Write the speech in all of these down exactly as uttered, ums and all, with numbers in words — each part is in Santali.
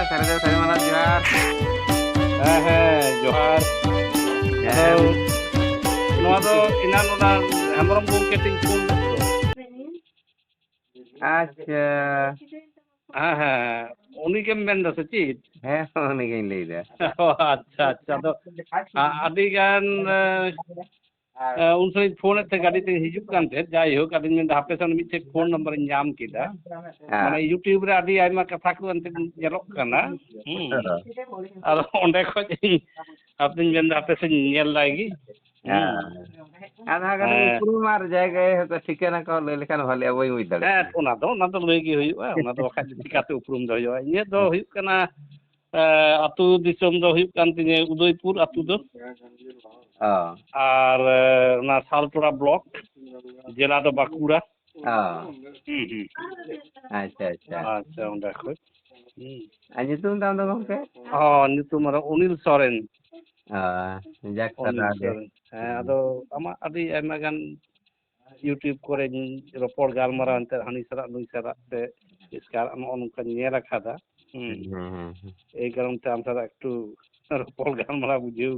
ᱥᱟᱹᱨᱤ ᱫᱚ ᱥᱟᱹᱨᱤ ᱢᱟᱱᱟᱣ ᱡᱚᱦᱟᱨ᱾ ᱦᱮᱸ, ᱦᱮᱸ, ᱡᱚᱦᱟᱨ᱾ ᱦᱮᱸ᱾ ᱟᱫᱚ ᱱᱚᱣᱟ ᱫᱚ ᱮᱱᱟᱱ ᱚᱱᱟ ᱦᱮᱢᱵᱨᱚᱢ ᱜᱚᱢᱠᱮ ᱴᱷᱮᱱ ᱯᱷᱳᱱ ᱞᱮᱫ ᱫᱚ᱾ ᱟᱪᱪᱷᱟ᱾ ᱦᱮᱸ, ᱦᱮᱸ, ᱩᱱᱤ ᱜᱮᱢ ᱢᱮᱱ ᱫᱟ ᱥᱮ ᱪᱮᱫ? ᱦᱮᱸ, ᱩᱱᱤ ᱜᱮᱧ ᱞᱟᱹᱭ ᱫᱟ᱾ ᱚ, ᱟᱪᱪᱷᱟ, ᱟᱪᱪᱷᱟ᱾ ᱟᱫᱚ, ᱟ-, ᱟᱹᱰᱤ ᱜᱟᱱ, ᱮ, ᱮ, ᱩᱱ ᱥᱚᱢᱚᱭ ᱯᱷᱳᱱ ᱮᱫ ᱛᱮ ᱜᱟᱹᱰᱤ ᱛᱮ ᱦᱤᱡᱩᱜ ᱠᱟᱱ ᱛᱟᱦᱮᱸᱫ᱾ ᱡᱟᱭᱦᱳᱠ, ᱟᱫᱚᱧ ᱢᱮᱱᱫᱟ, ᱦᱟᱯᱮ ᱥᱮ ᱢᱤᱫᱴᱮᱡ ᱯᱷᱳᱱ ᱱᱟᱢᱵᱟᱨ ᱤᱧ ᱧᱟᱢ ᱠᱮᱫᱟ᱾ ᱦᱮᱸ᱾ ᱢᱟᱱᱮ, YouTube ᱨᱮ ᱟᱹᱰᱤ ᱟᱭᱢᱟ ᱠᱟᱛᱷᱟ ᱠᱚ ᱮᱱᱛᱮᱫ ᱧᱮᱞᱚᱜ ᱠᱟᱱᱟ᱾ ᱦᱩᱸ᱾ ᱦᱮᱸ᱾ ᱟᱫᱚ ᱚᱸᱰᱮ ᱠᱷᱚᱡ ᱤᱧ, ᱟᱫᱚᱧ ᱢᱮᱱᱫᱟ, ᱦᱟᱯᱮ ᱥᱮᱧ ᱧᱮᱞ ᱞᱟᱭ ᱜᱮ᱾ ᱦᱩᱸ᱾ ᱦᱮᱸ᱾ ᱟᱫᱚ ᱦᱟᱸᱜ ᱠᱟᱹᱴᱤᱡ ᱦᱮᱸ᱾ ᱩᱯᱨᱩᱢ ᱟᱨ ᱡᱟᱭᱜᱟ ᱦᱚᱭᱛᱳ ᱴᱷᱤᱠᱟᱹᱱᱟ ᱠᱚ ᱞᱟᱹᱭ ᱞᱮᱠᱷᱟᱱ ᱵᱷᱟᱞᱮᱜᱼᱟ, ᱵᱟᱹᱧ ᱵᱩᱡᱽ ᱫᱟᱲᱮᱭᱟᱜ ᱦᱮᱸ, ᱠᱟᱱᱟ᱾ ᱚᱱᱟ ᱫᱚ, ᱚᱱᱟ ᱫᱚ ᱞᱟᱹᱭ ᱜᱮ ᱦᱩᱭᱩᱜᱼᱟ᱾ ᱚᱱᱟ ᱫᱚ ᱵᱟᱠᱷᱟᱡ ᱫᱚ ᱪᱤᱠᱟᱛᱮ ᱩᱯᱨᱩᱢ ᱫᱚ ᱦᱩᱭᱩᱜᱼᱟ? ᱤᱧᱟᱹᱜ ᱫᱚ ᱦᱩᱭᱩᱜ ᱠᱟᱱᱟ, ᱮ, ᱟᱹᱛᱩ ᱫᱤᱥᱚᱢ ᱫᱚ ᱦᱩᱭᱩᱜ ᱠᱟᱱ ᱛᱤᱧᱟᱹ ᱩᱫᱚᱭᱯᱩᱨ ᱟᱹᱛᱩ ᱫᱚ᱾ ᱚ᱾ ᱟᱨ, ᱮ, ᱚᱱᱟ ᱥᱟᱞᱛᱳᱲᱟ ᱵᱞᱚᱠ, ᱡᱮᱞᱟ ᱫᱚ ᱵᱟᱸᱠᱩᱲᱟ᱾ ᱚ᱾ ᱦᱩᱸ, ᱦᱩᱸ᱾ ᱟᱪᱪᱷᱟ, ᱟᱪᱪᱷᱟ᱾ ᱟᱪᱪᱷᱟ, ᱚᱸᱰᱮ ᱠᱷᱚᱡ᱾ ᱦᱩᱸ᱾ ᱟᱨ ᱧᱩᱛᱩᱢ ᱛᱟᱢ ᱫᱚ ᱜᱚᱢᱠᱮ? ᱚ, ᱧᱩᱛᱩᱢ ᱫᱚ ᱚᱱᱤᱞ ᱥᱚᱨᱮᱱ᱾ ᱚ, ᱡᱟᱠ, ᱚᱱᱤᱞ ᱥᱟᱨᱦᱟᱣ ᱜᱮ᱾ ᱥᱚᱨᱮᱱ᱾ ᱦᱮᱸ, ᱟᱫᱚ ᱟᱢᱟᱜ ᱟᱹᱰᱤ ᱟᱭᱢᱟ ᱜᱟᱱ YouTube ᱠᱚᱨᱮᱧ ᱨᱚᱯᱚᱲ ᱜᱟᱞᱢᱟᱨᱟᱣ ᱮᱱᱛᱮ ᱦᱟᱹᱱᱤ ᱥᱟᱞᱟᱜ ᱱᱩᱭ ᱥᱟᱞᱟᱜ ᱛᱮ ᱮᱥᱠᱟᱨ ᱱᱚᱜᱼᱚ ᱱᱚᱝᱠᱟᱧ ᱧᱮᱞ ᱟᱠᱟᱫᱟ᱾ ᱦᱩᱸ᱾ ᱦᱩᱸ, ᱦᱩᱸ, ᱦᱩᱸ᱾ ᱮᱭ ᱠᱟᱨᱚᱱ ᱛᱮ ᱟᱢ ᱥᱟᱞᱟᱜ ᱮᱠᱴᱩ ᱨᱚᱯᱚᱲ ᱜᱟᱞᱢᱟᱨᱟᱣ ᱵᱩᱡᱷᱟᱹᱣ,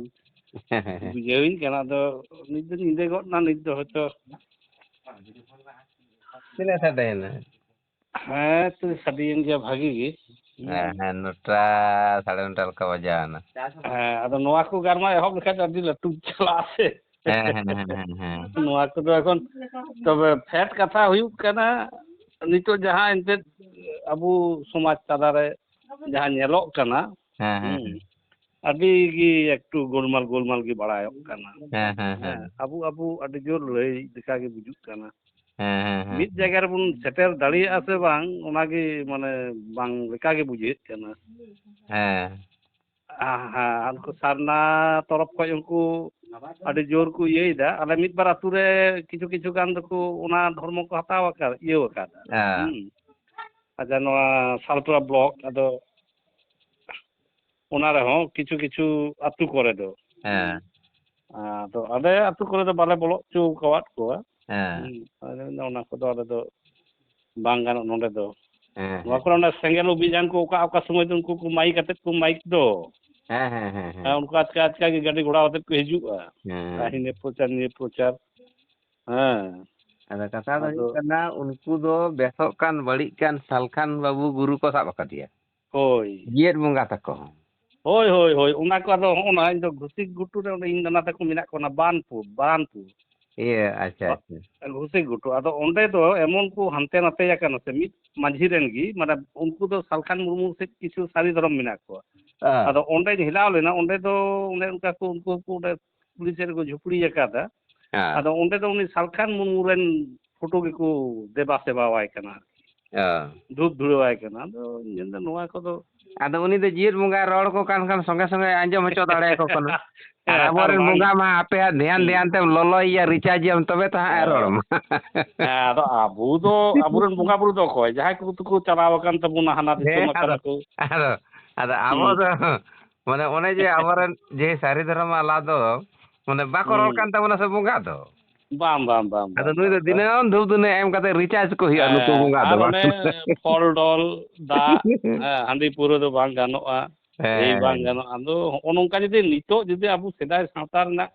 ᱵᱩᱡᱷᱟᱹᱣᱤᱧ ᱠᱟᱱᱟ᱾ ᱟᱫᱚ ᱱᱤᱛ ᱫᱚ ᱧᱤᱫᱟᱹ ᱜᱚᱫ ᱱᱟ, ᱱᱤᱛ ᱫᱚ ᱦᱚᱭᱛᱚ᱾ ᱛᱤᱱᱟᱹᱜ ᱥᱟᱰᱮᱭᱮᱱᱟ? ᱦᱮᱸ, ᱛᱚ ᱥᱟᱰᱮᱭᱮᱱ ᱜᱮᱭᱟ ᱵᱷᱟᱜᱤ ᱜᱮ᱾ ᱦᱩᱸ᱾ ᱦᱮᱸ, ᱦᱮᱸ, ᱱᱚᱴᱟ, ᱥᱟᱲᱮ ᱱᱚᱴᱟ ᱞᱮᱠᱟ ᱵᱟᱡᱟᱣ ᱮᱱᱟ᱾ ᱦᱮᱸ, ᱟᱫᱚ ᱱᱚᱣᱟ ᱠᱚ ᱜᱟᱞᱢᱟᱨᱟᱣ ᱮᱦᱚᱵ ᱞᱮᱠᱷᱟᱡ ᱫᱚ ᱟᱹᱰᱤ ᱞᱟᱹᱴᱩ ᱪᱟᱞᱟᱜᱼᱟ ᱥᱮ᱾ ᱦᱮᱸ, ᱦᱮᱸ, ᱦᱮᱸ, ᱦᱮᱸ, ᱦᱮᱸ᱾ ᱱᱚᱣᱟ ᱠᱚᱫᱚ ᱮᱠᱷᱚᱱ, ᱛᱚᱵᱮ ᱯᱷᱮᱰ ᱠᱟᱛᱷᱟ ᱦᱩᱭᱩᱜ ᱠᱟᱱᱟ, ᱱᱤᱛᱚᱜ ᱡᱟᱦᱟᱸ ᱮᱱᱛᱮᱫ ᱟᱵᱚ ᱥᱚᱢᱟᱡᱽ ᱛᱟᱞᱟᱨᱮ ᱡᱟᱦᱟᱸ ᱧᱮᱞᱚᱜ ᱠᱟᱱᱟ, ᱦᱮᱸ, ᱦᱮᱸ, ᱦᱩᱸ, ᱦᱮᱸ᱾ ᱟᱹᱰᱤ ᱜᱮ ᱮᱠᱴᱩ ᱜᱳᱞᱢᱟᱞ, ᱜᱳᱞᱢᱟᱞ ᱜᱮ ᱵᱟᱲᱟᱭᱚᱜ ᱠᱟᱱᱟ᱾ ᱦᱮᱸ, ᱦᱮᱸ, ᱦᱮᱸ᱾ ᱦᱮᱸ, ᱟᱵᱚ, ᱟᱵᱚ ᱟᱹᱰᱤ ᱡᱳᱨ ᱞᱟᱹᱭ ᱞᱮᱠᱟ ᱜᱮ ᱵᱩᱡᱩᱜ ᱠᱟᱱᱟ᱾ ᱦᱮᱸ, ᱦᱮᱸ, ᱦᱮᱸ, ᱢᱤᱫ ᱦᱮᱸ᱾ ᱡᱟᱭᱜᱟ ᱨᱮᱵᱚᱱ ᱥᱮᱴᱮᱨ ᱫᱟᱲᱮᱭᱟᱜᱼᱟ ᱥᱮ ᱵᱟᱝ, ᱚᱱᱟᱜᱮ ᱢᱟᱱᱮ ᱵᱟᱝ ᱞᱮᱠᱟ ᱜᱮ ᱵᱩᱡᱷᱟᱹᱜ ᱠᱟᱱᱟ᱾ ᱦᱮᱸ᱾ ᱦᱮᱸ, ᱦᱮᱸ, ᱩᱱᱠᱩ ᱥᱟᱨᱱᱟ ᱛᱚᱨᱚᱯ ᱠᱷᱚᱡ ᱩᱱᱠᱩ ᱟᱹᱰᱤ ᱡᱳᱨ ᱠᱚ ᱤᱭᱟᱹᱭᱮᱫᱟ᱾ ᱟᱞᱮ ᱢᱤᱫ ᱵᱟᱨ ᱟᱹᱛᱩ ᱨᱮ ᱠᱤᱪᱷᱩ, ᱠᱤᱪᱷᱩ ᱜᱟᱱ ᱫᱚᱠᱚ ᱚᱱᱟ ᱫᱷᱚᱨᱢᱚ ᱠᱚ ᱦᱟᱛᱟᱣ ᱟᱠᱟᱫ, ᱤᱭᱟᱹᱣ ᱟᱠᱟᱫᱟ᱾ ᱦᱮᱸ᱾ ᱦᱩᱸ᱾ ᱟᱪᱪᱷᱟ, ᱱᱚᱣᱟ ᱥᱟᱞᱛᱳᱲᱟ ᱵᱞᱚᱠ, ᱟᱫᱚ ᱚᱱᱟ ᱨᱮᱦᱚᱸ ᱠᱤᱪᱷᱩ ᱠᱤᱪᱷᱩ ᱟᱹᱛᱩ ᱠᱚᱨᱮ ᱫᱚ᱾ ᱦᱮᱸ᱾ ᱟᱫᱚ ᱟᱞᱮ ᱟᱹᱛᱩ ᱠᱚᱨᱮ ᱫᱚ ᱵᱟᱞᱮ ᱵᱚᱞᱚ ᱦᱚᱪᱚ ᱟᱠᱟᱫ ᱠᱚᱣᱟ᱾ ᱦᱮᱸ᱾ ᱦᱩᱸ, ᱟᱞᱮ ᱫᱚ ᱚᱱᱟ ᱠᱚᱫᱚ ᱟᱞᱮ ᱫᱚ ᱵᱟᱝ ᱜᱟᱱᱚᱜ ᱱᱚᱰᱮ ᱫᱚ᱾ ᱦᱮᱸ, ᱱᱚᱣᱟ ᱦᱮᱸ᱾ ᱠᱚᱨᱮ ᱚᱱᱟ ᱥᱮᱸᱜᱮᱞ ᱚᱵᱷᱤᱡᱟᱱ ᱠᱚ ᱚᱠᱟ ᱚᱠᱟ ᱥᱚᱢᱚᱭ ᱫᱚ ᱩᱱᱠᱩ ᱠᱚ ᱢᱟᱭᱤᱠ ᱟᱛᱮᱫ ᱠᱚ ᱢᱟᱭᱤᱠ ᱫᱚ᱾ ᱦᱮᱸ, ᱦᱮᱸ, ᱦᱮᱸ, ᱦᱮᱸ᱾ ᱦᱮᱸ, ᱚᱱᱠᱟ ᱟᱪᱠᱟ ᱟᱪᱠᱟ ᱜᱮ ᱜᱟᱹᱰᱤ ᱜᱷᱚᱲᱟ ᱟᱛᱮᱫ ᱠᱚ ᱦᱤᱡᱩᱜᱼᱟ᱾ ᱦᱮᱸ᱾ ᱟᱨ ᱦᱤᱱᱟᱹ ᱯᱨᱚᱪᱟᱨ, ᱱᱤᱭᱟᱹ ᱯᱨᱚᱪᱟᱨ᱾ ᱦᱮᱸ᱾ ᱟᱫᱚ ᱠᱟᱛᱷᱟ ᱫᱚ ᱟᱫᱚ ᱦᱩᱭᱩᱜ ᱠᱟᱱᱟ, ᱩᱱᱠᱩ ᱫᱚ ᱵᱮᱥᱚᱜ ᱠᱟᱱ, ᱵᱟᱹᱲᱤᱡ ᱠᱟᱱ, ᱥᱟᱞᱠᱷᱟᱱ ᱵᱟᱹᱵᱩ ᱜᱩᱨᱩ ᱠᱚ ᱥᱟᱵ ᱟᱠᱟᱫᱮᱭᱟ᱾ ᱦᱳᱭ᱾ ᱡᱤᱭᱮᱫ ᱵᱚᱸᱜᱟ ᱛᱟᱠᱚ ᱦᱚᱸ᱾ ᱦᱳᱭ, ᱦᱳᱭ, ᱦᱳᱭ᱾ ᱚᱱᱟ ᱠᱚ ᱟᱫᱚ ᱦᱚᱸᱜᱼᱚ ᱱᱟ ᱤᱧ ᱫᱚ ᱜᱷᱩᱥᱤ ᱜᱷᱩᱴᱩ ᱨᱮ ᱚᱸᱰᱮ ᱤᱧ ᱱᱟᱱᱟ ᱛᱟᱠᱚ ᱢᱮᱱᱟᱜ ᱠᱚᱣᱟ, ᱚᱱᱟ ᱵᱟᱱᱯᱩᱨ, ᱵᱟᱱᱯᱩᱨ᱾ ᱤᱭᱟᱹ, ᱟᱪᱪᱷᱟ, ᱵᱟ-, ᱟᱪᱪᱷᱟ᱾ ᱜᱷᱩᱥᱤ ᱜᱷᱩᱴᱩ᱾ ᱟᱫᱚ ᱚᱸᱰᱮ ᱫᱚ ᱮᱢᱚᱱ ᱠᱚ ᱦᱟᱱᱛᱮ ᱱᱟᱛᱮ ᱟᱠᱟᱱᱟ ᱥᱮ, ᱢᱤᱫ ᱢᱟᱹᱡᱷᱤ ᱨᱮᱱ ᱜᱮ, ᱢᱟᱱᱮ ᱩᱱᱠᱩ ᱫᱚ ᱥᱟᱞᱠᱷᱟᱱ ᱢᱩᱨᱢᱩ ᱥᱮᱫ ᱠᱤᱪᱷᱩ ᱥᱟᱹᱨᱤ ᱫᱷᱚᱨᱚᱢ ᱢᱮᱱᱟᱜ ᱠᱚᱣᱟ᱾ ᱦᱮᱸ᱾ ᱟᱫᱚ ᱚᱸᱰᱮᱧ ᱦᱮᱞᱟᱣ ᱞᱮᱱᱟ, ᱚᱸᱰᱮ ᱫᱚ ᱚᱱᱮ ᱚᱱᱠᱟ ᱠᱚ, ᱩᱱᱠᱩ ᱦᱚᱸᱠᱚ ᱚᱸᱰᱮ ᱠᱩᱞᱦᱤ ᱥᱮᱫ ᱨᱮᱠᱚ ᱡᱷᱩᱯᱲᱤ ᱟᱠᱟᱫᱟ᱾ ᱦᱮᱸ᱾ ᱟᱫᱚ ᱚᱸᱰᱮ ᱫᱚ ᱩᱱᱤ ᱥᱟᱞᱠᱷᱟᱱ ᱢᱩᱨᱢᱩ ᱨᱮᱱ ᱯᱷᱳᱴᱳ ᱜᱮᱠᱚ ᱫᱮᱵᱟ ᱥᱮᱵᱟᱣᱟᱭ ᱠᱟᱱᱟ, ᱚ᱾ ᱫᱷᱩᱯ ᱫᱷᱩᱲᱟᱹᱣᱟᱭ ᱠᱟᱱᱟ᱾ ᱟᱫᱚ ᱤᱧ ᱢᱮᱱᱫᱟ, ᱱᱚᱣᱟ ᱠᱚᱫᱚ ᱟᱫᱚ ᱩᱱᱤ ᱫᱚ ᱡᱤᱭᱮᱫ ᱵᱚᱸᱜᱟᱭ ᱨᱚᱲ ᱟᱠᱚ ᱠᱟᱱ ᱠᱷᱟᱱ ᱥᱚᱸᱜᱮ ᱥᱚᱸᱜᱮ ᱟᱸᱡᱚᱢ ᱦᱚᱪᱚ ᱫᱟᱲᱮᱭᱟᱠᱚ ᱠᱟᱱᱟ᱾ ᱟᱨ ᱟᱨ ᱟᱵᱚᱨᱮᱱ ᱵᱟᱝ ᱵᱚᱸᱜᱟ ᱢᱟ ᱟᱯᱮᱭᱟᱜ ᱫᱷᱮᱭᱟᱱ ᱦᱩᱸ᱾ ᱫᱷᱮᱭᱟᱱ ᱛᱮᱢ ᱞᱚᱞᱚᱭᱮᱭᱟ, ᱨᱤᱪᱟᱨᱡᱽ ᱮᱭᱟᱢ, ᱛᱚᱵᱮ ᱛᱚ ᱦᱟᱸᱜ ᱮ ᱦᱮᱸ᱾ ᱨᱚᱲ ᱟᱢᱟ᱾ ᱦᱮᱸ, ᱟᱫᱚ ᱟᱵᱚ ᱫᱚ, ᱟᱵᱚᱨᱮᱱ ᱵᱚᱸᱜᱟ ᱵᱩᱨᱩ ᱫᱚ ᱚᱠᱚᱭ? ᱡᱟᱦᱟᱸᱭ ᱠᱚ ᱫᱚᱠᱚ ᱪᱟᱞᱟᱣ ᱟᱠᱟᱱ ᱛᱟᱵᱚᱱᱟ, ᱦᱟᱱᱟ ᱫᱤᱥᱚᱢ ᱦᱮᱸ, ᱟᱠᱟᱱᱟ ᱟᱫᱚ, ᱠᱚ᱾ ᱟᱫᱚ, ᱟᱫᱚ ᱟᱵᱚ ᱦᱩᱸ᱾ ᱫᱚ, ᱢᱟᱱᱮ, ᱚᱱᱮ ᱡᱮ ᱟᱵᱚᱨᱮᱱ ᱡᱮ ᱥᱟᱹᱨᱤ ᱫᱷᱚᱨᱚᱢ ᱟᱞᱟ ᱫᱚ, ᱢᱟᱱᱮ, ᱵᱟᱠᱚ ᱨᱚᱲ ᱦᱩᱸ᱾ ᱠᱟᱱ ᱛᱟᱵᱚᱱᱟ ᱥᱮ ᱵᱚᱸᱜᱟ ᱫᱚ᱾ ᱵᱟᱝ, ᱵᱟᱝ, ᱵᱟᱝ, ᱟᱫᱚ ᱵᱟᱝ, ᱱᱩᱭ ᱫᱚ ᱵᱟᱝ, ᱵᱟᱝ᱾ ᱫᱤᱱᱟᱹᱢ ᱫᱷᱩᱯ ᱫᱷᱩᱱᱟᱹ ᱮᱢ ᱠᱟᱛᱮ ᱨᱤᱪᱟᱨᱡᱽ ᱠᱚ ᱦᱩᱭᱩᱜᱼᱟ ᱱᱩᱠᱩ ᱦᱮᱸ, ᱵᱚᱸᱜᱟ ᱫᱚ, ᱟᱨ ᱵᱟᱝ? ᱚᱱᱮ ᱯᱷᱚᱞ ᱰᱚᱞ, ᱫᱟᱜ, ᱦᱮᱸ, ᱦᱟᱺᱰᱤ ᱯᱟᱹᱣᱨᱟᱹ ᱫᱚ ᱵᱟᱝ ᱜᱟᱱᱚᱜᱼᱟ᱾ ᱮᱭ ᱵᱟᱝ ᱦᱮᱸ᱾ ᱜᱟᱱᱚᱜᱼᱟ᱾ ᱟᱫᱚ ᱦᱚᱸᱜᱼᱚ ᱱᱚᱝᱠᱟ ᱡᱩᱫᱤ ᱱᱤᱛᱚᱜ ᱡᱩᱫᱤ ᱟᱵᱚ ᱥᱮᱫᱟᱭ ᱥᱟᱶᱛᱟ ᱨᱮᱱᱟᱜ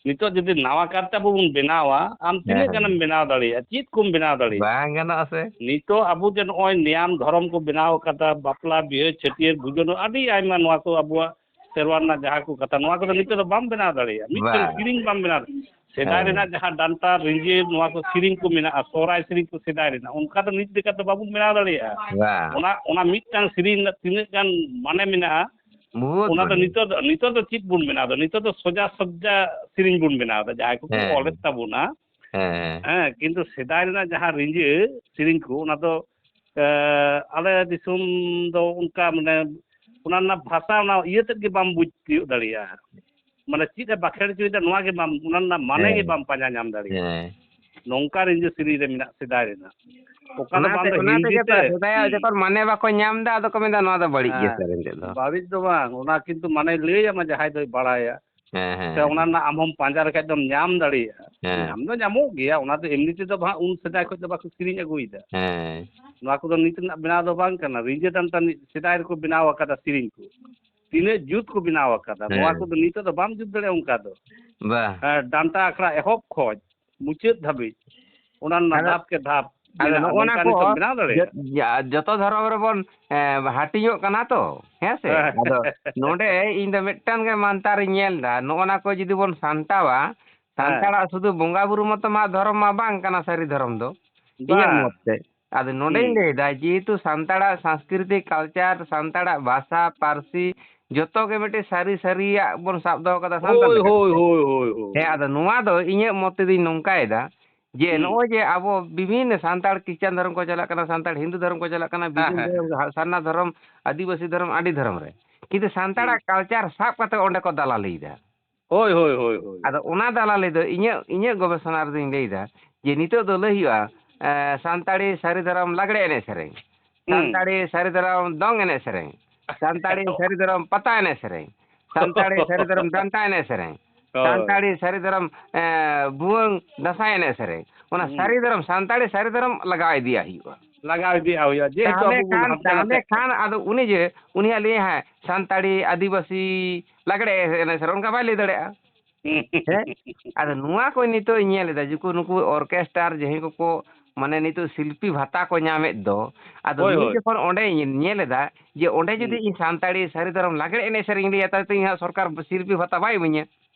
ᱱᱤᱛᱚᱜ ᱡᱩᱫᱤ ᱱᱟᱣᱟ ᱠᱟᱨᱛᱮ ᱟᱵᱚ ᱵᱚᱱ ᱵᱮᱱᱟᱣᱟ, ᱟᱢ ᱦᱮᱸ, ᱛᱤᱱᱟᱹᱜ ᱦᱮᱸ᱾ ᱜᱟᱱᱮᱢ ᱵᱮᱱᱟᱣ ᱫᱟᱲᱮᱭᱟᱜᱼᱟ? ᱪᱮᱫ ᱠᱚᱢ ᱵᱮᱱᱟᱣ ᱫᱟᱲᱮᱭᱟᱜᱼᱟ? ᱵᱟᱝ ᱜᱟᱱᱚᱜᱼᱟ ᱥᱮ᱾ ᱱᱤᱛᱚᱜ ᱟᱵᱚ ᱡᱮ ᱱᱚᱜᱼᱚᱭ ᱱᱮᱭᱟᱢ ᱫᱷᱚᱨᱚᱢ ᱠᱚ ᱵᱮᱱᱟᱣ ᱟᱠᱟᱫᱟ, ᱵᱟᱯᱞᱟ, ᱵᱤᱦᱟᱹ, ᱪᱷᱟᱹᱴᱭᱟᱹᱨ, ᱵᱷᱩᱡᱟᱹᱱ, ᱟᱹᱰᱤ ᱟᱭᱢᱟ ᱱᱚᱣᱟ ᱠᱚ ᱟᱵᱚᱣᱟᱜ ᱥᱮᱨᱣᱟ ᱨᱮᱱᱟᱜ ᱡᱟᱦᱟᱸ ᱠᱚ ᱠᱟᱛᱷᱟ, ᱱᱚᱣᱟ ᱠᱚᱫᱚ ᱱᱤᱛᱚᱜ ᱫᱚ ᱵᱟᱢ ᱵᱮᱱᱟᱣ ᱫᱟᱲᱮᱭᱟᱜᱼᱟ᱾ ᱢᱤᱫᱴᱟᱝ ᱵᱟᱝ᱾ ᱥᱮᱨᱮᱧ ᱵᱟᱢ ᱵᱮᱱᱟᱣ ᱫᱟᱲᱮᱭᱟᱜᱼᱟ᱾ ᱥᱮᱫᱟᱭ ᱦᱮᱸ᱾ ᱨᱮᱱᱟᱜ ᱡᱟᱦᱟᱸ ᱰᱟᱱᱴᱟ, ᱨᱤᱸᱡᱟᱹ, ᱱᱚᱣᱟ ᱠᱚ ᱥᱮᱨᱮᱧ ᱠᱚ ᱢᱮᱱᱟᱜᱼᱟ, ᱥᱚᱦᱨᱟᱭ ᱥᱮᱨᱮᱧ ᱠᱚ ᱥᱮᱫᱟᱭ ᱨᱮᱱᱟᱜ, ᱚᱱᱠᱟ ᱫᱚ ᱱᱤᱛ ᱞᱮᱠᱟ ᱫᱚ ᱵᱟᱵᱚᱱ ᱵᱮᱱᱟᱣ ᱫᱟᱲᱮᱭᱟᱜᱼᱟ᱾ ᱵᱟᱝ᱾ ᱚᱱᱟ, ᱚᱱᱟ ᱢᱤᱫᱴᱟᱝ ᱥᱮᱨᱮᱧ ᱨᱮᱱᱟᱜ ᱛᱤᱱᱟᱹᱜ ᱜᱟᱱ ᱢᱟᱱᱮ ᱢᱮᱱᱟᱜᱼᱟ, ᱵᱚᱦᱩᱛ ᱚᱱᱟ ᱫᱚ ᱵᱟᱹᱲᱤᱡ᱾ ᱱᱤᱛᱚᱜ ᱫᱚ, ᱱᱤᱛᱚᱜ ᱫᱚ ᱪᱮᱫ ᱵᱚᱱ ᱵᱮᱱᱟᱣ ᱮᱫᱟ? ᱱᱤᱛᱚᱜ ᱫᱚ ᱥᱚᱡᱟ ᱥᱚᱡᱟ ᱥᱮᱨᱮᱧ ᱵᱚᱱ ᱵᱮᱱᱟᱣ ᱮᱫᱟ, ᱡᱟᱦᱟᱸᱭ ᱠᱚᱠᱚ ᱦᱮᱸ᱾ ᱚᱞᱮᱫ ᱛᱟᱵᱚᱱᱟ᱾ ᱦᱮᱸ᱾ ᱦᱮᱸ, ᱠᱤᱱᱛᱩ ᱥᱮᱫᱟᱭ ᱨᱮᱱᱟᱜ ᱡᱟᱦᱟᱸ ᱨᱤᱸᱡᱟᱹ ᱥᱮᱨᱮᱧ ᱠᱚ, ᱚᱱᱟ ᱫᱚ, ᱮ, ᱟᱞᱮ ᱫᱤᱥᱚᱢ ᱫᱚ ᱚᱱᱠᱟ, ᱢᱟᱱᱮ, ᱚᱱᱟ ᱨᱮᱱᱟᱜ ᱵᱷᱟᱥᱟ, ᱚᱱᱟ ᱤᱭᱟᱹ ᱛᱮᱫ ᱜᱮ ᱵᱟᱢ ᱵᱩᱡᱽ ᱛᱤᱭᱳᱜ ᱫᱟᱲᱮᱭᱟᱜᱼᱟ᱾ ᱢᱟᱱᱮ, ᱪᱮᱫ ᱮ ᱵᱟᱠᱷᱮᱲ ᱦᱚᱪᱚᱭᱮᱫᱟ, ᱱᱚᱣᱟ ᱜᱮ ᱵᱟᱢ, ᱚᱱᱟ ᱨᱮᱱᱟᱜ ᱢᱟᱱᱮ ᱜᱮ ᱦᱮᱸ᱾ ᱵᱟᱢ ᱯᱟᱸᱡᱟ ᱧᱟᱢ ᱫᱟᱲᱮᱭᱟᱜᱼᱟ᱾ ᱦᱮᱸ᱾ ᱱᱚᱝᱠᱟ ᱨᱤᱸᱡᱟᱹ ᱥᱮᱨᱮᱧ ᱨᱮ ᱢᱮᱱᱟᱜ ᱥᱮᱫᱟᱭ ᱨᱮᱱᱟᱜ᱾ ᱚᱠᱟ ᱫᱚ ᱵᱟᱝ ᱚᱱᱟᱛᱮ, ᱫᱚ ᱚᱱᱟ ᱦᱤᱱᱫᱤ ᱛᱮᱜᱮ ᱛᱚ ᱛᱮ᱾ ᱥᱮᱫᱟᱭᱟᱜ ᱦᱩᱸ᱾ ᱡᱚᱠᱷᱚᱱ ᱢᱟᱱᱮ ᱵᱟᱠᱚ ᱧᱟᱢ ᱮᱫᱟ, ᱟᱫᱚ ᱠᱚ ᱢᱮᱱᱫᱟ, "ᱱᱚᱣᱟ ᱫᱚ ᱵᱟᱹᱲᱤᱡ ᱜᱮᱭᱟ ᱦᱮᱸ, ᱥᱮ ᱢᱮᱱᱛᱮ ᱫᱚ᱾" ᱵᱟᱹᱲᱤᱡ ᱫᱚ ᱵᱟᱝ, ᱚᱱᱟ ᱠᱤᱱᱛᱩ ᱢᱟᱱᱮ ᱞᱟᱹᱭ ᱟᱢᱟ ᱡᱟᱦᱟᱸᱭ ᱫᱚᱭ ᱵᱟᱲᱟᱭᱟ᱾ ᱦᱮᱸ, ᱦᱮᱸ, ᱥᱮ ᱚᱱᱟ ᱦᱮᱸ᱾ ᱨᱮᱱᱟᱜ ᱟᱢ ᱦᱚᱢ ᱯᱟᱸᱡᱟ ᱞᱮᱠᱷᱟᱡ ᱫᱚᱢ ᱧᱟᱢ ᱫᱟᱲᱮᱭᱟᱜᱼᱟ᱾ ᱦᱮᱸ᱾ ᱧᱟᱢ ᱫᱚ ᱧᱟᱢᱚᱜ ᱜᱮᱭᱟ, ᱚᱱᱟ ᱫᱚ ᱮᱢᱱᱤ ᱛᱮᱫᱚ ᱵᱟᱝ, ᱩᱱ ᱥᱮᱫᱟᱭ ᱠᱷᱚᱡ ᱫᱚ ᱵᱟᱠᱚ ᱠᱤᱨᱤᱧ ᱟᱹᱜᱩᱭᱮᱫᱟ᱾ ᱦᱮᱸ᱾ ᱱᱚᱣᱟ ᱠᱚᱫᱚ ᱱᱤᱛ ᱨᱮᱱᱟᱜ ᱵᱮᱱᱟᱣ ᱫᱚ ᱵᱟᱝ ᱠᱟᱱᱟ, ᱨᱤᱸᱡᱟᱹ ᱰᱟᱱᱴᱟ ᱱᱤ-, ᱥᱮᱫᱟᱭ ᱨᱮᱠᱚ ᱵᱮᱱᱟᱣ ᱟᱠᱟᱫᱟ ᱥᱮᱨᱮᱧ ᱠᱚ᱾ ᱛᱤᱱᱟᱹᱜ ᱡᱩᱛ ᱠᱚ ᱵᱮᱱᱟᱣ ᱟᱠᱟᱫᱟ, ᱱᱚᱣᱟ ᱦᱮᱸ᱾ ᱠᱚᱫᱚ ᱱᱤᱛᱚᱜ ᱫᱚ ᱵᱟᱢ ᱡᱩᱛ ᱫᱟᱲᱮᱭᱟᱜᱼᱟ ᱚᱱᱠᱟ ᱫᱚ᱾ ᱵᱟ᱾ ᱦᱮᱸ, ᱰᱟᱱᱴᱟ ᱟᱠᱷᱲᱟ ᱮᱦᱚᱵ ᱠᱷᱚᱡ ᱢᱩᱪᱟᱹᱫ ᱫᱷᱟᱹᱵᱤᱡ ᱚᱱᱟ ᱨᱮᱱᱟᱜ ᱟᱫᱚ, ᱫᱷᱟᱯ ᱠᱮ ᱫᱷᱟᱯ ᱟᱫᱚ ᱢᱮᱱᱟᱜᱼᱟ, ᱱᱚᱜᱼᱚ ᱱᱟ ᱱᱚᱝᱠᱟ ᱠᱚ ᱱᱤᱛᱚᱜ ᱵᱮᱱᱟᱣ ᱫᱟᱲᱮᱭᱟᱜᱼᱟ᱾ ᱡᱚ-, ᱡᱟ-, ᱡᱚᱛᱚ ᱫᱷᱚᱨᱚᱢ ᱨᱮᱵᱚᱱ, ᱮ, ᱦᱟᱹᱴᱤᱧᱚᱜ ᱠᱟᱱᱟ ᱛᱚ, ᱦᱮᱸ ᱥᱮ? ᱦᱮᱸ᱾ ᱟᱫᱚ ᱱᱚᱰᱮ ᱤᱧ ᱫᱚ ᱢᱤᱫᱴᱟᱝ ᱜᱮ ᱢᱟᱱᱛᱟᱨᱤᱧ ᱧᱮᱞ ᱮᱫᱟ, ᱱᱚᱜᱼᱚ ᱱᱟ ᱠᱚ ᱡᱩᱫᱤ ᱵᱚᱱ ᱥᱟᱱᱴᱟᱣᱟ, ᱦᱮᱸ᱾ ᱥᱟᱱᱛᱟᱲᱟᱜ ᱥᱩᱫᱷᱩ ᱵᱚᱸᱜᱟ ᱵᱩᱨᱩ ᱢᱚᱛᱚ ᱢᱟ ᱫᱷᱚᱨᱚᱢ ᱢᱟ ᱵᱟᱝ ᱠᱟᱱᱟ ᱥᱟᱹᱨᱤ ᱫᱷᱚᱨᱚᱢ ᱫᱚ, ᱤᱧᱟᱹᱜ ᱵᱟᱝ᱾ ᱢᱚᱛ ᱛᱮ᱾ ᱟᱫᱚ ᱱᱚᱰᱮᱧ ᱦᱩᱸ᱾ ᱞᱟᱹᱭᱫᱟ, ᱡᱮᱦᱮᱛᱩ ᱥᱟᱱᱛᱟᱲᱟᱜ ᱥᱟᱝᱥᱠᱨᱤᱛᱤᱠ culture, ᱥᱟᱱᱛᱟᱲᱟᱜ ᱵᱷᱟᱥᱟ, ᱯᱟᱹᱨᱥᱤ, ᱡᱚᱛᱚ ᱜᱮ ᱢᱤᱫᱴᱮᱡ ᱥᱟᱹᱨᱤ ᱥᱟᱹᱨᱤᱭᱟᱜ ᱵᱚᱱ ᱥᱟᱵ ᱫᱚᱦᱚ ᱠᱟᱫᱟ ᱥᱟᱱᱛᱟᱲ ᱦᱳᱭ, ᱞᱮᱠᱟᱛᱮ᱾ ᱦᱳᱭ, ᱦᱳᱭ, ᱦᱳᱭ, ᱦᱳᱭ᱾ ᱦᱮᱸ, ᱟᱫᱚ ᱱᱚᱣᱟ ᱫᱚ ᱤᱧᱟᱹᱜ ᱢᱚᱛ ᱛᱮᱫᱚᱧ ᱱᱚᱝᱠᱟᱭᱮᱫᱟ ᱡᱮ ᱦᱩᱸ᱾ ᱱᱚᱜᱼᱚᱭ ᱡᱮ ᱟᱵᱚ ᱵᱤᱵᱷᱤᱱᱱᱚ ᱥᱟᱱᱛᱟᱲ ᱠᱷᱨᱤᱥᱪᱟᱱ ᱫᱷᱚᱨᱚᱢ ᱠᱚ ᱪᱟᱞᱟᱜ ᱠᱟᱱᱟ, ᱥᱟᱱᱛᱟᱲ ᱦᱤᱱᱫᱩ ᱫᱷᱚᱨᱚᱢ ᱠᱚ ᱪᱟᱞᱟᱜ ᱠᱟᱱᱟ, ᱦᱮᱸ, ᱵᱤᱵᱷᱤᱱᱱᱚ ᱦᱮᱸ, ᱫᱷᱚᱨᱚᱢ, ᱦᱮᱸ᱾ ᱥᱟᱨᱱᱟ ᱫᱷᱚᱨᱚᱢ, ᱟᱹᱫᱤᱵᱟᱹᱥᱤ ᱫᱷᱚᱨᱚᱢ, ᱟᱹᱰᱤ ᱫᱷᱚᱨᱚᱢ ᱨᱮ, ᱠᱤᱱᱛᱩ ᱦᱩᱸ᱾ ᱥᱟᱱᱛᱟᱲᱟᱜ culture ᱥᱟᱵ ᱠᱟᱛᱮ ᱚᱸᱰᱮ ᱠᱚ ᱫᱟᱞᱟᱞᱤᱭᱮᱫᱟ᱾ ᱦᱳᱭ, ᱦᱳᱭ, ᱦᱳᱭ, ᱦᱳᱭ᱾ ᱟᱫᱚ ᱚᱱᱟ ᱫᱟᱞᱟᱞᱤ ᱫᱚ ᱤᱧᱟᱹᱜ, ᱤᱧᱟᱹᱜ ᱜᱚᱵᱮᱥᱚᱱᱟ ᱨᱮᱫᱚᱧ ᱞᱟᱹᱭᱫᱟ ᱡᱮ ᱱᱤᱛᱚᱜ ᱫᱚ ᱞᱟᱹᱭ ᱦᱩᱭᱩᱜᱼᱟ, ᱮ, ᱥᱟᱱᱛᱟᱲᱤ ᱥᱟᱹᱨᱤ ᱫᱷᱚᱨᱚᱢ ᱞᱟᱜᱽᱲᱮ ᱮᱱᱮᱡ ᱥᱮᱨᱮᱧ, ᱦᱩᱸ᱾ ᱥᱟᱱᱛᱟᱲᱤ ᱥᱟᱹᱨᱤ ᱫᱷᱚᱨᱚᱢ ᱫᱚᱝ ᱮᱱᱮᱡ ᱥᱮᱨᱮᱧ, ᱥᱟᱱᱛᱟᱲᱤ ᱥᱟᱹᱨᱤ ᱫᱷᱚᱨᱚᱢ ᱯᱟᱛᱟ ᱮᱱᱮᱡ ᱥᱮᱨᱮᱧ, ᱥᱟᱱᱛᱟᱲᱤ ᱥᱟᱹᱨᱤ ᱫᱷᱚᱨᱚᱢ ᱰᱟᱱᱴᱟ ᱮᱱᱮᱡ ᱥᱮᱨᱮᱧ, ᱦᱳᱭ᱾ ᱥᱟᱱᱛᱟᱲᱤ ᱥᱟᱹᱨᱤ ᱫᱷᱚᱨᱚᱢ, ᱮ, ᱵᱷᱩᱣᱟᱹᱝ ᱫᱟᱸᱥᱟᱭ ᱮᱱᱮᱡ ᱥᱮᱨᱮᱧ, ᱚᱱᱟ ᱦᱩᱸ᱾ ᱥᱟᱹᱨᱤ ᱫᱷᱚᱨᱚᱢ, ᱥᱟᱱᱛᱟᱲᱤ ᱥᱟᱹᱨᱤ ᱫᱷᱚᱨᱚᱢ ᱞᱟᱜᱟᱣ ᱤᱫᱤᱭᱟᱜ ᱦᱩᱭᱩᱜᱼᱟ᱾ ᱞᱟᱜᱟᱣ ᱤᱫᱤᱭᱟᱜ ᱦᱩᱭᱩᱜᱼᱟ, ᱡᱮᱦᱮᱛᱩ ᱛᱟᱦᱞᱮ ᱟᱵᱚ ᱵᱚᱱ ᱠᱷᱟᱱ, ᱦᱟᱱᱛᱮ ᱛᱟᱦᱞᱮ ᱱᱟᱛᱮᱜ ᱠᱟᱱᱟ᱾ ᱠᱷᱟᱱ ᱟᱫᱚ ᱩᱱᱤ ᱡᱮ, ᱩᱱᱤᱭᱟᱜ ᱞᱟᱹᱭᱟ, ᱦᱮᱸ, ᱥᱟᱱᱛᱟᱲᱤ, ᱟᱹᱫᱤᱵᱟᱹᱥᱤ, ᱞᱟᱜᱽᱲᱮ ᱮᱱᱮᱡ ᱥᱮᱨᱮᱧ, ᱚᱱᱠᱟ ᱵᱟᱭ ᱞᱟᱹᱭ ᱫᱟᱲᱮᱭᱟᱜᱼᱟ᱾ ᱦᱮᱸ? ᱟᱫᱚ ᱱᱚᱣᱟ ᱠᱚ ᱱᱤᱛᱚᱜ ᱤᱧ ᱧᱮᱞ ᱮᱫᱟ, ᱡᱩᱠᱩ ᱱᱩᱠᱩ orchestar ᱡᱟᱦᱟᱸᱭ ᱠᱚᱠᱚ, ᱢᱟᱱᱮ, ᱱᱤᱛᱚᱜ ᱥᱤᱞᱯᱤ ᱵᱷᱟᱛᱟ ᱠᱚ ᱧᱟᱢᱮᱫ ᱫᱚ, ᱟᱫᱚ ᱦᱳᱭ, ᱱᱩᱭ ᱦᱳᱭ᱾ ᱡᱚᱠᱷᱚᱱ ᱚᱸᱰᱮ ᱧᱮᱞ ᱮᱫᱟ ᱡᱮ ᱚᱸᱰᱮ ᱡᱩᱫᱤ ᱦᱩᱸ᱾ ᱤᱧ ᱥᱟᱱᱛᱟᱲᱤ ᱥᱟᱹᱨᱤ ᱫᱷᱚᱨᱚᱢ ᱞᱟᱜᱽᱲᱮ ᱮᱱᱮᱡ ᱥᱮᱨᱮᱧ ᱞᱟᱹᱭᱟ, ᱛᱟᱦᱞᱮ ᱛᱚ ᱤᱧ ᱦᱟᱸᱜ ᱥᱚᱨᱠᱟᱨ ᱥᱤᱞᱯᱤ ᱵᱷᱟᱛᱟ ᱵᱟᱭ ᱤᱢᱟᱹᱧᱟ᱾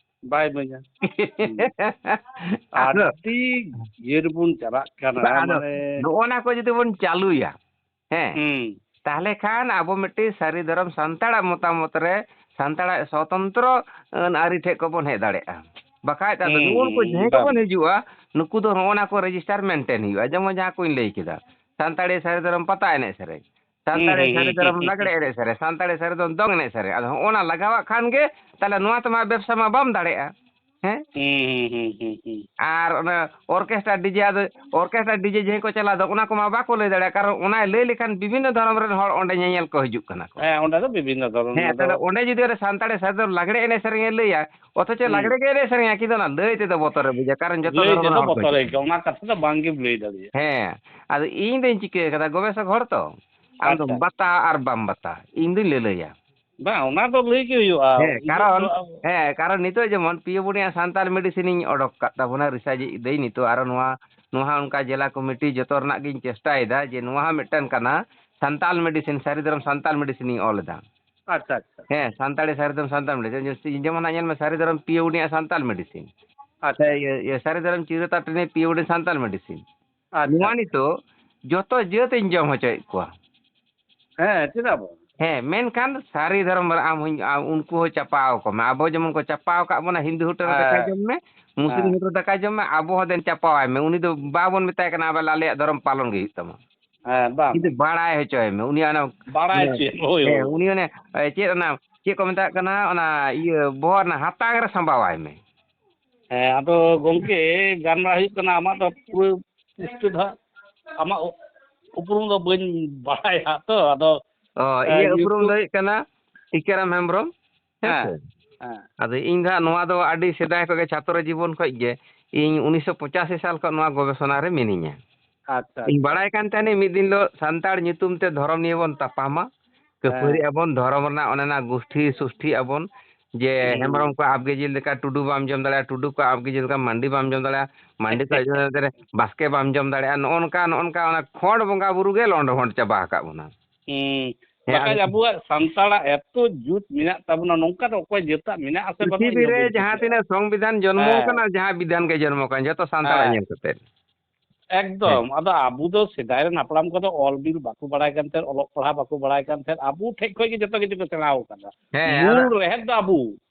ᱵᱟᱭ ᱤᱢᱟᱹᱧᱟ᱾ ᱦᱩᱸ᱾ ᱟᱫᱚ ᱟᱹᱰᱤ ᱤᱭᱟᱹ ᱨᱮᱵᱚᱱ ᱪᱟᱞᱟᱜ ᱠᱟᱱᱟ, ᱵᱟ, ᱟᱫᱚ ᱢᱟᱱᱮ ᱱᱚᱜᱼᱚ ᱱᱟ ᱠᱚ ᱡᱩᱫᱤ ᱵᱚᱱ ᱪᱟᱹᱞᱩᱭᱟ, ᱦᱮᱸ, ᱦᱩᱸ᱾ ᱛᱟᱦᱞᱮ ᱠᱷᱟᱱ ᱟᱵᱚ ᱢᱤᱫᱴᱤᱡ ᱥᱟᱹᱨᱤ ᱫᱷᱚᱨᱚᱢ ᱥᱟᱱᱛᱟᱲᱟᱜ ᱢᱚᱛᱟᱢᱚᱛ ᱨᱮ, ᱥᱟᱱᱛᱟᱲᱟᱜ ᱥᱚᱛᱚᱱᱛᱨᱚ ᱟᱹᱱ ᱟᱹᱨᱤ ᱴᱷᱮᱡ ᱠᱚᱵᱚᱱ ᱦᱮᱡ ᱫᱟᱲᱮᱭᱟᱜᱼᱟ᱾ ᱵᱟᱠᱷᱟᱡ ᱫᱚ ᱟᱫᱚ ᱦᱩᱸ, ᱱᱩᱜᱼᱩ ᱱᱩᱠᱩ ᱦᱩᱸ, ᱡᱟᱦᱟᱸᱭ ᱵᱟᱝ᱾ ᱠᱚᱵᱚᱱ ᱦᱤᱡᱩᱜᱼᱟ, ᱱᱩᱠᱩ ᱫᱚ ᱱᱚᱜᱼᱚ ᱱᱟ ᱠᱚ register maintain ᱦᱩᱭᱩᱜᱼᱟ᱾ ᱡᱮᱢᱚᱱ ᱡᱟᱦᱟᱸ ᱠᱚᱧ ᱞᱟᱹᱭ ᱠᱮᱫᱟ, ᱥᱟᱱᱛᱟᱲᱤ ᱥᱟᱹᱨᱤ ᱫᱷᱚᱨᱚᱢ ᱯᱟᱛᱟ ᱮᱱᱮᱡ ᱥᱮᱨᱮᱧ, ᱦᱩᱸ, ᱥᱟᱱᱛᱟᱲᱤ ᱦᱩᱸ, ᱥᱟᱹᱨᱤ ᱦᱩᱸ, ᱫᱷᱚᱨᱚᱢ ᱦᱩᱸ, ᱞᱟᱜᱽᱲᱮ ᱦᱩᱸ᱾ ᱮᱱᱮᱡ ᱥᱮᱨᱮᱧ, ᱥᱟᱱᱛᱟᱲᱤ ᱥᱟᱹᱨᱤ ᱫᱷᱚᱨᱚᱢ ᱫᱚᱝ ᱮᱱᱮᱡ ᱥᱮᱨᱮᱧ᱾ ᱟᱫᱚ ᱦᱚᱸᱜᱼᱚ ᱱᱟ ᱞᱟᱜᱟᱣᱟᱜ ᱠᱷᱟᱱ ᱜᱮ ᱛᱟᱦᱞᱮ ᱱᱚᱣᱟ ᱛᱮᱢᱟ ᱵᱮᱵᱽᱥᱟ ᱢᱟ ᱵᱟᱢ ᱫᱟᱲᱮᱭᱟᱜᱼᱟ᱾ ᱦᱮᱸ? ᱦᱩᱸ, ᱦᱩᱸ, ᱦᱩᱸ, ᱦᱩᱸ, ᱦᱩᱸ᱾ ᱟᱨ ᱚᱱᱟ orchestra DJ, ᱟᱫᱚ orchestra DJ ᱡᱟᱦᱟᱸᱭ ᱠᱚ ᱪᱟᱞᱟᱣ ᱫᱚ, ᱚᱱᱟ ᱠᱚᱢᱟ ᱵᱟᱠᱚ ᱞᱟᱹᱭ ᱫᱟᱲᱮᱭᱟᱜᱼᱟ, ᱠᱟᱨᱚᱱ ᱚᱱᱟᱭ ᱞᱟᱹᱭ ᱞᱮᱠᱷᱟᱱ ᱵᱤᱵᱷᱤᱱᱱᱚ ᱫᱷᱚᱨᱚᱢ ᱨᱮᱱ ᱦᱚᱲ ᱚᱸᱰᱮ ᱧᱮᱧᱮᱞ ᱠᱚ ᱦᱤᱡᱩᱜ ᱠᱟᱱᱟ ᱠᱚ᱾ ᱦᱮᱸ, ᱚᱸᱰᱮ ᱫᱚ ᱵᱤᱵᱷᱤᱱᱱᱚ ᱫᱷᱚᱨᱚᱢ ᱦᱮᱸ, ᱨᱮᱱ ᱫᱚ᱾ ᱛᱟᱦᱞᱮ ᱚᱸᱰᱮ ᱡᱩᱫᱤ ᱚᱸᱰᱮ ᱥᱟᱱᱛᱟᱲᱤ ᱥᱟᱭᱤᱰ ᱫᱚ ᱞᱟᱜᱽᱲᱮ ᱮᱱᱮᱡ ᱥᱮᱨᱮᱧ ᱮ ᱞᱟᱹᱭᱟ, ᱚᱛᱷᱚᱪᱚ ᱦᱩᱸ᱾ ᱞᱟᱜᱽᱲᱮ ᱜᱮ ᱮᱱᱮᱡ ᱥᱮᱨᱮᱧᱟ, ᱠᱤᱱᱛᱩ ᱚᱱᱟ ᱞᱟᱹᱭ ᱛᱮᱫᱚ ᱵᱚᱛᱚᱨ ᱮ ᱵᱩᱡᱟ, ᱠᱟᱨᱚᱱ ᱡᱚᱛᱚ ᱞᱟᱹᱭ ᱫᱷᱚᱨᱚᱢ ᱨᱮᱱ ᱛᱮᱫᱚ ᱦᱚᱲ ᱠᱚ ᱵᱚᱛᱚᱨ ᱦᱤᱡᱩᱜ ᱟᱹᱭᱠᱟᱹᱣᱟ, ᱠᱟᱱᱟ᱾ ᱚᱱᱟ ᱠᱟᱛᱷᱟ ᱫᱚ ᱵᱟᱝ ᱜᱮᱢ ᱞᱟᱹᱭ ᱫᱟᱲᱮᱭᱟᱜᱼᱟ᱾ ᱦᱮᱸ, ᱟᱫᱚ ᱤᱧ ᱫᱚᱧ ᱪᱤᱠᱟᱹ ᱠᱟᱫᱟ, ᱜᱚᱵᱮᱥᱚᱠ ᱦᱚᱲ ᱛᱚ, ᱟᱢ ᱫᱚᱢ ᱟᱪᱪᱷᱟ᱾ ᱵᱟᱛᱟ ᱟᱨ ᱵᱟᱢ ᱵᱟᱛᱟ, ᱤᱧ ᱫᱩᱧ ᱞᱟᱹᱞᱟᱹᱭᱟ᱾ ᱵᱟᱝ, ᱚᱱᱟ ᱫᱚ ᱞᱟᱹᱭ ᱜᱮ ᱦᱩᱭᱩᱜᱼᱟ᱾ ᱦᱮᱸ, ᱤᱧᱟᱹᱜ ᱠᱟᱨᱚᱱ, ᱫᱚ ᱦᱮᱸ, ᱠᱟᱨᱚᱱ ᱱᱤᱛᱚᱜ ᱡᱮᱢᱚᱱ ᱯᱤᱭᱳ ᱵᱩᱱᱤᱭᱟᱜ ᱥᱟᱱᱛᱟᱲ medicine ᱤᱧ ᱚᱰᱚᱠ ᱠᱟᱫ ᱛᱟᱵᱚᱱᱟ, research ᱤᱫᱟᱹᱧ ᱱᱤᱛᱚᱜ, ᱟᱨᱚ ᱱᱚᱣᱟ, ᱱᱚᱣᱟ ᱦᱚᱸ ᱚᱱᱠᱟ ᱡᱮᱞᱟ committee ᱡᱚᱛᱚ ᱨᱮᱱᱟᱜ ᱜᱤᱧ ᱪᱮᱥᱴᱟᱭᱮᱫᱟ ᱡᱮ ᱱᱚᱣᱟ ᱦᱚᱸ ᱢᱤᱫᱴᱟᱝ ᱠᱟᱱᱟ, ᱥᱟᱱᱛᱟᱲ medicine, ᱥᱟᱹᱨᱤ ᱫᱷᱚᱨᱚᱢ ᱥᱟᱱᱛᱟᱲ medicine ᱤᱧ ᱚᱞ ᱮᱫᱟ᱾ ᱟᱪᱪᱷᱟ, ᱟᱪᱪᱷᱟ᱾ ᱦᱮᱸ, ᱥᱟᱱᱛᱟᱲᱤ ᱥᱟᱹᱨᱤ ᱫᱷᱚᱨᱚᱢ ᱥᱟᱱᱛᱟᱲ medicine᱾ ᱡᱮ-, ᱡᱮᱢᱚᱱ ᱦᱟᱸᱜ ᱧᱮᱞ ᱢᱮ, ᱥᱟᱹᱨᱤ ᱫᱷᱚᱨᱚᱢ ᱯᱤᱭᱳ ᱵᱩᱱᱤᱭᱟᱜ ᱥᱟᱱᱛᱟᱲ medicine᱾ ᱟᱪᱪᱷᱟ᱾ ᱥᱮ ᱤᱭᱟᱹ, ᱤᱭᱟᱹ, ᱥᱟᱹᱨᱤ ᱫᱷᱚᱨᱚᱢ ᱪᱤᱨᱟᱹᱛᱟ ᱴᱟᱺᱰᱤ ᱯᱤᱭᱳ ᱵᱩᱱᱤ ᱥᱟᱱᱛᱟᱲ medicine᱾ ᱟᱪᱪᱷᱟ᱾ ᱱᱚᱣᱟ ᱱᱤᱛᱚᱜ ᱡᱚᱛᱚ ᱡᱟᱹᱛ ᱤᱧ ᱡᱚᱢ ᱦᱚᱪᱚᱭᱮᱫ ᱠᱚᱣᱟ᱾ ᱦᱮᱸ, ᱪᱮᱫᱟᱜ ᱵᱟᱝ? ᱦᱮᱸ, ᱢᱮᱱᱠᱷᱟᱱ ᱥᱟᱹᱨᱤ ᱫᱷᱚᱨᱚᱢ ᱨᱮ ᱟᱢ ᱦᱚᱸᱧ, ᱟᱢ, ᱩᱱᱠᱩ ᱦᱚᱸ ᱪᱟᱯᱟᱣ ᱠᱚᱢᱮ᱾ ᱟᱵᱚ ᱡᱮᱢᱚᱱ ᱠᱚ ᱪᱟᱯᱟᱣ ᱟᱠᱟᱫ ᱵᱚᱱᱟ ᱦᱤᱱᱫᱩ ᱦᱳᱴᱮᱞ ᱨᱮ ᱫᱟᱠᱟ ᱦᱮᱸ, ᱡᱚᱢ ᱢᱮ, ᱢᱩᱥᱞᱤᱢ ᱦᱮᱸ᱾ ᱦᱳᱴᱮᱞ ᱨᱮ ᱫᱟᱠᱟ ᱡᱚᱢ ᱢᱮ, ᱟᱵᱚ ᱦᱚᱸ ᱫᱮᱱ ᱪᱟᱯᱟᱣᱟᱭ ᱢᱮ᱾ ᱩᱱᱤ ᱫᱚ ᱵᱟᱵᱚᱱ ᱢᱮᱛᱟᱭ ᱠᱟᱱᱟ, ᱟᱵᱮ ᱟᱞᱮᱭᱟᱜ ᱫᱷᱚᱨᱚᱢ ᱯᱟᱞᱚᱱ ᱜᱮ ᱦᱩᱭᱩᱜ ᱛᱟᱢᱟ᱾ ᱦᱮᱸ, ᱵᱟᱝ᱾ ᱠᱤᱱᱛᱩ ᱵᱟᱲᱟᱭ ᱦᱚᱪᱚᱭ ᱢᱮ, ᱩᱱᱤ ᱚᱱᱟ, ᱵᱟᱲᱟᱭ ᱦᱮᱸ, ᱦᱚᱪᱚᱭᱮᱢ, ᱦᱳᱭ, ᱦᱮᱸ, ᱦᱳᱭ᱾ ᱩᱱᱤ ᱚᱱᱮ, ᱮ, ᱪᱮᱫ ᱚᱱᱟ, ᱪᱮᱫ ᱠᱚ ᱢᱮᱛᱟᱜ ᱠᱟᱱᱟ, ᱚᱱᱟ ᱤᱭᱟᱹ ᱵᱚᱦᱚᱜ ᱨᱮᱱᱟᱜ ᱦᱟᱛᱟᱝ ᱨᱮ ᱥᱟᱸᱵᱟᱣᱟᱭ ᱢᱮ᱾ ᱦᱮᱸ, ᱟᱫᱚ ᱜᱚᱝᱠᱮ, ᱜᱟᱞᱢᱟᱨᱟᱣ ᱦᱩᱭᱩᱜ ᱠᱟᱱᱟ, ᱟᱢᱟᱜ ᱫᱚ ᱯᱩᱨᱟᱹ ᱥᱴᱮᱴ ᱦᱟᱸᱜ, ᱟᱢᱟᱜ ᱩ-, ᱩᱯᱨᱩᱢ ᱫᱚ ᱵᱟᱹᱧ ᱵᱟᱲᱟᱭᱟ ᱛᱚ, ᱟᱫᱚ, ᱚ, ᱮ, ᱤᱧᱟᱹᱜ ᱩᱯᱨᱩᱢ ᱫᱚ YouTube ᱦᱩᱭᱩᱜ ᱠᱟᱱᱟ ᱴᱤᱠᱟᱹᱨᱟᱢ ᱦᱮᱢᱵᱨᱚᱢ, ᱦᱮᱸ ᱥᱮ? ᱦᱮᱸ, ᱦᱮᱸ᱾ ᱟᱫᱚ ᱤᱧ ᱫᱚ ᱦᱟᱸᱜ ᱱᱚᱣᱟ ᱫᱚ ᱟᱹᱰᱤ ᱥᱮᱫᱟᱭ ᱠᱷᱚᱱ ᱜᱮ, ᱪᱷᱟᱛᱨᱚ ᱡᱤᱵᱚᱱ ᱠᱷᱚᱱ ᱜᱮ, ᱤᱧ ᱩᱱᱤᱥᱥᱚ ᱯᱚᱸᱪᱟᱥᱤ ᱥᱟᱞ ᱠᱷᱚᱱ ᱱᱚᱣᱟ ᱜᱚᱵᱮᱥᱚᱱᱟ ᱨᱮ ᱢᱤᱱᱟᱹᱧᱟ᱾ ᱟᱪᱪᱷᱟ, ᱤᱧ ᱟᱪᱪᱷᱟ, ᱵᱟᱲᱟᱭ ᱟᱪᱪᱷᱟ᱾ ᱠᱟᱱ ᱛᱟᱦᱮᱱᱟᱹᱧ ᱢᱤᱫ ᱫᱤᱱ ᱦᱤᱞᱳᱜ ᱥᱟᱱᱛᱟᱲ ᱧᱩᱛᱩᱢ ᱛᱮ ᱫᱷᱚᱨᱚᱢ ᱱᱤᱭᱮ ᱵᱚᱱ ᱛᱟᱯᱟᱢᱟ, ᱠᱷᱟᱹᱯᱟᱹᱨᱤᱜ ᱦᱮᱸ᱾ ᱟᱵᱚᱱ, ᱫᱷᱚᱨᱚᱢ ᱨᱮᱱᱟᱜ ᱚᱱᱮ ᱚᱱᱟ ᱜᱩᱥᱴᱷᱤ ᱥᱩᱥᱴᱷᱤᱜ ᱟᱵᱚᱱ, ᱡᱮ ᱦᱩᱸ᱾ ᱦᱮᱢᱵᱨᱚᱢ ᱠᱚᱣᱟᱜ ᱟᱵᱜᱮ ᱡᱤᱞ ᱞᱮᱠᱟ ᱴᱩᱰᱩ ᱵᱟᱢ ᱡᱚᱢ ᱫᱟᱲᱮᱭᱟᱜᱼᱟ, ᱴᱩᱰᱩ ᱠᱚᱣᱟᱜ ᱟᱵᱜᱮ ᱡᱤᱞ ᱞᱮᱠᱟ ᱢᱟᱱᱰᱤ ᱵᱟᱢ ᱡᱚᱢ ᱫᱟᱲᱮᱭᱟᱜᱼᱟ, ᱢᱟᱱᱰᱤ ᱠᱚᱣᱟᱜ ᱟᱵᱜᱮ ᱡᱤᱞ ᱞᱮᱠᱟ ᱵᱟᱥᱠᱮ ᱵᱟᱢ ᱡᱚᱢ ᱫᱟᱲᱮᱭᱟᱜᱼᱟ᱾ ᱱᱚᱜᱼᱚ ᱱᱚᱝᱠᱟ, ᱱᱚᱜᱼᱚ ᱱᱚᱝᱠᱟ ᱚᱱᱟ ᱠᱷᱚᱸᱰ ᱵᱚᱸᱜᱟ ᱵᱩᱨᱩ ᱜᱮ ᱞᱚᱸᱰ ᱵᱷᱚᱸᱰ ᱪᱟᱵᱟ ᱟᱠᱟᱫ ᱵᱚᱱᱟ᱾ ᱦᱩᱸ᱾ ᱦᱮᱸ, ᱵᱟᱠᱷᱟᱡ ᱟᱫᱚ ᱟᱵᱚᱣᱟᱜ ᱥᱟᱱᱛᱟᱲᱟᱜ ᱮᱛᱚ ᱡᱩᱛ ᱢᱮᱱᱟᱜ ᱛᱟᱵᱚᱱᱟ, ᱱᱚᱝᱠᱟ ᱫᱚ ᱚᱠᱚᱭ ᱡᱟᱹᱛᱟᱜ ᱢᱮᱱᱟᱜ ᱟᱥᱮ ᱵᱟᱹᱱᱩᱜᱼᱟ, ᱤᱧ ᱯᱨᱤᱛᱷᱤᱵᱤ ᱦᱚᱸ ᱨᱮ ᱵᱟᱹᱧ ᱡᱟᱦᱟᱸ ᱵᱩᱡᱷᱟᱹᱣ ᱛᱤᱱᱟᱹᱜ ᱫᱟᱲᱮᱭᱟᱜᱼᱟ᱾ ᱥᱚᱝᱵᱤᱫᱷᱟᱱ ᱡᱚᱱᱢᱚ ᱦᱮᱸ᱾ ᱟᱠᱟᱱᱟ, ᱡᱟᱦᱟᱸ ᱵᱤᱫᱷᱟᱱ ᱜᱮ ᱡᱚᱱᱢᱚ ᱟᱠᱟᱱᱟ, ᱡᱚᱛᱚ ᱥᱟᱱᱛᱟᱲᱟᱜ ᱦᱮᱸ᱾ ᱧᱮᱞ ᱠᱟᱛᱮ᱾ ᱦᱮᱸ᱾ ᱮᱠᱫᱚᱢ᱾ ᱟᱫᱚ ᱟᱵᱚ ᱫᱚ ᱥᱮᱫᱟᱭ ᱨᱮᱱ ᱦᱟᱯᱲᱟᱢ ᱠᱚᱫᱚ ᱚᱞ ᱵᱤᱞ ᱵᱟᱠᱚ ᱵᱟᱲᱟᱭ ᱠᱟᱱ ᱛᱟᱦᱮᱸᱫ, ᱚᱞᱚᱜ ᱯᱟᱲᱦᱟᱜ ᱵᱟᱠᱚ ᱵᱟᱲᱟᱭ ᱠᱟᱱ ᱛᱟᱦᱮᱸᱫ, ᱟᱵᱚ ᱴᱷᱮᱡ ᱠᱷᱚᱡ ᱜᱮ ᱡᱚᱛᱚ ᱠᱤᱪᱷᱩ ᱠᱚ ᱥᱮᱬᱟ ᱟᱠᱟᱫᱟ᱾ ᱦᱮᱸ, ᱢᱩᱞ ᱟᱫᱚ ᱨᱮᱦᱮᱫ ᱫᱚ ᱟᱵᱚ᱾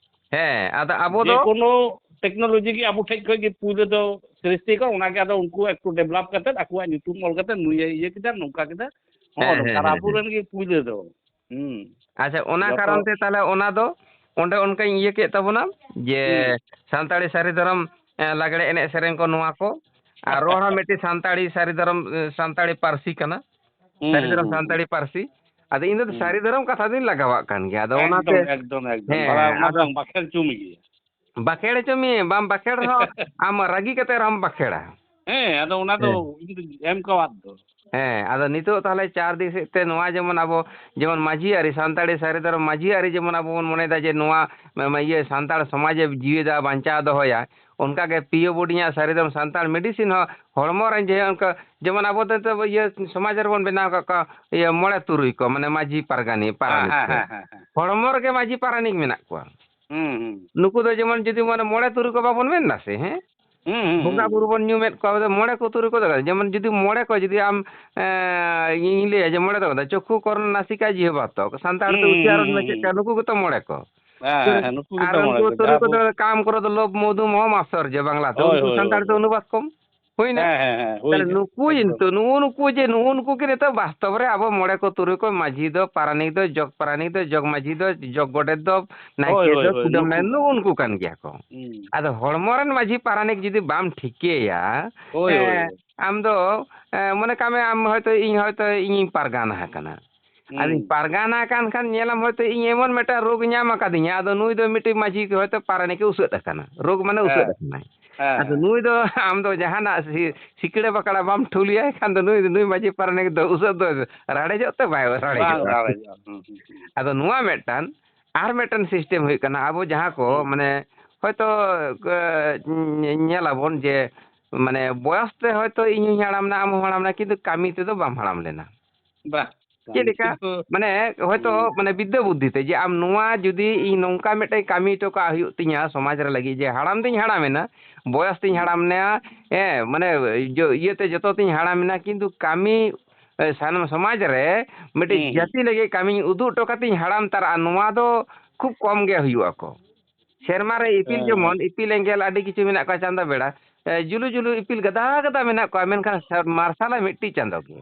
ᱦᱮᱸ, ᱟᱫᱚ ᱟᱵᱚ ᱫᱚ ᱡᱮᱠᱳᱱᱳ ᱴᱮᱠᱱᱳᱞᱚᱡᱤ ᱜᱮ ᱟᱵᱚ ᱴᱷᱮᱡ ᱠᱷᱚᱡ ᱜᱮ ᱯᱩᱭᱞᱩ ᱫᱚ ᱥᱨᱤᱥᱴᱤ ᱠᱚ, ᱚᱱᱟᱜᱮ ᱟᱫᱚ ᱩᱱᱠᱩ ᱮᱠᱴᱩ ᱰᱮᱵᱷᱞᱚᱯ ᱠᱟᱛᱮᱫ ᱟᱠᱚᱣᱟᱜ ᱧᱩᱛᱩᱢ ᱚᱞ ᱠᱟᱛᱮᱫ ᱱᱩᱭᱮ ᱤᱭᱟᱹ ᱠᱮᱫᱟ, ᱱᱚᱝᱠᱟ ᱠᱮᱫᱟ, ᱦᱚᱸᱜᱼᱚ ᱦᱮᱸ, ᱱᱚᱝᱠᱟ᱾ ᱦᱮᱸ, ᱟᱨ ᱦᱮᱸ, ᱦᱮᱸ᱾ ᱟᱵᱚᱨᱮᱱ ᱜᱮ ᱯᱩᱭᱞᱩ ᱫᱚ᱾ ᱦᱩᱸ᱾ ᱟᱪᱪᱷᱟ, ᱚᱱᱟ ᱡᱚᱛᱚ ᱠᱟᱨᱚᱱ ᱛᱮ ᱛᱟᱦᱞᱮ ᱚᱱᱟ ᱫᱚ, ᱚᱸᱰᱮ ᱚᱱᱠᱟᱧ ᱤᱭᱟᱹ ᱠᱮᱫ ᱛᱟᱵᱚᱱᱟ ᱡᱮ ᱦᱩᱸ᱾ ᱥᱟᱱᱛᱟᱲᱤ ᱥᱟᱹᱨᱤ ᱫᱷᱚᱨᱚᱢ, ᱮ, ᱞᱟᱜᱽᱲᱮ ᱮᱱᱮᱡ ᱥᱮᱨᱮᱧ ᱠᱚ ᱱᱚᱣᱟ ᱠᱚ, ᱟᱨ ᱨᱚᱲ ᱦᱚᱸ ᱢᱤᱫᱴᱤᱡ ᱥᱟᱱᱛᱟᱲᱤ ᱥᱟᱹᱨᱤ ᱫᱷᱚᱨᱚᱢ, ᱮ, ᱥᱟᱱᱛᱟᱲᱤ ᱯᱟᱹᱨᱥᱤ ᱠᱟᱱᱟ, ᱦᱩᱸ, ᱥᱟᱹᱨᱤ ᱦᱩᱸ, ᱫᱷᱚᱨᱚᱢ ᱦᱩᱸ, ᱦᱩᱸ᱾ ᱥᱟᱱᱛᱟᱲᱤ ᱯᱟᱹᱨᱥᱤ᱾ ᱟᱫᱚ ᱤᱧ ᱫᱚ ᱦᱩᱸ᱾ ᱥᱟᱹᱨᱤ ᱫᱷᱚᱨᱚᱢ ᱠᱟᱛᱷᱟ ᱫᱚᱧ ᱞᱟᱜᱟᱣᱟᱜ ᱠᱟᱱ ᱜᱮᱭᱟ᱾ ᱟᱫᱚ ᱚᱱᱟᱛᱮ, ᱮᱠᱫᱚᱢ, ᱮᱠᱫᱚᱢ, ᱮᱠᱫᱚᱢ᱾ ᱦᱮᱸ, ᱵᱟᱲᱟᱭ, ᱚᱱᱟ ᱟᱫᱚ ᱫᱚ ᱵᱟᱝ ᱵᱟᱠᱷᱮᱲ ᱦᱚᱪᱚ ᱢᱮᱜᱮᱭᱟ᱾ ᱵᱟᱠᱷᱮᱲ ᱦᱚᱪᱚ ᱢᱮᱭᱟ, ᱵᱟᱢ ᱵᱟᱠᱷᱮᱲ ᱨᱮᱦᱚᱸ ᱟᱢ ᱨᱟᱹᱜᱤ ᱠᱟᱛᱮ ᱨᱮᱦᱚᱸᱢ ᱵᱟᱠᱷᱮᱲᱟ᱾ ᱦᱮᱸ, ᱟᱫᱚ ᱚᱱᱟ ᱫᱚ ᱦᱮᱸ᱾ ᱤᱧ ᱫᱚ ᱮᱢ ᱠᱟᱣᱟᱫ ᱫᱚ᱾ ᱦᱮᱸ, ᱟᱫᱚ ᱱᱤᱛᱚᱜ ᱛᱟᱦᱚᱞᱮ ᱪᱟᱨ ᱫᱤᱠ ᱥᱮᱫ ᱛᱮ ᱱᱚᱣᱟ ᱡᱮᱢᱚᱱ ᱟᱵᱚ, ᱡᱮᱢᱚᱱ ᱢᱟᱹᱡᱷᱤ ᱟᱹᱨᱤ, ᱥᱟᱱᱛᱟᱲᱤ ᱥᱟᱹᱨᱤ ᱫᱷᱚᱨᱚᱢ ᱢᱟᱹᱡᱷᱤ ᱟᱹᱨᱤ ᱡᱮᱢᱚᱱ ᱟᱵᱚ ᱵᱚᱱ ᱢᱚᱱᱮᱭᱮᱫᱟ ᱡᱮ ᱱᱚᱣᱟ ᱢᱟ-, ᱢᱟ-, ᱤᱭᱟᱹ ᱥᱟᱱᱛᱟᱲ ᱥᱚᱢᱟᱡᱽ ᱮ ᱡᱤᱣᱮᱫᱟ, ᱵᱟᱧᱪᱟᱣ ᱫᱚᱦᱚᱭᱟ, ᱚᱱᱠᱟ ᱜᱮ ᱯᱤ ᱳ ᱵᱳᱨᱰᱤᱝ ᱟᱜ ᱥᱟᱹᱨᱤ ᱫᱷᱚᱨᱚᱢ ᱥᱟᱱᱛᱟᱲ medicine ᱦᱚᱸ ᱦᱚᱲᱢᱚ ᱨᱮ ᱡᱮ ᱚᱱᱠᱟ ᱡᱮᱢᱚᱱ ᱟᱵᱚ ᱫᱚ ᱱᱤᱛᱚᱜ ᱤᱭᱟᱹ ᱥᱚᱢᱟᱡᱽ ᱨᱮᱵᱚᱱ ᱵᱮᱱᱟᱣ ᱠᱟᱜ ᱠᱚᱣᱟ ᱤᱭᱟᱹ ᱢᱚᱬᱮ ᱛᱩᱨᱩᱭ ᱠᱚ, ᱢᱟᱱᱮ ᱢᱟᱹᱡᱷᱤ ᱯᱟᱨᱜᱟᱱᱤᱠ, ᱦᱮᱸ, ᱯᱟᱨᱟᱱᱤᱠ ᱦᱮᱸ, ᱠᱚ᱾ ᱦᱮᱸ, ᱦᱮᱸ, ᱦᱮᱸ᱾ ᱦᱚᱲᱢᱚ ᱨᱮᱜᱮ ᱢᱟᱹᱡᱷᱤ ᱯᱟᱨᱟᱱᱤᱠ ᱢᱮᱱᱟᱜ ᱠᱚᱣᱟ᱾ ᱦᱩᱸ, ᱦᱩᱸ᱾ ᱱᱩᱠᱩ ᱫᱚ ᱡᱮᱢᱚᱱ ᱡᱩᱫᱤ ᱢᱟᱱᱮ ᱢᱚᱬᱮ ᱛᱩᱨᱩᱭ ᱠᱚ ᱵᱟᱵᱚᱱ ᱢᱮᱱ ᱫᱟ ᱥᱮ, ᱦᱮᱸ? ᱦᱩᱸ, ᱦᱩᱸ, ᱦᱩᱸ, ᱵᱚᱸᱜᱟ ᱦᱩᱸ᱾ ᱵᱩᱨᱩ ᱵᱚᱱ ᱧᱩᱢᱮᱫ ᱠᱚᱣᱟ, ᱟᱵᱚ ᱫᱚ ᱢᱚᱬᱮ ᱠᱚ ᱛᱩᱨᱩᱭ ᱠᱚ ᱫᱚ, ᱡᱮᱢᱚᱱ ᱡᱩᱫᱤ ᱢᱚᱬᱮ ᱠᱚ ᱡᱩᱫᱤ ᱟᱢ, ᱮᱸ, ᱤᱧᱤᱧ ᱞᱟᱹᱭᱟ ᱡᱮ ᱢᱚᱬᱮ ᱫᱚ ᱪᱚᱠᱠᱷᱩ, ᱠᱚᱨᱱᱚ, ᱱᱟᱥᱤᱠᱟ, ᱡᱤᱦᱵᱟ, ᱛᱚᱠ᱾ ᱥᱟᱱᱛᱟᱲ ᱦᱩᱸ, ᱛᱮ ᱦᱩᱸ, ᱩᱪᱪᱟᱨᱚᱱ ᱦᱩᱸ, ᱢᱮ ᱦᱩᱸ, ᱪᱮᱫ ᱞᱮᱠᱟ? ᱦᱩᱸ᱾ ᱱᱩᱠᱩ ᱜᱮᱛᱚ ᱢᱚᱬᱮ ᱠᱚ᱾ ᱦᱮᱸ, ᱦᱮᱸ, ᱦᱮᱸ, ᱱᱩᱠᱩ ᱟᱨ ᱜᱮᱛᱚ ᱢᱚᱬᱮ ᱩᱱᱠᱩ ᱠᱚ, ᱛᱩᱨᱩᱭ ᱡᱟᱦᱟᱸ ᱠᱚᱫᱚ ᱵᱚ ᱠᱟᱢ, ᱠᱨᱳᱫᱷ, ᱞᱳᱵᱷ, ᱢᱳᱫᱷᱩ, ᱢᱳᱦᱚ, ᱢᱟᱛᱥᱚᱨᱡᱚ ᱵᱟᱝᱞᱟ ᱛᱮ᱾ ᱦᱳᱭ, ᱩᱱᱠᱩ ᱦᱳᱭ, ᱥᱟᱱᱛᱟᱲ ᱦᱳᱭ, ᱛᱮ ᱦᱳᱭ᱾ ᱚᱱᱩᱵᱟᱫ ᱠᱚᱢ᱾ ᱦᱩᱭᱱᱟ? ᱦᱮᱸ, ᱦᱮᱸ, ᱦᱮᱸ, ᱦᱩᱭ ᱛᱟᱦᱞᱮ ᱠᱟᱱᱟ, ᱱᱩᱠᱩ ᱮᱠᱫᱚᱢ᱾ ᱱᱤᱛᱚᱜ, ᱱᱩᱜᱼᱩ ᱱᱩᱠᱩ ᱡᱮ, ᱱᱩᱜᱼᱩ ᱱᱩᱠᱩ ᱜᱮ ᱱᱤᱛᱚᱜ ᱵᱟᱥᱛᱚᱵ ᱨᱮ ᱟᱵᱚ ᱢᱚᱬᱮ ᱠᱚ ᱛᱩᱨᱩᱭ ᱠᱚ ᱢᱟᱹᱡᱷᱤ ᱫᱚ, ᱯᱟᱨᱟᱱᱤᱠ ᱫᱚ, ᱡᱚᱜᱽ ᱯᱟᱨᱟᱱᱤᱠ ᱫᱚ, ᱡᱚᱜᱽ ᱢᱟᱹᱡᱷᱤ ᱫᱚ, ᱡᱚᱜᱽ ᱜᱚᱰᱮᱛ ᱫᱚ, ᱱᱟᱭᱠᱮ ᱦᱳᱭ, ᱦᱳᱭ, ᱫᱚ, ᱦᱳᱭ, ᱠᱩᱰᱟᱹᱢ ᱱᱩᱠᱩ ᱱᱟᱭ-, ᱠᱚ᱾ ᱱᱩᱜᱼᱩ ᱱᱩᱠᱩ ᱠᱟᱱ ᱜᱮᱭᱟ ᱠᱚ᱾ ᱦᱩᱸ᱾ ᱟᱫᱚ ᱦᱚᱲᱢᱚ ᱨᱮᱱ ᱢᱟᱹᱡᱷᱤ ᱯᱟᱨᱟᱱᱤᱠ ᱡᱩᱫᱤ ᱵᱟᱢ ᱴᱷᱤᱠᱟᱹᱭᱟ, ᱦᱳᱭ, ᱦᱳᱭ, ᱮᱸ, ᱦᱳᱭ᱾ ᱟᱢ ᱫᱚ, ᱮᱸ, ᱢᱚᱱᱮ ᱠᱟᱜ ᱢᱮ ᱟᱢ ᱦᱚᱭᱛᱳ, ᱤᱧ ᱦᱚᱭᱛᱳ ᱤᱧᱤᱧ ᱯᱟᱨᱜᱟᱱᱟ ᱟᱠᱟᱱᱟ᱾ ᱟᱫᱚᱧ ᱦᱩᱸ᱾ ᱯᱟᱨᱜᱟᱱᱟ ᱟᱠᱟᱱ ᱠᱷᱟᱱ ᱧᱮᱞᱟᱢ ᱦᱚᱭᱛᱳ ᱤᱧ ᱮᱢᱚᱱ ᱢᱤᱫᱴᱟᱝ ᱨᱳᱜᱽ ᱧᱟᱢ ᱟᱠᱟᱫᱤᱧᱟ, ᱟᱫᱚ ᱱᱩᱭ ᱫᱚ ᱢᱤᱫᱴᱤᱡ ᱢᱟᱹᱡᱷᱤ ᱦᱚᱭᱛᱳ ᱯᱟᱨᱟᱱᱤᱠ ᱮ ᱩᱥᱟᱹᱫ ᱟᱠᱟᱱᱟ, ᱨᱳᱜᱽ ᱢᱟᱱᱮ ᱩᱥᱟᱹᱫ ᱦᱮᱸ᱾ ᱟᱠᱟᱱᱟᱭ᱾ ᱦᱮᱸ, ᱟᱫᱚ ᱦᱮᱸ᱾ ᱱᱩᱭ ᱫᱚ ᱟᱢ ᱫᱚ ᱡᱟᱦᱟᱱᱟᱜ ᱥᱤ-, ᱥᱤᱠᱲᱟᱹ ᱵᱟᱠᱲᱟ ᱵᱟᱢ ᱴᱷᱩᱞᱤᱭᱟᱭ ᱠᱷᱟᱱ ᱫᱚ ᱱᱩᱭ, ᱱᱩᱭ ᱢᱟᱹᱡᱷᱤ ᱯᱟᱨᱟᱱᱤᱠ ᱫᱚ ᱩᱥᱟᱹᱫ ᱫᱚ ᱨᱟᱲᱮᱡᱚᱜ ᱛᱮ ᱵᱟᱭ ᱵᱟᱝ ᱨᱟᱲᱮᱡᱚᱜᱼᱟ᱾ ᱨᱟᱲᱮᱡᱚᱜᱼᱟ᱾ ᱦᱩᱸ, ᱦᱩᱸ, ᱦᱩᱸ᱾ ᱟᱫᱚ ᱱᱚᱣᱟ ᱢᱤᱫᱴᱟᱝ, ᱟᱨ ᱢᱤᱫᱴᱟᱝ system ᱦᱩᱭᱩᱜ ᱠᱟᱱᱟ, ᱟᱵᱚ ᱡᱟᱦᱟᱸ ᱠᱚ ᱦᱩᱸ᱾ ᱢᱟᱱᱮ ᱦᱚᱭᱛᱳ, ᱮ, ᱧᱮᱞᱟᱵᱚᱱ ᱡᱮ ᱢᱟᱱᱮ ᱵᱚᱭᱚᱥ ᱛᱮ ᱦᱚᱭᱛᱳ ᱤᱧ ᱦᱚᱧ ᱦᱟᱲᱟᱢ ᱱᱟ, ᱟᱢ ᱦᱚᱢ ᱦᱟᱲᱟᱢ ᱱᱟ, ᱠᱤᱱᱛᱩ ᱠᱟᱹᱢᱤ ᱛᱮᱫᱚ ᱵᱟᱢ ᱦᱟᱲᱟᱢ ᱞᱮᱱᱟ᱾ ᱵᱟᱦ, ᱪᱮᱫ ᱠᱟᱹᱢᱤ ᱞᱮᱠᱟ? ᱠᱤᱱᱛᱩ ᱢᱟᱱᱮ ᱦᱚᱭᱛᱳ ᱦᱩᱸ᱾ ᱢᱟᱱᱮ ᱵᱤᱫᱽᱫᱟᱹ ᱵᱩᱫᱽᱫᱷᱤ ᱛᱮ ᱡᱮ ᱟᱢ ᱱᱚᱣᱟ ᱡᱩᱫᱤ ᱤᱧ ᱱᱚᱝᱠᱟ ᱢᱤᱫᱴᱮᱱ ᱠᱟᱹᱢᱤ ᱦᱚᱴᱚ ᱠᱟᱜ ᱦᱩᱭᱩᱜ ᱛᱤᱧᱟ ᱥᱚᱢᱟᱡᱽ ᱨᱮ ᱞᱟᱹᱜᱤᱫ, ᱡᱮ ᱦᱟᱲᱟᱢ ᱫᱩᱧ ᱦᱟᱲᱟᱢ ᱮᱱᱟ, ᱵᱚᱭᱚᱥ ᱛᱤᱧ ᱦᱩᱸ᱾ ᱦᱟᱲᱟᱢ ᱮᱱᱟ, ᱦᱮᱸ, ᱢᱟᱱᱮ ᱡᱚ-, ᱤᱭᱟᱹᱛᱮ ᱡᱚᱛᱚ ᱛᱤᱧ ᱦᱟᱲᱟᱢ ᱮᱱᱟ, ᱠᱤᱱᱛᱩ ᱠᱟᱹᱢᱤ, ᱮ, ᱥᱟᱱᱟᱢ ᱥᱚᱢᱟᱡᱽ ᱨᱮ ᱢᱤᱫᱴᱤᱡ ᱦᱩᱸ, ᱦᱩᱸ᱾ ᱡᱟᱹᱛᱤ ᱞᱟᱹᱜᱤᱫ ᱠᱟᱹᱢᱤᱧ ᱩᱫᱩᱜ ᱦᱚᱴᱚ ᱠᱟᱛᱮᱧ ᱦᱟᱲᱟᱢ ᱛᱟᱨᱟᱜᱼᱟ, ᱱᱚᱣᱟ ᱫᱚ ᱠᱷᱩᱵ ᱠᱚᱢ ᱜᱮ ᱦᱩᱭᱩᱜ ᱟᱠᱚ᱾ ᱥᱮᱨᱢᱟ ᱨᱮ ᱤᱯᱤᱞ ᱦᱮᱸ᱾ ᱡᱮᱢᱚᱱ, ᱤᱯᱤᱞ ᱮᱸᱜᱮᱞ ᱟᱹᱰᱤ ᱠᱤᱪᱷᱩ ᱢᱮᱱᱟᱜ ᱠᱚᱣᱟ, ᱪᱟᱸᱫᱚ ᱵᱮᱲᱟ, ᱮ, ᱡᱩᱞᱩ ᱡᱩᱞᱩ ᱤᱯᱤᱞ ᱜᱟᱫᱟ ᱜᱟᱫᱟ ᱢᱮᱱᱟᱜ ᱠᱚᱣᱟ, ᱢᱮᱱᱠᱷᱟᱱ ᱥᱮ-, ᱢᱟᱨᱥᱟᱞᱟᱭ ᱢᱤᱫᱴᱤᱡ ᱪᱟᱸᱫᱚ ᱜᱮ᱾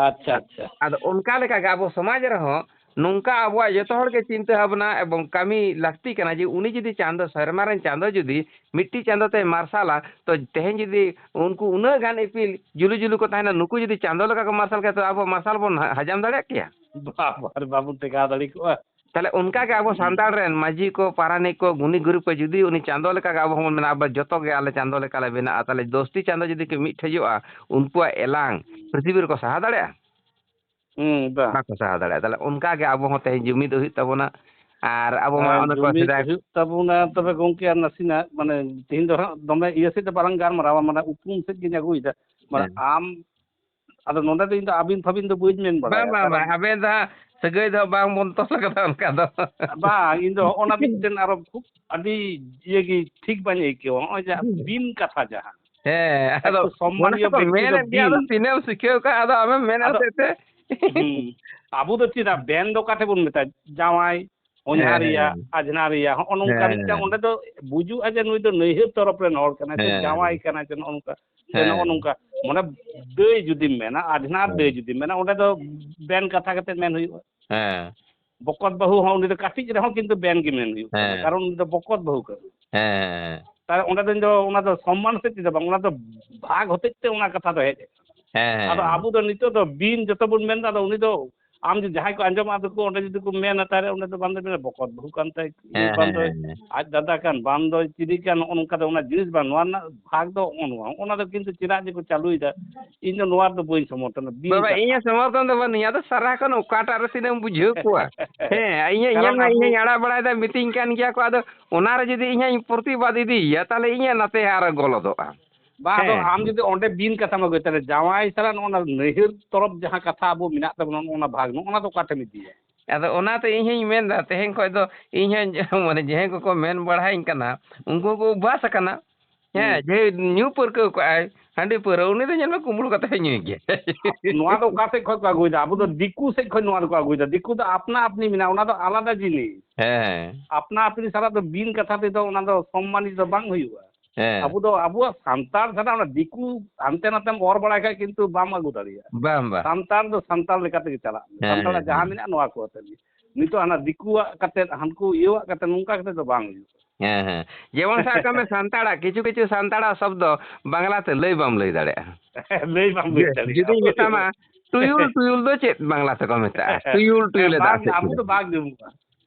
ᱟᱪᱪᱷᱟ, ᱟᱪᱪᱷᱟ᱾ ᱟᱫᱚ ᱚᱱᱠᱟ ᱞᱮᱠᱟ ᱜᱮ ᱟᱵᱚ ᱥᱚᱢᱟᱡᱽ ᱨᱮᱦᱚᱸ ᱱᱚᱝᱠᱟ ᱟᱵᱚᱣᱟᱜ ᱡᱚᱛᱚ ᱦᱚᱲ ᱜᱮ ᱪᱤᱱᱛᱟᱹ ᱵᱷᱟᱵᱽᱱᱟ ᱮᱵᱚᱝ ᱠᱟᱹᱢᱤ ᱞᱟᱹᱠᱛᱤ ᱠᱟᱱᱟ ᱡᱮ ᱩᱱᱤ ᱡᱩᱫᱤ ᱪᱟᱸᱫᱚ, ᱥᱮᱨᱢᱟ ᱨᱮᱱ ᱪᱟᱸᱫᱚ ᱡᱩᱫᱤ ᱢᱤᱫᱴᱤᱡ ᱪᱟᱸᱫᱚ ᱛᱮᱭ ᱢᱟᱨᱥᱟᱞᱟ, ᱛᱚ ᱛᱮᱦᱮᱧ ᱡᱩᱫᱤ ᱩᱱᱠᱩ ᱩᱱᱟᱹᱜ ᱜᱟᱱ ᱤᱯᱤᱞ ᱡᱩᱞᱩ ᱡᱩᱞᱩ ᱠᱚ ᱛᱟᱦᱮᱱᱟ, ᱱᱩᱠᱩ ᱡᱩᱫᱤ ᱪᱟᱸᱫᱚ ᱞᱮᱠᱟ ᱠᱚ ᱢᱟᱨᱥᱟᱞ ᱠᱮᱭᱟ, ᱛᱚ ᱟᱵᱚ ᱢᱟᱨᱥᱟᱞ ᱵᱚᱱ ᱦᱟ-, ᱦᱟᱡᱟᱢ ᱫᱟᱲᱮᱭᱟᱜ ᱠᱮᱭᱟ? ᱵᱟᱵᱟ ᱨᱮ, ᱵᱟᱵᱚᱱ ᱴᱮᱠᱟᱣ ᱫᱟᱲᱮ ᱠᱚᱜᱼᱟ᱾ ᱛᱟᱦᱞᱮ ᱚᱱᱠᱟ ᱜᱮ ᱟᱵᱚ ᱦᱩᱸ᱾ ᱥᱟᱱᱛᱟᱲ ᱨᱮᱱ ᱢᱟᱹᱡᱷᱤ ᱠᱚ, ᱯᱟᱨᱟᱱᱤᱠ ᱠᱚ, ᱜᱩᱱᱤ ᱜᱩᱨᱤᱵ ᱠᱚ ᱡᱩᱫᱤ ᱩᱱᱤ ᱪᱟᱸᱫᱚ ᱞᱮᱠᱟ ᱜᱮ ᱟᱵᱚ ᱦᱚᱸᱵᱚᱱ ᱢᱮᱱᱟ, ᱟᱵᱚ ᱡᱚᱛᱚ ᱜᱮ ᱟᱞᱮ ᱪᱟᱸᱫᱚ ᱞᱮᱠᱟ ᱞᱮ ᱵᱮᱱᱟᱜᱼᱟ, ᱛᱟᱦᱞᱮ ᱫᱚᱥᱴᱤ ᱪᱟᱸᱫᱚ ᱡᱩᱫᱤ ᱠᱚ ᱢᱤᱫ ᱴᱷᱮᱡᱚᱜᱼᱟ, ᱩᱱᱠᱩᱣᱟᱜ ᱮᱞᱟᱝ ᱯᱨᱤᱛᱷᱤᱵᱤ ᱨᱮᱠᱚ ᱥᱟᱦᱟ ᱫᱟᱲᱮᱭᱟᱜᱼᱟ? ᱦᱩᱸ, ᱵᱟᱝ᱾ ᱵᱟᱠᱚ ᱥᱟᱦᱟ ᱫᱟᱲᱮᱭᱟᱜᱼᱟ᱾ ᱛᱟᱦᱞᱮ ᱚᱱᱠᱟ ᱜᱮ ᱟᱵᱚ ᱦᱚᱸ ᱛᱮᱦᱮᱧ ᱡᱩᱢᱤᱫ ᱦᱩᱭᱩᱜ ᱛᱟᱵᱚᱱᱟ᱾ ᱟᱨ ᱟᱵᱚ ᱢᱟ ᱦᱮᱸ, ᱚᱱᱮ ᱠᱚ ᱡᱩᱢᱤᱫ ᱥᱮᱫᱟᱭ ᱦᱩᱭᱩᱜ ᱛᱟᱵᱚᱱᱟ᱾ ᱛᱚᱵᱮ ᱜᱚᱝᱠᱮ, ᱟᱨ ᱱᱟᱥᱮᱱᱟᱜ, ᱢᱟᱱᱮ, ᱛᱮᱦᱮᱧ ᱫᱚ ᱦᱟᱸᱜ ᱫᱚᱢᱮ ᱤᱭᱟᱹ ᱥᱮᱫ ᱫᱚ ᱵᱟᱞᱟᱝ ᱜᱟᱞᱢᱟᱨᱟᱣᱟ, ᱢᱟᱱᱮ, ᱩᱯᱨᱩᱢ ᱥᱮᱫ ᱜᱤᱧ ᱟᱹᱜᱩᱭᱮᱫᱟ᱾ ᱢᱟᱱᱮ, ᱦᱮᱸ᱾ ᱟᱢ, ᱟᱫᱚ ᱱᱚᱰᱮ ᱫᱚ ᱤᱧ ᱫᱚ ᱟᱹᱵᱤᱱ ᱯᱷᱟᱹᱵᱤᱱ ᱫᱚ ᱵᱟᱹᱧ ᱢᱮᱱ ᱵᱟᱝ, ᱵᱟᱲᱟᱭᱟ, ᱵᱟᱝ, ᱠᱟᱨᱚᱱ ᱵᱟᱝ, ᱟᱵᱮᱱ ᱫᱚ ᱦᱟᱸᱜ ᱥᱟᱹᱜᱟᱹᱭ ᱫᱚ ᱵᱟᱝ ᱵᱚᱱ ᱛᱚᱞ ᱠᱟᱫᱟ ᱚᱱᱠᱟ ᱫᱚ᱾ ᱵᱟᱝ, ᱤᱧ ᱫᱚ ᱦᱚᱸᱜᱼᱚ ᱱᱟ ᱢᱤᱫᱴᱮᱱ ᱟᱨᱚ ᱠᱷᱩᱵ ᱟᱹᱰᱤ ᱤᱭᱟᱹ ᱜᱮ ᱴᱷᱤᱠ ᱵᱟᱹᱧ ᱟᱹᱭᱠᱟᱹᱣᱟ, ᱱᱚᱜᱼᱚᱭ ᱡᱮ ᱦᱩᱸ᱾ ᱵᱤᱱ ᱠᱟᱛᱷᱟ ᱡᱟᱦᱟᱸ᱾ ᱦᱮᱸ, ᱟᱫᱚ ᱮᱠᱴᱩ ᱚᱱᱟ ᱥᱚᱢᱢᱟᱱᱤᱭᱚ ᱠᱚ ᱵᱮᱠᱛᱤ ᱫᱚ ᱢᱮᱱᱮᱫ ᱜᱮᱭᱟ, ᱟᱫᱚ ᱵᱤᱱ᱾ ᱛᱤᱱᱟᱹᱜ ᱮᱢ ᱥᱤᱠᱷᱟᱹᱣ ᱠᱟᱜᱼᱟ, ᱟᱫᱚ ᱟᱢᱮᱢ ᱢᱮᱱᱟ ᱟᱫᱚ, ᱦᱚᱛᱮᱫ ᱛᱮ᱾ ᱦᱩᱸ, ᱟᱵᱚ ᱫᱚ ᱪᱮᱫ, ᱵᱮᱱ ᱫᱚ ᱚᱠᱟ ᱴᱷᱮᱱ ᱵᱚᱱ ᱢᱮᱛᱟᱭᱟ? ᱡᱟᱶᱟᱭ, ᱦᱮᱸ, ᱦᱚᱧᱦᱟᱨᱤᱭᱟ, ᱦᱮᱸ᱾ ᱟᱡᱷᱱᱟᱨᱤᱭᱟ, ᱦᱚᱸᱜᱼᱚ ᱱᱚᱝᱠᱟ ᱦᱮᱸ, ᱢᱤᱫᱴᱟᱝ, ᱦᱮᱸ᱾ ᱚᱸᱰᱮ ᱫᱚ ᱵᱩᱡᱩᱜᱼᱟ ᱡᱮ ᱱᱩᱭ ᱫᱚ ᱱᱟᱹᱭᱦᱟᱹᱨ ᱛᱚᱨᱚᱯ ᱨᱮᱱ ᱦᱚᱲ ᱠᱟᱱᱟᱭ, ᱥᱮ ᱦᱮᱸ, ᱡᱟᱶᱟᱭ ᱦᱮᱸ᱾ ᱠᱟᱱᱟᱭ, ᱥᱮ ᱱᱚᱜᱼᱚ ᱱᱚᱝᱠᱟ, ᱥᱮ ᱱᱚᱜᱼᱚ ᱦᱮᱸ᱾ ᱱᱚᱝᱠᱟ᱾ ᱢᱟᱱᱮ, ᱫᱟᱹᱭ ᱡᱩᱫᱤᱢ ᱢᱮᱱᱟ, ᱟᱡᱷᱱᱟᱨ ᱦᱮᱸ᱾ ᱫᱟᱹᱭ ᱡᱩᱫᱤᱢ ᱢᱮᱱᱟ, ᱚᱸᱰᱮ ᱫᱚ ᱵᱮᱱ ᱠᱟᱛᱷᱟ ᱠᱟᱛᱮ ᱢᱮᱱ ᱦᱩᱭᱩᱜᱼᱟ᱾ ᱦᱮᱸ᱾ ᱵᱚᱠᱚᱛ ᱵᱟᱹᱦᱩ ᱦᱚᱸ ᱩᱱᱤ ᱫᱚ ᱠᱟᱹᱴᱤᱡ ᱨᱮᱦᱚᱸ ᱠᱤᱱᱛᱩ ᱵᱮᱱ ᱜᱮ ᱢᱮᱱ ᱦᱩᱭᱩᱜ ᱠᱟᱱᱟ, ᱦᱮᱸ᱾ ᱠᱟᱨᱚᱱ ᱩᱱᱤ ᱫᱚ ᱵᱚᱠᱚᱛ ᱵᱟᱹᱦᱩ ᱠᱟᱱᱟᱭ᱾ ᱦᱮᱸ, ᱦᱮᱸ, ᱦᱮᱸ᱾ ᱛᱟᱦᱞᱮ ᱚᱸᱰᱮ ᱫᱚ ᱤᱧ ᱫᱚ ᱚᱱᱟ ᱫᱚ ᱥᱚᱢᱢᱟᱱ ᱥᱮᱫ ᱛᱮᱫᱚ ᱵᱟᱝ, ᱚᱱᱟ ᱫᱚ ᱵᱷᱟᱜᱽ ᱦᱚᱛᱮᱡ ᱛᱮ ᱚᱱᱟ ᱠᱟᱛᱷᱟ ᱫᱚ ᱦᱮᱡ ᱟᱠᱟᱱᱟ᱾ ᱦᱮᱸ, ᱦᱮᱸ, ᱟᱫᱚ ᱦᱮᱸ᱾ ᱟᱵᱚ ᱫᱚ ᱱᱤᱛᱚᱜ ᱫᱚ ᱵᱤᱱ ᱡᱚᱛᱚ ᱵᱚᱱ ᱢᱮᱱᱫᱟ, ᱟᱫᱚ ᱩᱱᱤ ᱫᱚ ᱟᱢ ᱡᱩᱫᱤ ᱡᱟᱦᱟᱸᱭ ᱠᱚ ᱟᱸᱡᱚᱢᱟ, ᱟᱫᱚ ᱠᱚ ᱚᱸᱰᱮ ᱡᱩᱫᱤ ᱠᱚ ᱢᱮᱱᱟ, ᱛᱟᱦᱞᱮ ᱚᱸᱰᱮ ᱫᱚ ᱵᱟᱝ ᱫᱚ ᱢᱮᱱᱟ ᱵᱚᱠᱚᱛ ᱵᱟᱹᱦᱩ ᱠᱟᱱ ᱛᱟᱭ, ᱤᱭᱟᱹ ᱦᱮᱸ, ᱵᱟᱝ ᱦᱮᱸ, ᱫᱚ ᱦᱮᱸ, ᱦᱮᱸ᱾ ᱟᱡ ᱫᱟᱫᱟ ᱠᱟᱱ, ᱵᱟᱝ ᱫᱚ ᱪᱤᱞᱤ ᱠᱟᱱ, ᱱᱚᱜᱼᱚ ᱱᱚᱝᱠᱟ ᱫᱚ ᱚᱱᱟ ᱡᱤᱱᱤᱥ ᱵᱟᱝ, ᱱᱚᱣᱟ ᱨᱮᱱᱟᱜ ᱵᱷᱟᱜᱽ ᱫᱚ ᱱᱚᱜᱼᱚ ᱱᱚᱣᱟ, ᱚᱱᱟ ᱫᱚ ᱠᱤᱱᱛᱩ ᱪᱮᱫᱟᱜ ᱡᱮ ᱠᱚ ᱪᱟᱹᱞᱩᱭᱮᱫᱟ, ᱤᱧ ᱫᱚ ᱱᱚᱣᱟ ᱨᱮᱫᱚ ᱵᱟᱹᱧ ᱥᱚᱢᱚᱨᱛᱷᱚᱱᱟ, ᱵᱤᱱ ᱵᱟᱵᱟ, ᱠᱟᱛᱷᱟ᱾ ᱤᱧᱟᱹᱜ ᱥᱚᱢᱚᱨᱛᱷᱚᱱ ᱫᱚ ᱵᱟᱹᱱᱩᱜᱼᱟ, ᱟᱫᱚ ᱥᱟᱨᱟ ᱠᱷᱚᱱ ᱚᱠᱟᱴᱟᱜ ᱨᱮ ᱛᱤᱱᱟᱹᱜ ᱮᱢ ᱵᱩᱡᱷᱟᱹᱣ ᱠᱚᱣᱟ? ᱦᱮᱸ, ᱤᱧᱟᱹᱜ ᱧᱮᱞ ᱠᱟᱨᱚᱱ ᱢᱮ, ᱟᱵᱚ ᱤᱧ ᱦᱚᱧ ᱟᱲᱟᱜ ᱵᱟᱲᱟᱭᱮᱫᱟ, ᱢᱤᱛᱟᱹᱧ ᱠᱟᱱ ᱜᱮᱭᱟ ᱠᱚ, ᱟᱫᱚ ᱚᱱᱟ ᱨᱮ ᱡᱩᱫᱤ ᱤᱧ ᱦᱟᱸᱜ ᱤᱧ ᱯᱨᱚᱛᱤᱵᱟᱫ ᱤᱫᱤᱭᱮᱭᱟ, ᱛᱟᱦᱞᱮ ᱤᱧᱟᱹᱜ ᱱᱟᱛᱮ ᱟᱨᱚ ᱜᱚᱞᱚᱫᱚᱜᱼᱟ᱾ ᱵᱟᱝ, ᱟᱫᱚ ᱦᱮᱸ᱾ ᱟᱢ ᱡᱩᱫᱤ ᱚᱸᱰᱮ ᱵᱤᱱ ᱠᱟᱛᱷᱟᱢ ᱟᱹᱜᱩᱭᱟ, ᱛᱟᱦᱞᱮ ᱡᱟᱶᱟᱭ ᱥᱟᱞᱟᱜ ᱱᱚᱜᱼᱚ ᱱᱟ ᱱᱟᱹᱭᱦᱟᱹᱨ ᱛᱚᱨᱚᱯ ᱡᱟᱦᱟᱸ ᱠᱟᱛᱷᱟ ᱟᱵᱚ ᱢᱮᱱᱟᱜ ᱛᱟᱵᱚᱱᱟ, ᱱᱚᱜᱼᱚ ᱱᱟ ᱵᱷᱟᱜᱽ, ᱱᱚᱜᱼᱚ ᱱᱟ ᱫᱚ ᱚᱠᱟ ᱴᱷᱮᱱ ᱤᱫᱤᱭᱟ? ᱟᱫᱚ ᱚᱱᱟᱛᱮ ᱤᱧ ᱦᱚᱧ ᱢᱮᱱᱫᱟ, ᱛᱮᱦᱮᱧ ᱠᱷᱚᱡ ᱫᱚ ᱤᱧ ᱦᱚᱸ ᱢᱟᱱᱮ ᱡᱟᱦᱟᱸᱭ ᱠᱚᱠᱚ ᱢᱮᱱ ᱵᱟᱲᱟᱭᱟᱹᱧ ᱠᱟᱱᱟ, ᱩᱱᱠᱩ ᱠᱚ ᱚᱵᱷᱟᱥ ᱟᱠᱟᱱᱟ᱾ ᱦᱮᱸ, ᱦᱩᱸ᱾ ᱡᱮ ᱧᱩ ᱯᱟᱹᱨᱠᱟᱹᱣ ᱠᱚᱜᱼᱟᱭ ᱦᱟᱺᱰᱤ ᱯᱟᱹᱣᱨᱟᱹ, ᱩᱱᱤ ᱫᱚ ᱧᱮᱞ ᱢᱮ ᱠᱩᱢᱵᱽᱲᱩ ᱠᱟᱛᱮ ᱦᱚᱸᱭ ᱧᱩᱭ ᱜᱮᱭᱟ᱾ ᱱᱚᱣᱟ ᱫᱚ ᱚᱠᱟ ᱥᱮᱫ ᱠᱷᱚᱡ ᱠᱚ ᱟᱹᱜᱩᱭᱮᱫᱟ? ᱟᱵᱚ ᱫᱚ ᱫᱤᱠᱩ ᱥᱮᱫ ᱠᱷᱚᱡ ᱱᱚᱣᱟ ᱫᱚᱠᱚ ᱟᱹᱜᱩᱭᱮᱫᱟ᱾ ᱫᱤᱠᱩ ᱫᱚ ᱟᱯᱱᱟ ᱟᱯᱱᱤ ᱢᱮᱱᱟᱜᱼᱟ, ᱚᱱᱟ ᱫᱚ ᱟᱞᱟᱫᱟ ᱡᱤᱱᱤᱥ᱾ ᱦᱮᱸ᱾ ᱟᱯᱱᱟ ᱟᱯᱱᱤ ᱥᱟᱞᱟᱜ ᱫᱚ ᱵᱤᱱ ᱠᱟᱛᱷᱟ ᱛᱮᱫᱚ ᱚᱱᱟ ᱫᱚ ᱥᱚᱢᱢᱟᱱᱤᱛ ᱫᱚ ᱵᱟᱝ ᱦᱩᱭᱩᱜᱼᱟ᱾ ᱦᱮᱸ᱾ ᱟᱵᱚ ᱫᱚ ᱟᱵᱚᱣᱟᱜ ᱥᱟᱱᱛᱟᱲ ᱪᱷᱟᱰᱟ ᱚᱱᱟ ᱫᱤᱠᱩ ᱦᱟᱱᱛᱮ ᱱᱟᱛᱮᱢ ᱚᱨ ᱵᱟᱲᱟᱭ ᱠᱷᱟᱡ ᱠᱤᱱᱛᱩ ᱵᱟᱢ ᱟᱹᱜᱩ ᱫᱟᱲᱮᱭᱟᱜᱼᱟ᱾ ᱵᱟᱝ, ᱵᱟᱝ᱾ ᱥᱟᱱᱛᱟᱲ ᱫᱚ ᱥᱟᱱᱛᱟᱲ ᱞᱮᱠᱟ ᱛᱮᱜᱮ ᱪᱟᱞᱟᱜ ᱢᱮ᱾ ᱦᱮᱸ, ᱥᱟᱱᱛᱟᱲᱟᱜ ᱦᱮᱸ, ᱡᱟᱦᱟᱸ ᱦᱮᱸ᱾ ᱢᱮᱱᱟᱜᱼᱟ ᱱᱚᱣᱟ ᱠᱚ ᱟᱛᱮ ᱜᱮ᱾ ᱱᱤᱛᱚᱜ ᱦᱟᱱᱟ ᱫᱤᱠᱩᱣᱟᱜ ᱠᱟᱛᱮ, ᱦᱟᱱᱠᱩ ᱤᱭᱟᱹᱣᱟᱜ ᱠᱟᱛᱮ, ᱱᱚᱝᱠᱟ ᱠᱟᱛᱮ ᱫᱚ ᱵᱟᱝ ᱦᱩᱭᱩᱜᱼᱟ᱾ ᱦᱮᱸ, ᱦᱮᱸ᱾ ᱡᱮᱢᱚᱱ ᱥᱟᱵ ᱠᱟᱜ ᱢᱮ ᱥᱟᱱᱛᱟᱲᱟᱜ ᱠᱤᱪᱷᱩ ᱠᱤᱪᱷᱩ ᱥᱟᱱᱛᱟᱲᱟᱜ ᱥᱚᱵᱽᱫᱚ ᱵᱟᱝᱞᱟ ᱛᱮ ᱞᱟᱹᱭ ᱵᱟᱢ ᱞᱟᱹᱭ ᱫᱟᱲᱮᱭᱟᱜᱼᱟ᱾ ᱞᱟᱹᱭ ᱵᱟᱢ ᱞᱟᱹᱭ ᱡᱮ ᱫᱟᱲᱮᱭᱟᱜᱼᱟ᱾ ᱡᱩᱫᱤᱧ ᱚᱠᱚᱭ ᱢᱮᱛᱟᱢᱟ, ᱞᱟᱹᱭ ᱴᱩᱭᱩᱞ, ᱴᱩᱭᱩᱞ ᱫᱚ ᱪᱮᱫ ᱵᱟᱝᱞᱟ ᱛᱮᱠᱚ ᱢᱮᱛᱟᱜᱼᱟ? ᱴᱩᱭᱩᱞ, ᱦᱮᱸ, ᱴᱩᱭᱩᱞ ᱮ ᱫᱟᱜ ᱵᱟᱝ, ᱥᱮᱫ ᱟᱵᱚ ᱠᱮᱫᱟ᱾ ᱫᱚ ᱵᱟᱝ ᱧᱟᱢᱚᱜᱼᱟ᱾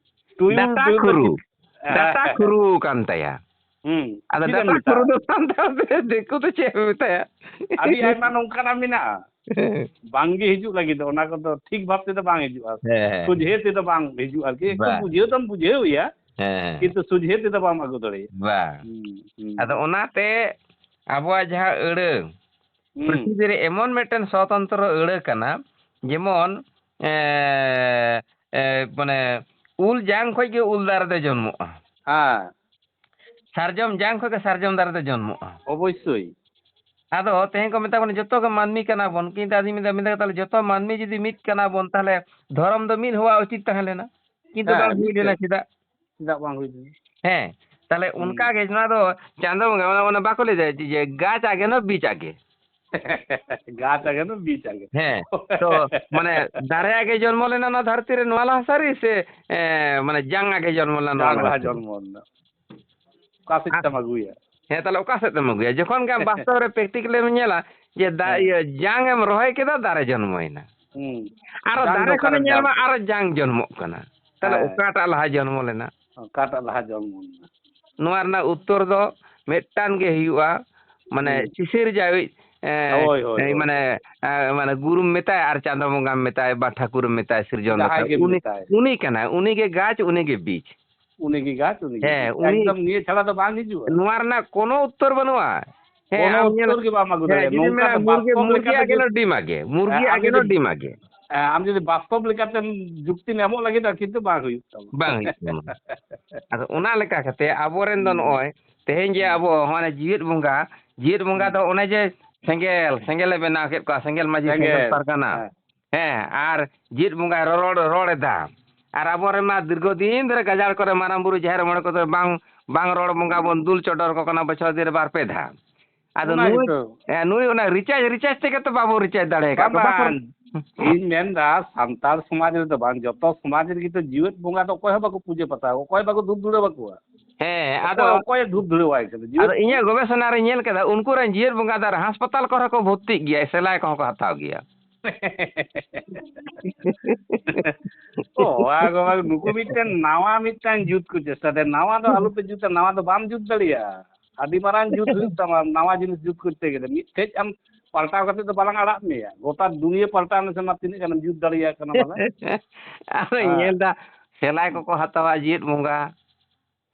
ᱴᱩᱭᱩᱞ, ᱰᱟᱴᱟ ᱴᱩᱭᱩᱞ ᱫᱚ ᱠᱷᱩᱨᱩ᱾ ᱪᱮᱫ? ᱰᱟᱴᱟ ᱦᱮᱸ, ᱠᱷᱩᱨᱩ ᱠᱟᱱ ᱛᱟᱭᱟ᱾ ᱦᱩᱸ, ᱟᱫᱚ ᱪᱮᱫ ᱮᱢ ᱰᱟᱴᱟ ᱢᱮᱛᱟᱜᱼᱟ? ᱠᱷᱩᱨᱩ ᱫᱚ ᱥᱟᱱᱛᱟᱲ ᱛᱮ ᱫᱤᱠᱩ ᱫᱚ ᱪᱮᱫ ᱮᱢ ᱢᱮᱛᱟᱭᱟ? ᱟᱹᱰᱤ ᱟᱭᱢᱟ ᱱᱚᱝᱠᱟᱱᱟᱜ ᱢᱮᱱᱟᱜᱼᱟ᱾ ᱦᱮᱸ᱾ ᱵᱟᱝᱜᱮ ᱦᱤᱡᱩᱜ ᱞᱟᱹᱜᱤᱫ ᱫᱚ, ᱚᱱᱟ ᱠᱚᱫᱚ ᱴᱷᱤᱠ ᱵᱷᱟᱵ ᱛᱮᱫᱚ ᱵᱟᱝ ᱦᱤᱡᱩᱜᱼᱟ᱾ ᱦᱮᱸ, ᱦᱮᱸ᱾ ᱥᱚᱡᱷᱮ ᱛᱮᱫᱚ ᱵᱟᱝ ᱦᱤᱡᱩᱜᱼᱟ ᱟᱨᱠᱤ᱾ ᱮᱠᱴᱩ ᱵᱟᱝ᱾ ᱵᱩᱡᱷᱟᱹᱣ ᱫᱚᱢ ᱵᱩᱡᱷᱟᱹᱣ ᱮᱭᱟ, ᱦᱮᱸ, ᱦᱮᱸ᱾ ᱠᱤᱱᱛᱩ ᱥᱚᱡᱷᱮ ᱛᱮᱫᱚ ᱵᱟᱢ ᱟᱹᱜᱩ ᱫᱟᱲᱮᱭᱟᱜᱼᱟ᱾ ᱵᱟᱝ᱾ ᱦᱩᱸ, ᱦᱩᱸ᱾ ᱟᱫᱚ ᱚᱱᱟᱛᱮ ᱟᱵᱚᱣᱟᱜ ᱡᱟᱦᱟᱸ ᱟᱹᱲᱟᱹ, ᱦᱩᱸ᱾ ᱯᱨᱤᱛᱷᱤᱵᱤ ᱨᱮ ᱮᱢᱚᱱ ᱢᱤᱫᱴᱮᱱ ᱥᱚᱛᱚᱱᱛᱨᱚ ᱟᱹᱲᱟᱹ ᱠᱟᱱᱟ, ᱡᱮᱢᱚᱱ, ᱮ, ᱮ, ᱢᱟᱱᱮ, ᱩᱞ ᱡᱟᱝ ᱠᱷᱚᱡ ᱜᱮ ᱩᱞ ᱫᱟᱨᱮ ᱫᱚ ᱡᱚᱱᱢᱚᱜᱼᱟ᱾ ᱦᱮᱸ᱾ ᱥᱟᱨᱡᱚᱢ ᱡᱟᱝ ᱠᱷᱚᱡ ᱜᱮ ᱥᱟᱨᱡᱚᱢ ᱫᱟᱨᱮ ᱫᱚ ᱡᱚᱱᱢᱚᱜᱼᱟ᱾ ᱚᱵᱚᱥᱥᱳᱭ᱾ ᱟᱫᱚ ᱛᱮᱦᱮᱧ ᱠᱚ ᱢᱮᱛᱟ ᱵᱚᱱᱟ ᱡᱚᱛᱚ ᱜᱮ ᱢᱟᱹᱱᱢᱤ ᱠᱟᱱᱟ ᱵᱚᱱ, ᱠᱤᱱᱛᱩ ᱟᱫᱚᱧ ᱢᱮᱱᱫᱟ, ᱢᱮᱱᱫᱟ, ᱛᱟᱦᱞᱮ ᱡᱚᱛᱚ ᱢᱟᱹᱱᱢᱤ ᱡᱩᱫᱤ ᱢᱤᱫ ᱠᱟᱱᱟ ᱵᱚᱱ, ᱛᱟᱦᱞᱮ ᱫᱷᱚᱨᱚᱢ ᱫᱚ ᱢᱤᱫ ᱦᱚᱣᱟ ᱩᱪᱤᱛ ᱛᱟᱦᱮᱸ ᱞᱮᱱᱟ, ᱠᱤᱱᱛᱩ ᱦᱮᱸ, ᱵᱟᱝ ᱦᱩᱭ ᱞᱮᱱᱟ, ᱢᱤᱫᱴᱮᱡ᱾ ᱪᱮᱫᱟᱜ? ᱪᱮᱫᱟᱜ ᱵᱟᱝ ᱦᱩᱭ ᱞᱮᱱᱟ? ᱦᱮᱸ, ᱛᱟᱦᱞᱮ ᱦᱩᱸ᱾ ᱚᱱᱠᱟ ᱜᱮ ᱱᱚᱣᱟ ᱫᱚ ᱪᱟᱸᱫᱚ ᱵᱚᱸᱜᱟ, ᱚᱱᱟ, ᱚᱱᱟ ᱵᱟᱠᱚ ᱞᱟᱹᱭᱫᱟ ᱡᱮ, ᱡᱮ ᱜᱟᱪᱷ ᱟᱜᱮ ᱱᱚ ᱵᱤᱪ ᱟᱜᱮ᱾ ᱜᱟᱪᱷ ᱟᱜᱮ ᱱᱚ ᱵᱤᱪ ᱟᱜᱮ᱾ ᱦᱮᱸ, ᱛᱚ, ᱢᱟᱱᱮ, ᱫᱟᱨᱮ ᱟᱜᱮ ᱡᱚᱱᱢᱚ ᱞᱮᱱᱟ ᱱᱚᱣᱟ ᱫᱷᱟᱹᱨᱛᱤ ᱨᱮ, ᱱᱚᱣᱟ ᱞᱟᱦᱟ ᱥᱟᱹᱨᱤ ᱥᱮ, ᱮ, ᱢᱟᱱᱮ, ᱡᱟᱝ ᱟᱜᱮ ᱡᱚᱱᱢᱚ ᱞᱮᱱᱟ ᱱᱚᱣᱟ ᱡᱟᱝ ᱞᱟᱦᱟ ᱞᱟᱦᱟ ᱥᱟᱹᱨᱤ? ᱡᱚᱱᱢᱚ ᱞᱮᱱᱟ᱾ ᱚᱠᱟ ᱥᱮᱫ ᱟᱨ ᱛᱮᱢ ᱟᱹᱜᱩᱭᱟ? ᱦᱮᱸ, ᱛᱟᱦᱞᱮ ᱚᱠᱟ ᱥᱮᱫ ᱛᱮᱢ ᱟᱹᱜᱩᱭᱟ? ᱡᱚᱠᱷᱚᱱ ᱜᱮ ᱟᱢ ᱵᱟᱥᱛᱚᱵ ᱨᱮ practical ᱮᱢ ᱧᱮᱞᱟ ᱡᱮ ᱫᱟ-, ᱦᱮᱸ᱾ ᱤᱭᱟᱹ, ᱡᱟᱝ ᱮᱢ ᱨᱚᱦᱚᱭ ᱠᱮᱫᱟ, ᱫᱟᱨᱮ ᱡᱚᱱᱢᱚᱭᱮᱱᱟ᱾ ᱦᱩᱸ᱾ ᱟᱨᱚ ᱡᱟᱝ ᱫᱚ ᱫᱟᱨᱮ ᱚᱠᱟᱨᱮᱢ ᱠᱷᱚᱱᱮᱢ ᱧᱮᱞ ᱧᱟᱢᱟ, ᱠᱮᱫᱟ? ᱟᱨᱚ ᱡᱟᱝ ᱡᱚᱱᱢᱚᱜ ᱠᱟᱱᱟ᱾ ᱛᱟᱦᱞᱮ ᱦᱮᱸ᱾ ᱚᱠᱟᱴᱟᱜ ᱞᱟᱦᱟ ᱡᱚᱱᱢᱚ ᱞᱮᱱᱟ? ᱚᱠᱟᱴᱟᱜ ᱞᱟᱦᱟ ᱡᱚᱱᱢᱚ ᱞᱮᱱᱟ? ᱱᱚᱣᱟ ᱨᱮᱱᱟᱜ ᱩᱛᱛᱚᱨ ᱫᱚ ᱢᱤᱫᱴᱟᱝ ᱜᱮ ᱦᱩᱭᱩᱜᱼᱟ, ᱢᱟᱱᱮ ᱦᱩᱸ᱾ ᱥᱤᱥᱤᱨ ᱡᱟᱹᱣᱤᱡ, ᱮ, ᱦᱳᱭ, ᱦᱳᱭ, ᱮ, ᱦᱳᱭ᱾ ᱢᱟᱱᱮ, ᱮ, ᱢᱟᱱᱮ ᱜᱩᱨᱩᱢ ᱢᱮᱛᱟᱭ ᱟᱨ ᱪᱟᱸᱫᱚ ᱵᱚᱸᱜᱟᱢ ᱢᱮᱛᱟᱭ ᱵᱟ ᱴᱷᱟᱹᱠᱩᱨᱮᱢ ᱢᱮᱛᱟᱭ, ᱥᱤᱨᱡᱚᱱ ᱡᱟᱦᱟᱸᱭ ᱫᱟᱛᱟ, ᱜᱮᱢ ᱩᱱᱤ, ᱢᱮᱛᱟᱭ᱾ ᱩᱱᱤ ᱠᱟᱱᱟᱭ, ᱩᱱᱤ ᱜᱮ ᱜᱟᱪᱷ, ᱩᱱᱤ ᱜᱮ ᱵᱤᱡᱽ᱾ ᱩᱱᱤ ᱜᱮ ᱜᱟᱪᱷ, ᱩᱱᱤ ᱜᱮ ᱦᱮᱸ, ᱵᱤᱡᱽ᱾ ᱩᱱᱤ ᱮᱠᱫᱚᱢ ᱱᱤᱭᱟᱹ ᱪᱷᱟᱲᱟ ᱫᱚ ᱵᱟᱝ ᱦᱤᱡᱩᱜᱼᱟ᱾ ᱱᱚᱣᱟ ᱨᱮᱱᱟᱜ ᱠᱳᱱᱳ ᱩᱛᱛᱚᱨ ᱵᱟᱹᱱᱩᱜᱼᱟ᱾ ᱦᱮᱸ, ᱠᱳᱱᱳ ᱟᱢ ᱧᱮᱞ, ᱩᱛᱛᱚᱨ ᱜᱮ ᱵᱟᱢ ᱟᱹᱜᱩ ᱦᱮᱸ, ᱫᱟᱲᱮᱭᱟᱜᱼᱟ᱾ ᱡᱩᱫᱤᱢ ᱱᱚᱝᱠᱟ ᱢᱮᱱᱟ ᱫᱚ ᱢᱩᱨᱜᱤ, ᱵᱟᱥᱛᱚᱵ ᱢᱩᱨᱜᱤ ᱞᱮᱠᱟᱛᱮ ᱟᱜᱮ ᱡᱩᱫᱤ, ᱱᱚ ᱰᱤᱢ ᱟᱜᱮ, ᱢᱩᱨᱜᱤ ᱦᱮᱸ, ᱟᱢ ᱟᱜᱮ ᱱᱚ ᱡᱩᱫᱤ ᱰᱤᱢ ᱟᱜᱮ᱾ ᱦᱮᱸ, ᱟᱢ ᱡᱩᱫᱤ ᱵᱟᱥᱛᱚᱵ ᱞᱮᱠᱟᱛᱮᱢ ᱡᱩᱠᱛᱤᱢ ᱮᱢᱚᱜ ᱞᱟᱹᱜᱤᱫ, ᱟᱨ ᱠᱤᱱᱛᱩ ᱵᱟᱝ ᱦᱩᱭᱩᱜ ᱛᱟᱢᱟ᱾ ᱵᱟᱝ ᱦᱩᱭᱩᱜ ᱛᱟᱢᱟ᱾ ᱟᱫᱚ ᱚᱱᱟ ᱞᱮᱠᱟ ᱠᱟᱛᱮ ᱟᱵᱚᱨᱮᱱ ᱫᱚ ᱦᱩᱸ᱾ ᱱᱚᱜᱼᱚᱭ ᱛᱮᱦᱮᱧ ᱡᱮ ᱦᱩᱸ᱾ ᱟᱵᱚ ᱦᱚᱸᱜᱼᱚᱭ ᱡᱤᱣᱮᱫ ᱵᱚᱸᱜᱟ, ᱡᱤᱣᱮᱫ ᱵᱚᱸᱜᱟ ᱦᱩᱸ᱾ ᱫᱚ ᱚᱱᱮ ᱡᱮ ᱥᱮᱸᱜᱮᱞ, ᱥᱮᱸᱜᱮᱞᱮ ᱵᱮᱱᱟᱣ ᱠᱮᱫ ᱠᱚᱣᱟ, ᱥᱮᱸᱜᱮᱞ ᱢᱟᱹᱡᱷᱤ, ᱥᱮᱸᱜᱮᱞ ᱥᱮᱸᱜᱮᱞ᱾ ᱯᱟᱨᱜᱟᱱᱟ᱾ ᱦᱮᱸ᱾ ᱦᱮᱸ, ᱟᱨ ᱡᱤᱣᱮᱫ ᱵᱚᱸᱜᱟᱭ ᱨᱚᱲ, ᱨᱚᱲ ᱮᱫᱟ᱾ ᱟᱨ ᱟᱵᱚᱨᱮᱱ ᱢᱟ ᱫᱤᱨᱜᱷᱚ ᱫᱤᱱ ᱫᱷᱚᱨᱮ ᱜᱟᱡᱟᱲ ᱠᱚᱨᱮ ᱢᱟᱨᱟᱝ ᱵᱩᱨᱩ ᱡᱟᱦᱮᱨ ᱢᱚᱬᱮ ᱠᱚᱫᱚ ᱵᱟᱝ, ᱵᱟᱝ ᱨᱚᱲ ᱵᱚᱸᱜᱟ ᱵᱚᱱ ᱫᱩᱞ ᱪᱚᱰᱚᱨ ᱟᱠᱚ ᱠᱟᱱᱟ ᱵᱚᱪᱷᱚᱨ ᱫᱤᱱ ᱨᱮ ᱵᱟᱨ ᱯᱮ ᱫᱷᱟᱣ᱾ ᱟᱫᱚ ᱚᱱᱟ ᱱᱩᱭ, ᱜᱮᱛᱚ᱾ ᱦᱮᱸ, ᱱᱩᱭ ᱚᱱᱟ recharge, recharge ᱛᱮᱜᱮ ᱛᱚ ᱵᱟᱵᱚ recharge ᱫᱟᱲᱮ ᱟᱠᱟᱫ ᱵᱟᱝ, ᱠᱚᱣᱟ᱾ ᱵᱟᱠᱚ ᱵᱟᱝ᱾ ᱤᱧ ᱢᱮᱱᱫᱟ, ᱥᱟᱱᱛᱟᱲ ᱥᱚᱢᱟᱡᱽ ᱨᱮᱫᱚ ᱵᱟᱝ, ᱡᱚᱛᱚ ᱥᱚᱢᱟᱡᱽ ᱨᱮᱜᱮ ᱛᱚ ᱡᱤᱣᱮᱫ ᱵᱚᱸᱜᱟ ᱫᱚ ᱚᱠᱚᱭ ᱦᱚᱸ ᱵᱟᱠᱚ ᱯᱩᱡᱟᱹ ᱯᱟᱥᱟ ᱟᱠᱚᱣᱟ, ᱚᱠᱚᱭ ᱵᱟᱠᱚ ᱫᱷᱩᱯ ᱫᱷᱩᱲᱟᱹᱣ ᱟᱠᱚᱣᱟ᱾ ᱦᱮᱸ, ᱚᱠᱚᱭ, ᱟᱫᱚ ᱚᱠᱚᱭ ᱫᱷᱩᱯ ᱫᱷᱩᱲᱟᱹᱣᱟᱭ ᱠᱟᱱᱟ? ᱡᱤᱣᱮᱫ ᱟᱫᱚ ᱤᱧᱟᱹᱜ ᱜᱚᱵᱮᱥᱚᱱᱟ ᱨᱮ ᱧᱮᱞ ᱠᱮᱫᱟ, ᱩᱱᱠᱩ ᱨᱮᱱ ᱡᱤᱣᱮᱫ ᱵᱚᱸᱜᱟ ᱫᱚ ᱟᱨ ᱦᱟᱥᱯᱟᱛᱟᱞ ᱠᱚᱨᱮ ᱠᱚ ᱵᱷᱚᱨᱛᱤᱜ ᱜᱮᱭᱟ, ᱥᱮᱞᱟᱭ ᱠᱚᱦᱚᱸ ᱠᱚ ᱦᱟᱛᱟᱣ ᱜᱮᱭᱟ᱾ ᱚ, ᱟᱜᱚ, ᱟᱜᱚ, ᱱᱩᱠᱩ ᱢᱤᱫᱴᱮᱱ ᱱᱟᱣᱟ ᱢᱤᱫᱴᱟᱝ ᱡᱩᱛ ᱠᱚ ᱪᱮᱥᱴᱟᱭᱟ᱾ ᱱᱟᱣᱟ ᱫᱚ ᱟᱞᱚᱯᱮ ᱡᱩᱛᱟ, ᱱᱟᱣᱟ ᱫᱚ ᱵᱟᱢ ᱡᱩᱛ ᱫᱟᱲᱮᱭᱟᱜᱼᱟ᱾ ᱟᱹᱰᱤ ᱢᱟᱨᱟᱝ ᱡᱩᱛ ᱦᱩᱭᱩᱜ ᱛᱟᱢᱟ, ᱱᱟᱣᱟ ᱡᱤᱱᱤᱥ ᱡᱩᱛ ᱠᱚᱨᱛᱮ ᱜᱮᱞᱮ᱾ ᱢᱤᱫᱴᱷᱮᱡ ᱟᱢ ᱯᱟᱞᱴᱟᱣ ᱠᱟᱛᱮ ᱫᱚ ᱵᱟᱞᱟᱝ ᱟᱲᱟᱜ ᱢᱮᱭᱟ᱾ ᱜᱚᱴᱟ ᱫᱩᱱᱤᱭᱟᱹ ᱯᱟᱞᱴᱟᱣ ᱢᱮᱥᱮ ᱢᱟ, ᱛᱤᱱᱟᱹᱜ ᱜᱟᱱᱮᱢ ᱡᱩᱛ ᱫᱟᱲᱮᱭᱟᱜ ᱠᱟᱱᱟ ᱵᱟᱞᱮ? ᱟᱨᱚᱧ ᱦᱮᱸ᱾ ᱧᱮᱞ ᱫᱟ, ᱥᱮᱞᱟᱭ ᱠᱚᱠᱚ ᱦᱟᱛᱟᱣᱟ ᱡᱤᱣᱮᱫ ᱵᱚᱸᱜᱟ᱾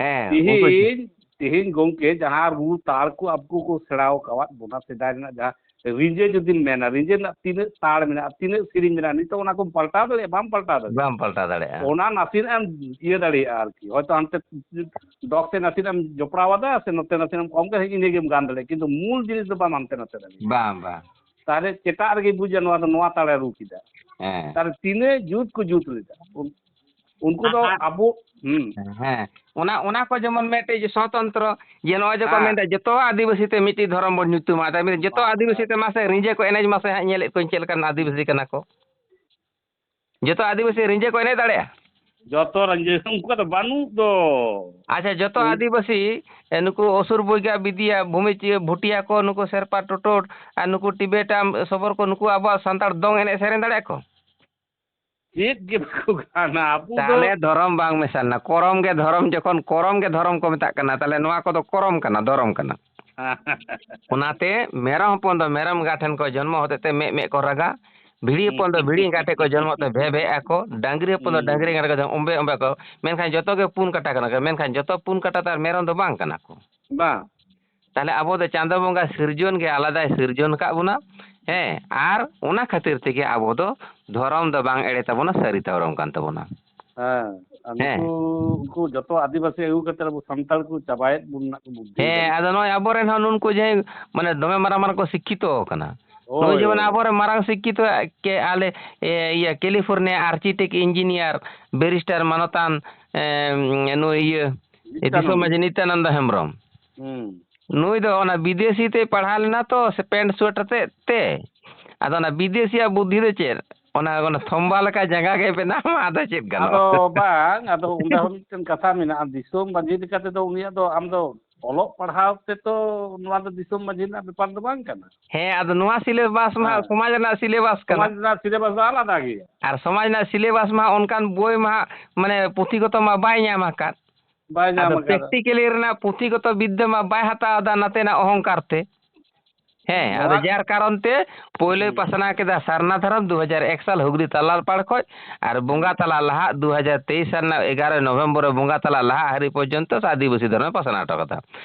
ᱦᱮᱸ, ᱩᱱᱠᱩ ᱛᱤᱦᱤᱧ, ᱛᱤᱦᱤᱧ ᱜᱚᱝᱠᱮ, ᱡᱟᱦᱟᱸ ᱨᱩ ᱛᱟᱲ ᱠᱚ ᱟᱵᱚ ᱠᱚ ᱥᱮᱬᱟ ᱟᱠᱟᱣᱟᱫ ᱵᱚᱱᱟ ᱥᱮᱫᱟᱭ ᱨᱮᱱᱟᱜ, ᱡᱟᱦᱟᱸ ᱨᱤᱸᱡᱟᱹ ᱡᱩᱫᱤᱢ ᱢᱮᱱᱟ, ᱨᱤᱸᱡᱟᱹ ᱨᱮᱱᱟᱜ ᱛᱤᱱᱟᱹᱜ ᱛᱟᱲ ᱢᱮᱱᱟᱜᱼᱟ, ᱛᱤᱱᱟᱹᱜ ᱥᱮᱨᱮᱧ ᱢᱮᱱᱟᱜᱼᱟ, ᱱᱤᱛᱚᱜ ᱚᱱᱟ ᱠᱚᱢ ᱯᱟᱞᱴᱟᱣ ᱫᱟᱲᱮᱭᱟᱜᱼᱟ? ᱵᱟᱢ ᱯᱟᱞᱴᱟᱣ ᱫᱟᱲᱮᱭᱟᱜᱼᱟ᱾ ᱵᱟᱢ ᱯᱟᱞᱴᱟᱣ ᱫᱟᱲᱮᱭᱟᱜᱼᱟ᱾ ᱚᱱᱟ ᱱᱟᱥᱮᱱᱟᱜ ᱮᱢ ᱤᱭᱟᱹ ᱫᱟᱲᱮᱭᱟᱜᱼᱟ ᱟᱨᱠᱤ, ᱦᱚᱭᱛᱚ ᱦᱟᱱᱛᱮ ᱰᱚᱜ ᱥᱮᱫ ᱱᱟᱥᱮᱱᱟᱜ ᱮᱢ ᱡᱚᱯᱲᱟᱣ ᱟᱫᱟ, ᱥᱮ ᱱᱚᱛᱮ ᱱᱟᱥᱮᱱᱟᱜ ᱮᱢ ᱠᱚᱢ ᱠᱮᱫᱟ, ᱤᱱᱟᱹ ᱜᱮᱢ ᱜᱟᱱ ᱫᱟᱲᱮᱭᱟᱜᱼᱟ, ᱠᱤᱱᱛᱩ ᱢᱩᱞ ᱡᱤᱱᱤᱥ ᱫᱚ ᱵᱟᱢ ᱦᱟᱱᱛᱮ ᱱᱟᱛᱮ ᱫᱟᱲᱮᱭᱟᱜᱼᱟ᱾ ᱵᱟᱝ, ᱵᱟᱝ᱾ ᱛᱟᱦᱞᱮ ᱪᱮᱴᱟᱜ ᱨᱮᱜᱮ ᱵᱩᱡᱟ ᱱᱚᱣᱟ ᱫᱚ ᱱᱚᱣᱟ ᱛᱟᱲᱮ ᱨᱩ ᱠᱮᱫᱟ᱾ ᱦᱮᱸ᱾ ᱛᱟᱦᱞᱮ ᱛᱤᱱᱟᱹᱜ ᱡᱩᱛ ᱠᱚ ᱡᱩᱛ ᱞᱮᱫᱟ᱾ ᱩᱱ-, ᱩᱱᱠᱩ ᱫᱚ ᱟᱨ ᱟᱵᱚ, ᱦᱩᱸ᱾ ᱦᱮᱸ, ᱚᱱᱟ, ᱚᱱᱟ ᱠᱚ ᱡᱮᱢᱚᱱ ᱢᱤᱫᱴᱮᱡ ᱥᱚᱛᱚᱱᱛᱨᱚ, ᱡᱮ ᱱᱚᱜᱼᱚᱭ ᱡᱮ ᱠᱚ ᱦᱮᱸ᱾ ᱢᱮᱱᱫᱟ, "ᱡᱚᱛᱚ ᱟᱹᱫᱤᱵᱟᱹᱥᱤ ᱛᱮ ᱢᱤᱫᱴᱤᱡ ᱫᱷᱚᱨᱚᱢ ᱵᱚᱱ ᱧᱩᱛᱩᱢᱟ", ᱟᱫᱚ ᱢᱮᱱᱫᱟ, "ᱡᱚᱛᱚ ᱵᱟᱥ, ᱟᱹᱫᱤᱵᱟᱹᱥᱤ ᱵᱟᱥ᱾ ᱛᱮ ᱢᱟᱥᱮ ᱨᱤᱸᱡᱟᱹ ᱠᱚ ᱮᱱᱮᱡ ᱢᱟᱥᱮ ᱦᱟᱸᱜ, ᱧᱮᱞᱮᱫ ᱠᱚᱣᱟᱧ ᱪᱮᱫ ᱞᱮᱠᱟᱱ ᱟᱹᱫᱤᱵᱟᱹᱥᱤ ᱠᱟᱱᱟ ᱠᱚ᱾ ᱡᱚᱛᱚ ᱟᱹᱫᱤᱵᱟᱹᱥᱤ ᱨᱤᱸᱡᱟᱹ ᱠᱚ ᱮᱱᱮᱡ ᱫᱟᱲᱮᱭᱟᱜᱼᱟ?" ᱡᱚᱛᱚ ᱨᱤᱸᱡᱟᱹ, ᱩᱱᱠᱩᱣᱟᱜ ᱫᱚ ᱵᱟᱹᱱᱩᱜ ᱫᱚ᱾ ᱟᱪᱪᱷᱟ, ᱡᱚᱛᱚ ᱩᱱ- ᱟᱹᱫᱤᱵᱟᱹᱥᱤ, ᱮ, ᱱᱩᱠᱩ ᱚᱥᱩᱨ, ᱵᱚᱭᱜᱟ, ᱵᱤᱫᱤᱭᱟ, ᱵᱷᱩᱢᱤᱡ, ᱵᱷᱩᱴᱤᱭᱟ ᱠᱚ, ᱱᱩᱠᱩ ᱥᱮᱨᱯᱟ, ᱴᱳᱴᱳᱴ, ᱟᱨ ᱱᱩᱠᱩ ᱴᱤᱵᱮᱴᱟᱢ ᱥᱚᱵᱚᱨ ᱠᱚ, ᱱᱩᱠᱩ ᱟᱵᱚᱣᱟᱜ ᱥᱟᱱᱛᱟᱲ ᱫᱚᱝ ᱮᱱᱮᱡ ᱥᱮᱨᱮᱧ ᱫᱟᱲᱮᱭᱟᱜᱼᱟ ᱠᱚ? ᱪᱮᱫ ᱜᱮ ᱵᱟᱠᱚ ᱜᱟᱱᱟ᱾ ᱟᱵᱚ ᱫᱚ ᱛᱟᱦᱞᱮ ᱫᱷᱚᱨᱚᱢ ᱵᱟᱝ ᱢᱮᱥᱟ ᱞᱮᱱᱟ᱾ ᱠᱚᱨᱚᱢ ᱜᱮ ᱫᱷᱚᱨᱚᱢ, ᱡᱚᱠᱷᱚᱱ ᱠᱚᱨᱚᱢ ᱜᱮ ᱫᱷᱚᱨᱚᱢ ᱠᱚ ᱢᱮᱛᱟᱜ ᱠᱟᱱᱟ, ᱛᱟᱦᱞᱮ ᱱᱚᱣᱟ ᱠᱚᱫᱚ ᱠᱚᱨᱚᱢ ᱠᱟᱱᱟ, ᱫᱷᱚᱨᱚᱢ ᱠᱟᱱᱟ᱾ ᱚᱱᱟᱛᱮ ᱢᱮᱨᱚᱢ ᱦᱚᱯᱚᱱ ᱫᱚ ᱢᱮᱨᱚᱢ ᱮᱸᱜᱟ ᱴᱷᱮᱱ ᱠᱚ ᱡᱚᱱᱢᱚ ᱦᱚᱛᱮᱡ ᱛᱮ ᱢᱮᱜ ᱢᱮᱜ ᱠᱚ ᱨᱟᱜᱟ, ᱵᱷᱤᱲᱤ ᱦᱩᱸ᱾ ᱦᱚᱯᱚᱱ ᱫᱚ ᱵᱷᱤᱲᱤ ᱮᱸᱜᱟ ᱴᱷᱮᱱ ᱠᱚ ᱡᱚᱱᱢᱚ ᱛᱮ ᱵᱷᱮ ᱵᱷᱮᱜ ᱟᱠᱚ, ᱰᱟᱝᱨᱤ ᱦᱚᱯᱚᱱ ᱫᱚ ᱦᱩᱸ᱾ ᱰᱟᱝᱨᱤ ᱮᱸᱜᱟ ᱴᱷᱮᱱ ᱠᱚ ᱡᱚᱱᱢᱚ, ᱚᱢᱵᱮ ᱚᱢᱵᱮ ᱠᱚ, ᱢᱮᱱᱠᱷᱟᱱ ᱡᱚᱛᱚ ᱜᱮ ᱯᱩᱱ ᱠᱟᱴᱟ ᱠᱟᱱᱟ ᱠᱚ, ᱢᱮᱱᱠᱷᱟᱱ ᱡᱚᱛᱚ ᱯᱩᱱ ᱠᱟᱴᱟ ᱛᱚ ᱟᱨ ᱢᱮᱨᱚᱢ ᱫᱚ ᱵᱟᱝ ᱠᱟᱱᱟ ᱠᱚ᱾ ᱵᱟᱝ᱾ ᱛᱟᱦᱞᱮ ᱟᱵᱚ ᱫᱚ ᱪᱟᱸᱫᱚ ᱵᱚᱸᱜᱟ ᱥᱤᱨᱡᱚᱱ ᱜᱮ ᱟᱞᱟᱫᱟᱭ ᱥᱤᱨᱡᱚᱱ ᱟᱠᱟᱫ ᱵᱚᱱᱟ, ᱦᱮᱸ, ᱟᱨ ᱚᱱᱟ ᱠᱷᱟᱹᱛᱤᱨ ᱛᱮᱜᱮ ᱟᱵᱚ ᱫᱚ ᱫᱷᱚᱨᱚᱢ ᱫᱚ ᱵᱟᱝ ᱮᱲᱮ ᱛᱟᱵᱚᱱᱟ, ᱥᱟᱹᱨᱤ ᱫᱷᱚᱨᱚᱢ ᱠᱟᱱ ᱛᱟᱵᱚᱱᱟ᱾ ᱦᱮᱸ, ᱟᱨ ᱦᱮᱸ᱾ ᱱᱩᱠᱩ, ᱩᱱᱠᱩ ᱡᱚᱛᱚ ᱟᱹᱫᱤᱵᱟᱹᱥᱤ ᱟᱹᱜᱩ ᱠᱟᱛᱮ ᱟᱵᱚ ᱥᱟᱱᱛᱟᱲ ᱠᱚ ᱪᱟᱵᱟᱭᱮᱫ ᱵᱚᱱ ᱨᱮᱱᱟᱜ ᱠᱚ ᱵᱩᱫᱽᱫᱷᱤ ᱦᱮᱸ, ᱠᱟᱱᱟ᱾ ᱟᱫᱚ ᱱᱚᱜᱼᱚᱭ ᱟᱵᱚᱨᱮᱱ ᱦᱚᱸ ᱱᱩᱱᱠᱩ ᱡᱟᱦᱟᱸᱭ ᱢᱟᱱᱮ ᱫᱚᱢᱮ ᱢᱟᱨᱟᱝ ᱢᱟᱨᱟᱝ ᱠᱚ ᱥᱤᱠᱠᱷᱤᱛᱚ ᱟᱠᱟᱱᱟ, ᱦᱳᱭ, ᱱᱩᱭ ᱡᱮᱢᱚᱱ ᱦᱳᱭ᱾ ᱟᱵᱚᱨᱮᱱ ᱢᱟᱨᱟᱝ ᱥᱤᱠᱠᱷᱤᱛᱚ ᱠᱮ ᱟᱞᱮ, ᱮ, ᱤᱭᱟᱹ, ᱠᱮᱞᱤᱯᱷᱳᱨᱱᱤᱭᱟ architect, engineer, barrister, ᱢᱟᱱᱚᱛᱟᱱ, ᱮ, ᱱᱩᱭ ᱤᱭᱟᱹ, ᱱᱤᱛᱭᱟᱱᱚᱱᱫ᱾ ᱫᱤᱥᱚᱢ ᱢᱟᱹᱡᱷᱤ ᱱᱤᱛᱭᱟᱱᱚᱱᱫ ᱦᱮᱢᱵᱨᱚᱢ᱾ ᱦᱩᱸ᱾ ᱱᱩᱭ ᱫᱚ ᱚᱱᱟ ᱵᱤᱫᱮᱥᱤ ᱛᱮᱭ ᱯᱟᱲᱦᱟᱣ ᱞᱮᱱᱟ ᱛᱚ, ᱥᱮ ᱯᱮᱱᱴ ᱥᱩᱣᱮᱴ ᱟᱛᱮᱫ ᱛᱮ? ᱟᱫᱚ ᱚᱱᱟ ᱵᱤᱫᱮᱥᱤᱭᱟᱜ ᱵᱩᱫᱽᱫᱷᱤ ᱫᱚ ᱪᱮᱫ? ᱚᱱᱟ, ᱚᱱᱟ ᱛᱷᱚᱢᱵᱟ ᱞᱮᱠᱟ ᱡᱟᱸᱜᱟ ᱜᱮ ᱵᱮᱱᱟᱣ ᱢᱟ, ᱟᱫᱚ ᱪᱮᱫ ᱜᱟᱱᱚᱜᱼᱟ? ᱟᱫᱚ ᱵᱟᱝ, ᱟᱫᱚ ᱚᱸᱰᱮ ᱦᱚᱸ ᱢᱤᱫᱴᱮᱱ ᱠᱟᱛᱷᱟ ᱢᱮᱱᱟᱜᱼᱟ, ᱫᱤᱥᱚᱢ ᱢᱟᱹᱡᱷᱤ ᱞᱮᱠᱟ ᱛᱮᱫᱚ ᱩᱱᱤᱭᱟᱜ ᱫᱚ, ᱟᱢ ᱫᱚ ᱚᱞᱚᱜ ᱯᱟᱲᱦᱟᱣ ᱛᱮᱛᱚ ᱱᱚᱣᱟ ᱫᱚ ᱫᱤᱥᱚᱢ ᱢᱟᱹᱡᱷᱤ ᱨᱮᱱᱟᱜ ᱵᱮᱯᱟᱨ ᱫᱚ ᱵᱟᱝ ᱠᱟᱱᱟ᱾ ᱦᱮᱸ, ᱟᱫᱚ ᱱᱚᱣᱟ syllabus ᱢᱟ ᱦᱮᱸ᱾ ᱥᱚᱢᱟᱡᱽ ᱨᱮᱱᱟᱜ syllabus ᱠᱟᱱᱟ᱾ ᱥᱚᱢᱟᱡᱽ ᱨᱮᱱᱟᱜ syllabus ᱫᱚ ᱟᱞᱟᱫᱟ ᱜᱮᱭᱟ᱾ ᱟᱨ ᱥᱚᱢᱟᱡᱽ ᱨᱮᱱᱟᱜ syllabus ᱢᱟ ᱚᱱᱠᱟᱱ ᱵᱳᱭ ᱢᱟ ᱦᱟᱸᱜ, ᱢᱟᱱᱮ, ᱯᱩᱛᱷᱤ ᱠᱚᱛᱚ ᱢᱟ ᱵᱟᱭ ᱧᱟᱢ ᱟᱠᱟᱫ᱾ ᱵᱟᱭ ᱧᱟᱢ ᱟᱫᱚ ᱟᱠᱟᱫᱟ᱾ Practically ᱨᱮᱱᱟᱜ ᱯᱩᱛᱷᱤᱜᱚᱛᱚ ᱵᱤᱫᱽᱫᱟᱹ ᱢᱟ ᱵᱟᱭ ᱦᱟᱛᱟᱣ ᱮᱫᱟ ᱱᱟᱛᱮᱱᱟᱜ ᱚᱦᱚᱝᱠᱟᱨ ᱛᱮ᱾ ᱦᱮᱸ, ᱟᱫᱚ ᱱᱚᱣᱟ ᱡᱟᱨ ᱠᱟᱨᱚᱱ ᱛᱮ ᱯᱳᱭᱞᱳᱭ ᱦᱩᱸ᱾ ᱯᱟᱥᱱᱟᱣ ᱠᱮᱫᱟ ᱥᱟᱨᱱᱟ ᱫᱷᱚᱨᱚᱢ ᱫᱩ ᱦᱟᱡᱟᱨ ᱮᱠ ᱥᱟᱞ ᱦᱩᱜᱽᱞᱤ ᱛᱟᱞᱟᱞ ᱯᱟᱲ ᱠᱷᱚᱡ, ᱟᱨ ᱵᱚᱸᱜᱟ ᱦᱩᱸ᱾ ᱛᱟᱞᱟ ᱞᱟᱦᱟᱜ ᱫᱩ ᱦᱟᱡᱟᱨ ᱛᱮᱭᱤᱥ ᱥᱟᱞ ᱨᱮᱱᱟᱜ ᱮᱜᱟᱨᱚᱭ ᱱᱚᱵᱷᱮᱢᱵᱚᱨ ᱨᱮ ᱵᱚᱸᱜᱟ ᱛᱟᱞᱟ ᱞᱟᱦᱟᱜ ᱦᱟᱹᱨᱤᱡ ᱯᱚᱨᱡᱚᱱᱛᱚ ᱟᱹᱫᱤᱵᱟᱹᱥᱤ ᱫᱷᱚᱨᱚᱢᱮ ᱯᱟᱥᱱᱟᱣ ᱦᱚᱴᱚ ᱠᱟᱫᱟ᱾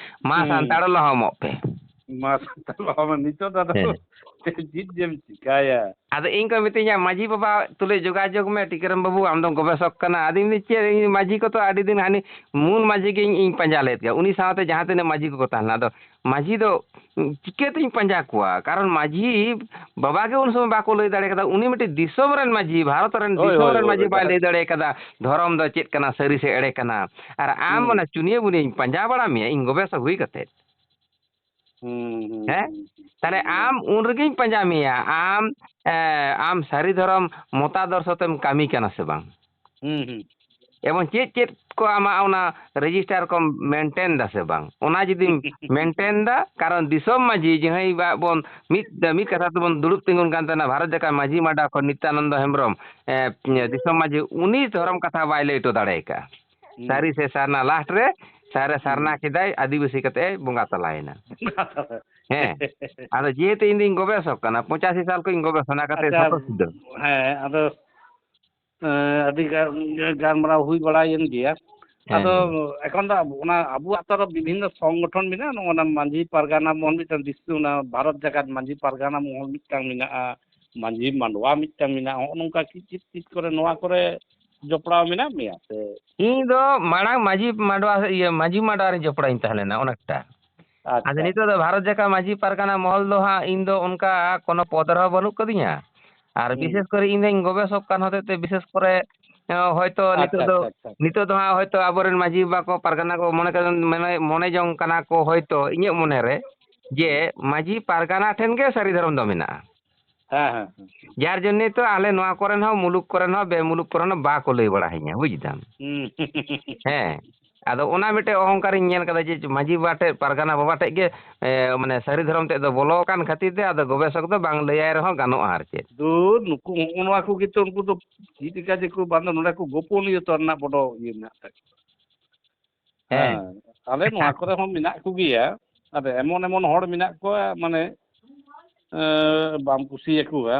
ᱢᱟ ᱦᱩᱸ᱾ ᱥᱟᱱᱛᱟᱲ ᱞᱚᱦᱚᱢᱚᱜ ᱯᱮ᱾ ᱢᱟ ᱥᱟᱱᱛᱟᱲ ᱞᱚᱦᱚᱢ, ᱱᱤᱛᱚᱜ ᱫᱚ ᱟᱫᱚ ᱦᱮᱸ᱾ ᱪᱮᱫ ᱡᱮᱢ ᱪᱤᱠᱟᱭᱟ? ᱟᱫᱚ ᱤᱧ ᱠᱚ ᱢᱤᱛᱟᱹᱧᱟ, "ᱢᱟᱹᱡᱷᱤ ᱵᱟᱵᱟ ᱛᱩᱞᱩᱡ ᱡᱳᱜᱟᱡᱳᱜᱽ ᱢᱮ, ᱴᱤᱠᱟᱹᱨᱟᱢ ᱵᱟᱹᱵᱩ, ᱟᱢ ᱫᱚᱢ ᱜᱚᱵᱮᱥᱚᱠ ᱠᱟᱱᱟ᱾" ᱟᱫᱚᱧ ᱢᱮᱱᱫᱟ, "ᱪᱮᱫ, ᱤᱧ ᱢᱟᱹᱡᱷᱤ ᱠᱚ ᱛᱚ ᱟᱹᱰᱤ ᱫᱤᱱ ᱦᱟᱹᱱᱤ ᱢᱩᱞ ᱢᱟᱹᱡᱷᱤ ᱜᱮ ᱤᱧ, ᱤᱧ ᱯᱟᱸᱡᱟ ᱞᱮᱫ ᱜᱮᱭᱟ, ᱩᱱᱤ ᱥᱟᱶᱛᱮ ᱡᱟᱦᱟᱸ ᱛᱤᱱᱟᱹᱜ ᱢᱟᱹᱡᱷᱤ ᱠᱚᱠᱚ ᱛᱟᱦᱮᱸ ᱞᱮᱱᱟ, ᱟᱫᱚ ᱢᱟᱹᱡᱷᱤ ᱫᱚ ᱪᱤᱠᱟᱹᱛᱤᱧ ᱯᱟᱸᱡᱟ ᱠᱚᱣᱟ?" ᱠᱟᱨᱚᱱ ᱢᱟᱹᱡᱷᱤ ᱵᱟᱵᱟ ᱜᱮ ᱩᱱ ᱥᱚᱢᱚᱭ ᱵᱟᱠᱚ ᱞᱟᱹᱭ ᱫᱟᱲᱮ ᱠᱟᱫᱟ, ᱩᱱᱤ ᱢᱤᱫᱴᱤᱡ ᱫᱤᱥᱚᱢ ᱨᱮᱱ ᱢᱟᱹᱡᱷᱤ, ᱵᱷᱟᱨᱚᱛ ᱨᱮᱱ ᱦᱳᱭ, ᱫᱤᱥᱚᱢ ᱦᱳᱭ, ᱨᱮᱱ ᱦᱳᱭ, ᱢᱟᱹᱡᱷᱤ ᱦᱳᱭ, ᱵᱟᱭ ᱡᱟᱦᱟᱸ ᱞᱟᱹᱭ ᱫᱟᱲᱮ ᱠᱟᱫᱟ ᱫᱷᱚᱨᱚᱢ ᱫᱚ ᱪᱮᱫ ᱠᱟᱱᱟ, ᱥᱟᱹᱨᱤ ᱥᱮ ᱮᱲᱮ ᱠᱟᱱᱟ᱾ ᱟᱨ ᱟᱢ ᱦᱩᱸ᱾ ᱚᱱᱟ ᱪᱩᱱᱤᱭᱟᱹ ᱵᱩᱱᱤᱭᱟᱹᱧ ᱯᱟᱸᱡᱟ ᱵᱟᱲᱟ ᱢᱮᱭᱟ, ᱤᱧ ᱜᱚᱵᱮᱥᱚᱠ ᱦᱩᱭ ᱠᱟᱛᱮᱫ᱾ ᱦᱩᱸ, ᱦᱩᱸ, ᱦᱮᱸ? ᱦᱩᱸ, ᱦᱩᱸ, ᱛᱟᱦᱞᱮ ᱦᱩᱸ᱾ ᱟᱢ ᱩᱱ ᱨᱮᱜᱮᱧ ᱯᱟᱸᱡᱟ ᱢᱮᱭᱟ, ᱟᱢ, ᱮ, ᱟᱢ ᱥᱟᱹᱨᱤ ᱫᱷᱚᱨᱚᱢ ᱢᱚᱛᱟᱫᱚᱨᱥᱚ ᱛᱮᱢ ᱠᱟᱹᱢᱤ ᱠᱟᱱᱟ ᱥᱮ ᱵᱟᱝ? ᱦᱩᱸ, ᱦᱩᱸ᱾ ᱮᱵᱚᱝ ᱪᱮᱫ ᱪᱮᱫ ᱠᱚ ᱟᱢᱟᱜ ᱚᱱᱟ register ᱠᱚᱢ maintain ᱫᱟ ᱥᱮ ᱵᱟᱝ? ᱚᱱᱟ ᱡᱩᱫᱤᱢ maintain ᱫᱟ, ᱠᱟᱨᱚᱱ ᱫᱤᱥᱚᱢ ᱢᱟᱹᱡᱷᱤ ᱡᱟᱦᱟᱸᱭ ᱵᱟ-, ᱵᱚᱱ ᱢᱤᱫ, ᱢᱤᱫ ᱠᱟᱛᱷᱟ ᱛᱮᱵᱚᱱ ᱫᱩᱲᱩᱵ ᱛᱤᱸᱜᱩᱱ ᱠᱟᱱ ᱛᱟᱦᱮᱱᱟ, ᱵᱷᱟᱨᱚᱛ ᱡᱟᱠᱟᱛ ᱢᱟᱹᱡᱷᱤ ᱢᱟᱰᱣᱟ ᱠᱷᱚᱱ ᱱᱤᱛᱭᱟᱱᱚᱱᱫᱚ ᱦᱮᱢᱵᱨᱚᱢ, ᱮ, ᱫᱤᱥᱚᱢ ᱢᱟᱹᱡᱷᱤ, ᱩᱱᱤ ᱫᱷᱚᱨᱚᱢ ᱠᱟᱛᱷᱟ ᱵᱟᱭ ᱞᱟᱹᱭ ᱦᱚᱴᱚ ᱫᱟᱲᱮ ᱟᱠᱟᱫᱼᱟ᱾ ᱦᱩᱸ᱾ ᱥᱟᱹᱨᱤ ᱥᱮ ᱥᱟᱨᱱᱟ, last ᱨᱮ ᱥᱟᱨᱮ ᱦᱩᱸ᱾ ᱥᱟᱨᱱᱟ ᱠᱮᱫᱟᱭ, ᱟᱹᱫᱤᱵᱟᱹᱥᱤ ᱠᱟᱛᱮ ᱮ ᱵᱚᱸᱜᱟ ᱛᱟᱞᱟᱭᱮᱱᱟ᱾ ᱦᱮᱸ᱾ ᱟᱫᱚ ᱡᱮᱦᱮᱛᱩ ᱤᱧ ᱫᱩᱧ ᱜᱚᱵᱮᱥᱚᱠ ᱠᱟᱱᱟ, ᱯᱚᱸᱪᱟᱥᱤ ᱥᱟᱞ ᱠᱷᱚᱱ ᱤᱧ ᱜᱚᱵᱮᱥᱚᱱᱟ ᱠᱟᱛᱮ ᱟᱪᱪᱷᱟ, ᱥᱚᱛᱚ ᱥᱤᱫᱷᱟᱹ᱾ ᱦᱮᱸ, ᱟᱫᱚ, ᱮᱸ, ᱟᱹᱰᱤ ᱜᱟ-, ᱜᱟᱞᱢᱟᱨᱟᱣ ᱦᱩᱭ ᱵᱟᱲᱟᱭᱮᱱ ᱜᱮᱭᱟ᱾ ᱦᱮᱸ, ᱟᱫᱚ ᱦᱮᱸ᱾ ᱮᱠᱷᱚᱱ ᱫᱚ ᱟᱵᱚ, ᱚᱱᱟ ᱟᱵᱚᱣᱟᱜ ᱛᱚ ᱟᱨᱚ ᱵᱤᱵᱷᱤᱱᱱᱚ ᱥᱚᱝᱜᱚᱴᱷᱚᱱ ᱢᱮᱱᱟᱜᱼᱟ, ᱱᱚᱜᱼᱚ ᱱᱟ ᱢᱟᱹᱡᱷᱤ ᱯᱟᱨᱜᱟᱱᱟ ᱢᱚᱦᱚᱞ ᱢᱤᱫᱴᱟᱝ ᱫᱤᱥᱚᱢ, ᱚᱱᱟ ᱵᱷᱟᱨᱚᱛ ᱡᱟᱠᱟᱛ ᱢᱟᱹᱡᱷᱤ ᱯᱟᱨᱜᱟᱱᱟ ᱢᱚᱦᱚᱞ ᱢᱤᱫᱴᱟᱝ ᱢᱮᱱᱟᱜᱼᱟ, ᱢᱟᱹᱡᱷᱤ ᱢᱟᱰᱣᱟ ᱢᱤᱫᱴᱟᱝ ᱢᱮᱱᱟᱜᱼᱟ, ᱱᱚᱜᱼᱚ ᱱᱚᱝᱠᱟ ᱪᱮᱫ ᱪᱮᱫ ᱪᱮᱫ ᱠᱚᱨᱮ ᱱᱚᱣᱟ ᱠᱚᱨᱮ ᱡᱚᱯᱲᱟᱣ ᱢᱮᱱᱟᱜ ᱢᱮᱭᱟ ᱥᱮ? ᱤᱧ ᱫᱚ ᱢᱟᱲᱟᱝ ᱢᱟᱹᱡᱷᱤ ᱢᱟᱰᱣᱟ, ᱤᱭᱟᱹ, ᱢᱟᱹᱡᱷᱤ ᱢᱟᱰᱣᱟ ᱨᱮ ᱡᱚᱯᱲᱟᱣ ᱤᱧ ᱛᱟᱦᱮᱸ ᱞᱮᱱᱟ ᱚᱱᱮᱠᱴᱟ᱾ ᱟᱪᱪᱷᱟ᱾ ᱟᱫᱚ ᱱᱤᱛᱚᱜ ᱫᱚ ᱵᱷᱟᱨᱚᱛ ᱡᱟᱠᱟᱛ ᱢᱟᱹᱡᱷᱤ ᱯᱟᱨᱜᱟᱱᱟ ᱢᱚᱦᱚᱞ ᱫᱚ ᱦᱟᱸᱜ ᱤᱧ ᱫᱚ ᱚᱱᱠᱟ ᱠᱳᱱᱳ ᱯᱚᱫᱽ ᱨᱮᱦᱚᱸ ᱵᱟᱹᱱᱩᱜ ᱠᱟᱫᱤᱧᱟ᱾ ᱟᱨ ᱦᱩᱸ᱾ ᱵᱤᱥᱮᱥ ᱠᱚᱨᱮ ᱤᱧ ᱫᱚᱧ ᱜᱚᱵᱮᱥᱚᱠ ᱠᱟᱱ ᱦᱚᱛᱮᱡ ᱛᱮ ᱵᱤᱥᱮᱥ ᱠᱚᱨᱮ, ᱮ, ᱦᱚᱭᱛᱳ ᱱᱤᱛᱚᱜ ᱟᱪᱪᱷᱟ, ᱫᱚ, ᱟᱪᱪᱷᱟ, ᱟᱪᱪᱷᱟ᱾ ᱱᱤᱛᱚᱜ ᱫᱚ ᱦᱟᱸᱜ ᱦᱚᱭᱛᱳ ᱟᱵᱚᱨᱮᱱ ᱢᱟᱹᱡᱷᱤ ᱵᱟᱵᱟ ᱠᱚ ᱯᱟᱨᱜᱟᱱᱟ ᱠᱚ ᱢᱚᱱᱮ ᱠᱟᱜ, ᱢᱚᱱᱮ, ᱢᱚᱱᱮ ᱡᱚᱝ ᱠᱟᱱᱟ ᱠᱚ ᱦᱚᱭᱛᱳ, ᱤᱧᱟᱹᱜ ᱢᱚᱱᱮ ᱨᱮ, ᱡᱮ ᱦᱩᱸ᱾ ᱢᱟᱹᱡᱷᱤ ᱯᱟᱨᱜᱟᱱᱟ ᱴᱷᱮᱱ ᱜᱮ ᱥᱟᱹᱨᱤ ᱫᱷᱚᱨᱚᱢ ᱫᱚ ᱢᱮᱱᱟᱜᱼᱟ᱾ ᱦᱮᱸ, ᱦᱮᱸ, ᱦᱮᱸ᱾ ᱡᱟᱨ ᱡᱚᱱᱱᱮ ᱛᱚ ᱟᱞᱮ ᱱᱚᱣᱟ ᱠᱚᱨᱮᱱ ᱦᱚᱸ, ᱢᱩᱞᱩᱠ ᱠᱚᱨᱮᱱ ᱦᱚᱸ, ᱵᱮᱢᱩᱞᱩᱠ ᱠᱚᱨᱮᱱ ᱦᱚᱸ ᱵᱟᱠᱚ ᱞᱟᱹᱭ ᱵᱟᱲᱟ ᱟᱹᱧᱟ, ᱵᱩᱡᱽ ᱫᱟᱢ᱾ ᱦᱩᱸ᱾ ᱦᱮᱸ᱾ ᱟᱫᱚ ᱚᱱᱟ ᱢᱤᱫᱴᱮᱡ ᱚᱦᱚᱝᱠᱟᱨᱤᱧ ᱧᱮᱞ ᱠᱟᱫᱟ ᱡᱮ ᱢᱟᱹᱡᱷᱤ ᱵᱟᱵᱟ ᱴᱷᱮᱡ, ᱯᱟᱨᱜᱟᱱᱟ ᱵᱟᱵᱟ ᱴᱷᱮᱡ ᱜᱮ, ᱮ, ᱢᱟᱱᱮ ᱥᱟᱹᱨᱤ ᱫᱷᱚᱨᱚᱢ ᱛᱮᱫ ᱫᱚ ᱵᱚᱞᱚ ᱟᱠᱟᱱ ᱠᱷᱟᱹᱛᱤᱨ ᱛᱮ ᱟᱫᱚ ᱜᱚᱵᱮᱥᱚᱠ ᱫᱚ ᱵᱟᱝ ᱞᱟᱹᱭᱟᱭ ᱨᱮᱦᱚᱸ ᱜᱟᱱᱚᱜᱼᱟ ᱟᱨ ᱪᱮᱫ᱾ ᱫᱩᱨ, ᱱᱩᱠᱩ ᱦᱚᱸᱜᱼᱚ ᱱᱚᱣᱟ ᱠᱚᱜᱮ ᱛᱚ ᱩᱱᱠᱩ ᱫᱚ ᱪᱮᱫ ᱞᱮᱠᱟ ᱡᱮᱠᱚ ᱵᱟᱝ ᱫᱚ ᱱᱚᱰᱮ ᱠᱚ ᱜᱳᱯᱚᱱᱤᱭᱚᱛᱟ ᱨᱮᱱᱟᱜ ᱵᱚᱰᱚ ᱤᱭᱟᱹ ᱢᱮᱱᱟᱜ ᱛᱟᱠᱚᱣᱟ᱾ ᱦᱮᱸ᱾ ᱦᱮᱸ, ᱟᱞᱮ ᱱᱚᱣᱟ ᱠᱚᱨᱮ ᱦᱚᱸ ᱢᱮᱱᱟᱜ ᱠᱚᱜᱮᱭᱟ᱾ ᱟᱫᱚ ᱮᱢᱚᱱ ᱮᱢᱚᱱ ᱦᱚᱲ ᱢᱮᱱᱟᱜ ᱠᱚᱣᱟ, ᱢᱟᱱᱮ, ᱮᱸ, ᱵᱟᱢ ᱠᱩᱥᱤᱭᱟᱠᱚᱣᱟ᱾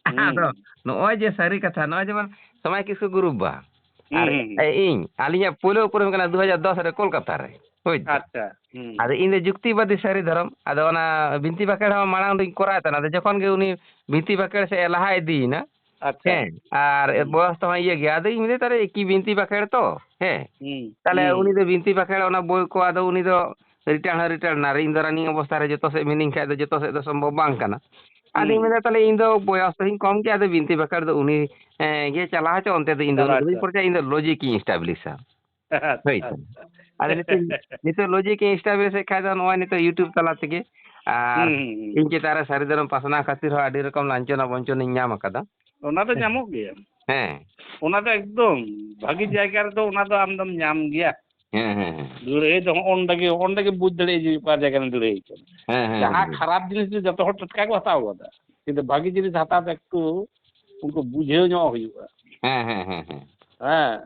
ᱦᱩᱸ᱾ ᱟᱫᱚ ᱱᱚᱜᱼᱚᱭ ᱡᱮ ᱥᱟᱹᱨᱤ ᱠᱟᱛᱷᱟ, ᱱᱚᱜᱼᱚᱭ ᱡᱮᱢᱚᱱ ᱥᱚᱢᱟᱭ ᱠᱤᱥᱠᱩ ᱜᱩᱨᱩᱯ ᱵᱟ, ᱦᱩᱸ, ᱟᱨ ᱦᱩᱸ, ᱦᱩᱸ᱾ ᱤᱧ, ᱟᱹᱞᱤᱧᱟᱜ ᱯᱳᱭᱞᱳ ᱩᱯᱨᱩᱢ ᱠᱟᱱᱟ ᱫᱩ ᱦᱟᱡᱟᱨ ᱫᱚᱥ ᱨᱮ ᱠᱳᱞᱠᱟᱛᱟ ᱨᱮ, ᱵᱩᱡᱽ ᱫᱟᱢ? ᱟᱪᱪᱷᱟ, ᱦᱩᱸ᱾ ᱟᱫᱚ ᱤᱧ ᱫᱚ ᱡᱩᱠᱛᱤᱵᱟᱫᱤ ᱥᱟᱹᱨᱤ ᱫᱷᱚᱨᱚᱢ, ᱟᱫᱚ ᱚᱱᱟ ᱵᱤᱱᱛᱤ ᱵᱟᱠᱷᱮᱲ ᱦᱚᱸ ᱢᱟᱲᱟᱝ ᱫᱚᱧ ᱠᱚᱨᱟᱣ ᱛᱟᱦᱮᱱᱟ, ᱟᱫᱚ ᱡᱚᱠᱷᱚᱱ ᱜᱮ ᱩᱱᱤ ᱵᱤᱱᱛᱤ ᱵᱟᱠᱷᱮᱲ ᱥᱮᱫ ᱮ ᱞᱟᱦᱟ ᱤᱫᱤᱭᱮᱱᱟ, ᱟᱪᱪᱷᱟ᱾ ᱦᱮᱸ, ᱟᱨ ᱦᱩᱸ᱾ ᱵᱚᱭᱚᱥ ᱛᱮᱦᱚᱸ ᱤᱭᱟᱹ ᱜᱮᱭᱟ᱾ ᱟᱫᱚ ᱤᱧ ᱢᱮᱱᱫᱟᱹᱧ, "ᱛᱟᱦᱞᱮ ᱮᱠᱤ ᱵᱤᱱᱛᱤ ᱵᱟᱠᱷᱮᱲ ᱛᱚ, ᱦᱮᱸ, ᱦᱩᱸ, ᱛᱟᱦᱞᱮ ᱦᱩᱸ, ᱩᱱᱤ ᱦᱩᱸ᱾ ᱫᱚ ᱵᱤᱱᱛᱤ ᱵᱟᱠᱷᱮᱲ ᱚᱱᱟ ᱵᱳᱭ ᱠᱚ, ᱟᱫᱚ ᱩᱱᱤ ᱫᱚ ᱨᱤᱴᱟᱨᱱ ᱦᱚᱸ ᱨᱤᱴᱟᱨᱱ ᱱᱟ, ᱤᱧ ᱫᱚ ᱨᱟᱱᱤᱝ ᱚᱵᱚᱥᱛᱷᱟ ᱨᱮ ᱡᱚᱛᱚ ᱥᱮᱫ ᱢᱤᱱᱟᱹᱧ ᱠᱷᱟᱡ ᱫᱚ ᱡᱚᱛᱚ ᱥᱮᱫ ᱫᱚ ᱥᱚᱢᱵᱷᱚᱵ ᱵᱟᱝ ᱠᱟᱱᱟ᱾" ᱟᱫᱚᱧ ᱦᱩᱸ᱾ ᱢᱮᱱᱫᱟ, "ᱛᱟᱦᱞᱮ ᱤᱧ ᱫᱚ ᱵᱚᱭᱚᱥ ᱛᱮᱦᱚᱸᱧ ᱠᱚᱢ ᱜᱮᱭᱟ, ᱟᱫᱚ ᱵᱤᱱᱛᱤ ᱵᱟᱠᱷᱮᱲ ᱫᱚ ᱩᱱᱤ, ᱮᱸ, ᱜᱮ ᱪᱟᱞᱟᱣ ᱦᱚᱪᱚ, ᱚᱱᱛᱮ ᱫᱚ ᱤᱧ ᱫᱚ ᱩᱱᱟᱹᱜ ᱫᱚ ᱵᱟᱹᱧ ᱯᱚᱨᱪᱟᱭᱟ, ᱤᱧ ᱫᱚ ᱞᱚᱡᱤᱠ ᱤᱧ ᱮᱥᱴᱟᱵᱞᱤᱥᱟ᱾" ᱟᱪᱪᱷᱟ, ᱦᱳᱭ ᱛᱚ᱾ ᱟᱪᱪᱷᱟ᱾ ᱟᱫᱚ ᱱᱤᱛᱚᱜ, ᱱᱤᱛᱚᱜ ᱞᱚᱡᱤᱠ ᱤᱧ ᱮᱥᱴᱟᱵᱞᱤᱥ ᱮᱫ ᱠᱷᱟᱡ ᱫᱚ ᱱᱚᱜᱼᱚᱭ ᱱᱤᱛᱚᱜ YouTube ᱛᱟᱞᱟ ᱛᱮᱜᱮ, ᱟᱨ ᱦᱩᱸ, ᱦᱩᱸ, ᱦᱩᱸ᱾ ᱤᱧ ᱪᱮᱛᱟᱱ ᱨᱮ ᱥᱟᱹᱨᱤ ᱫᱷᱚᱨᱚᱢ ᱯᱟᱥᱱᱟᱣ ᱠᱷᱟᱹᱛᱤᱨ ᱦᱚᱸ ᱟᱹᱰᱤ ᱨᱚᱠᱚᱢ ᱞᱟᱧᱪᱚᱱᱟ ᱵᱚᱧᱪᱚᱱᱤᱧ ᱧᱟᱢ ᱟᱠᱟᱫᱟ᱾ ᱚᱱᱟ ᱫᱚ ᱦᱮᱸ᱾ ᱧᱟᱢᱚᱜ ᱜᱮᱭᱟ᱾ ᱦᱮᱸ᱾ ᱚᱱᱟ ᱫᱚ ᱮᱠᱫᱚᱢ ᱵᱷᱟᱹᱜᱤ ᱡᱟᱭᱜᱟ ᱨᱮᱫᱚ ᱚᱱᱟ ᱫᱚ ᱟᱢ ᱫᱚᱢ ᱧᱟᱢ ᱜᱮᱭᱟ᱾ ᱦᱮᱸ, ᱦᱮᱸ, ᱦᱮᱸ᱾ ᱞᱟᱹᱲᱦᱟᱹᱭ ᱫᱚ ᱦᱚᱸᱜᱼᱚ ᱱᱚᱰᱮ ᱜᱮ, ᱚᱸᱰᱮ ᱜᱮ ᱵᱩᱡᱽ ᱫᱟᱲᱮᱭᱟᱜᱼᱟ ᱡᱮ ᱚᱠᱟ ᱡᱟᱭᱜᱟ ᱨᱮ ᱞᱟᱹᱲᱦᱟᱹᱭ ᱠᱟᱱᱟ᱾ ᱦᱮᱸ, ᱦᱮᱸ, ᱡᱟᱦᱟᱸ ᱦᱮᱸ᱾ ᱠᱷᱟᱨᱟᱯ ᱡᱤᱱᱤᱥ ᱫᱚ ᱡᱚᱛᱚ ᱦᱚᱲ ᱴᱟᱴᱠᱟ ᱠᱚ ᱦᱟᱛᱟᱣ ᱜᱚᱫᱟ, ᱠᱤᱱᱛᱩ ᱵᱷᱟᱹᱜᱤ ᱡᱤᱱᱤᱥ ᱦᱟᱛᱟᱣ ᱫᱚ ᱮᱠᱴᱩ ᱩᱱᱠᱩ ᱵᱩᱡᱷᱟᱹᱣ ᱧᱚᱜ ᱦᱩᱭᱩᱜᱼᱟ᱾ ᱦᱮᱸ, ᱦᱮᱸ, ᱦᱮᱸ, ᱦᱮᱸ᱾ ᱦᱮᱸ᱾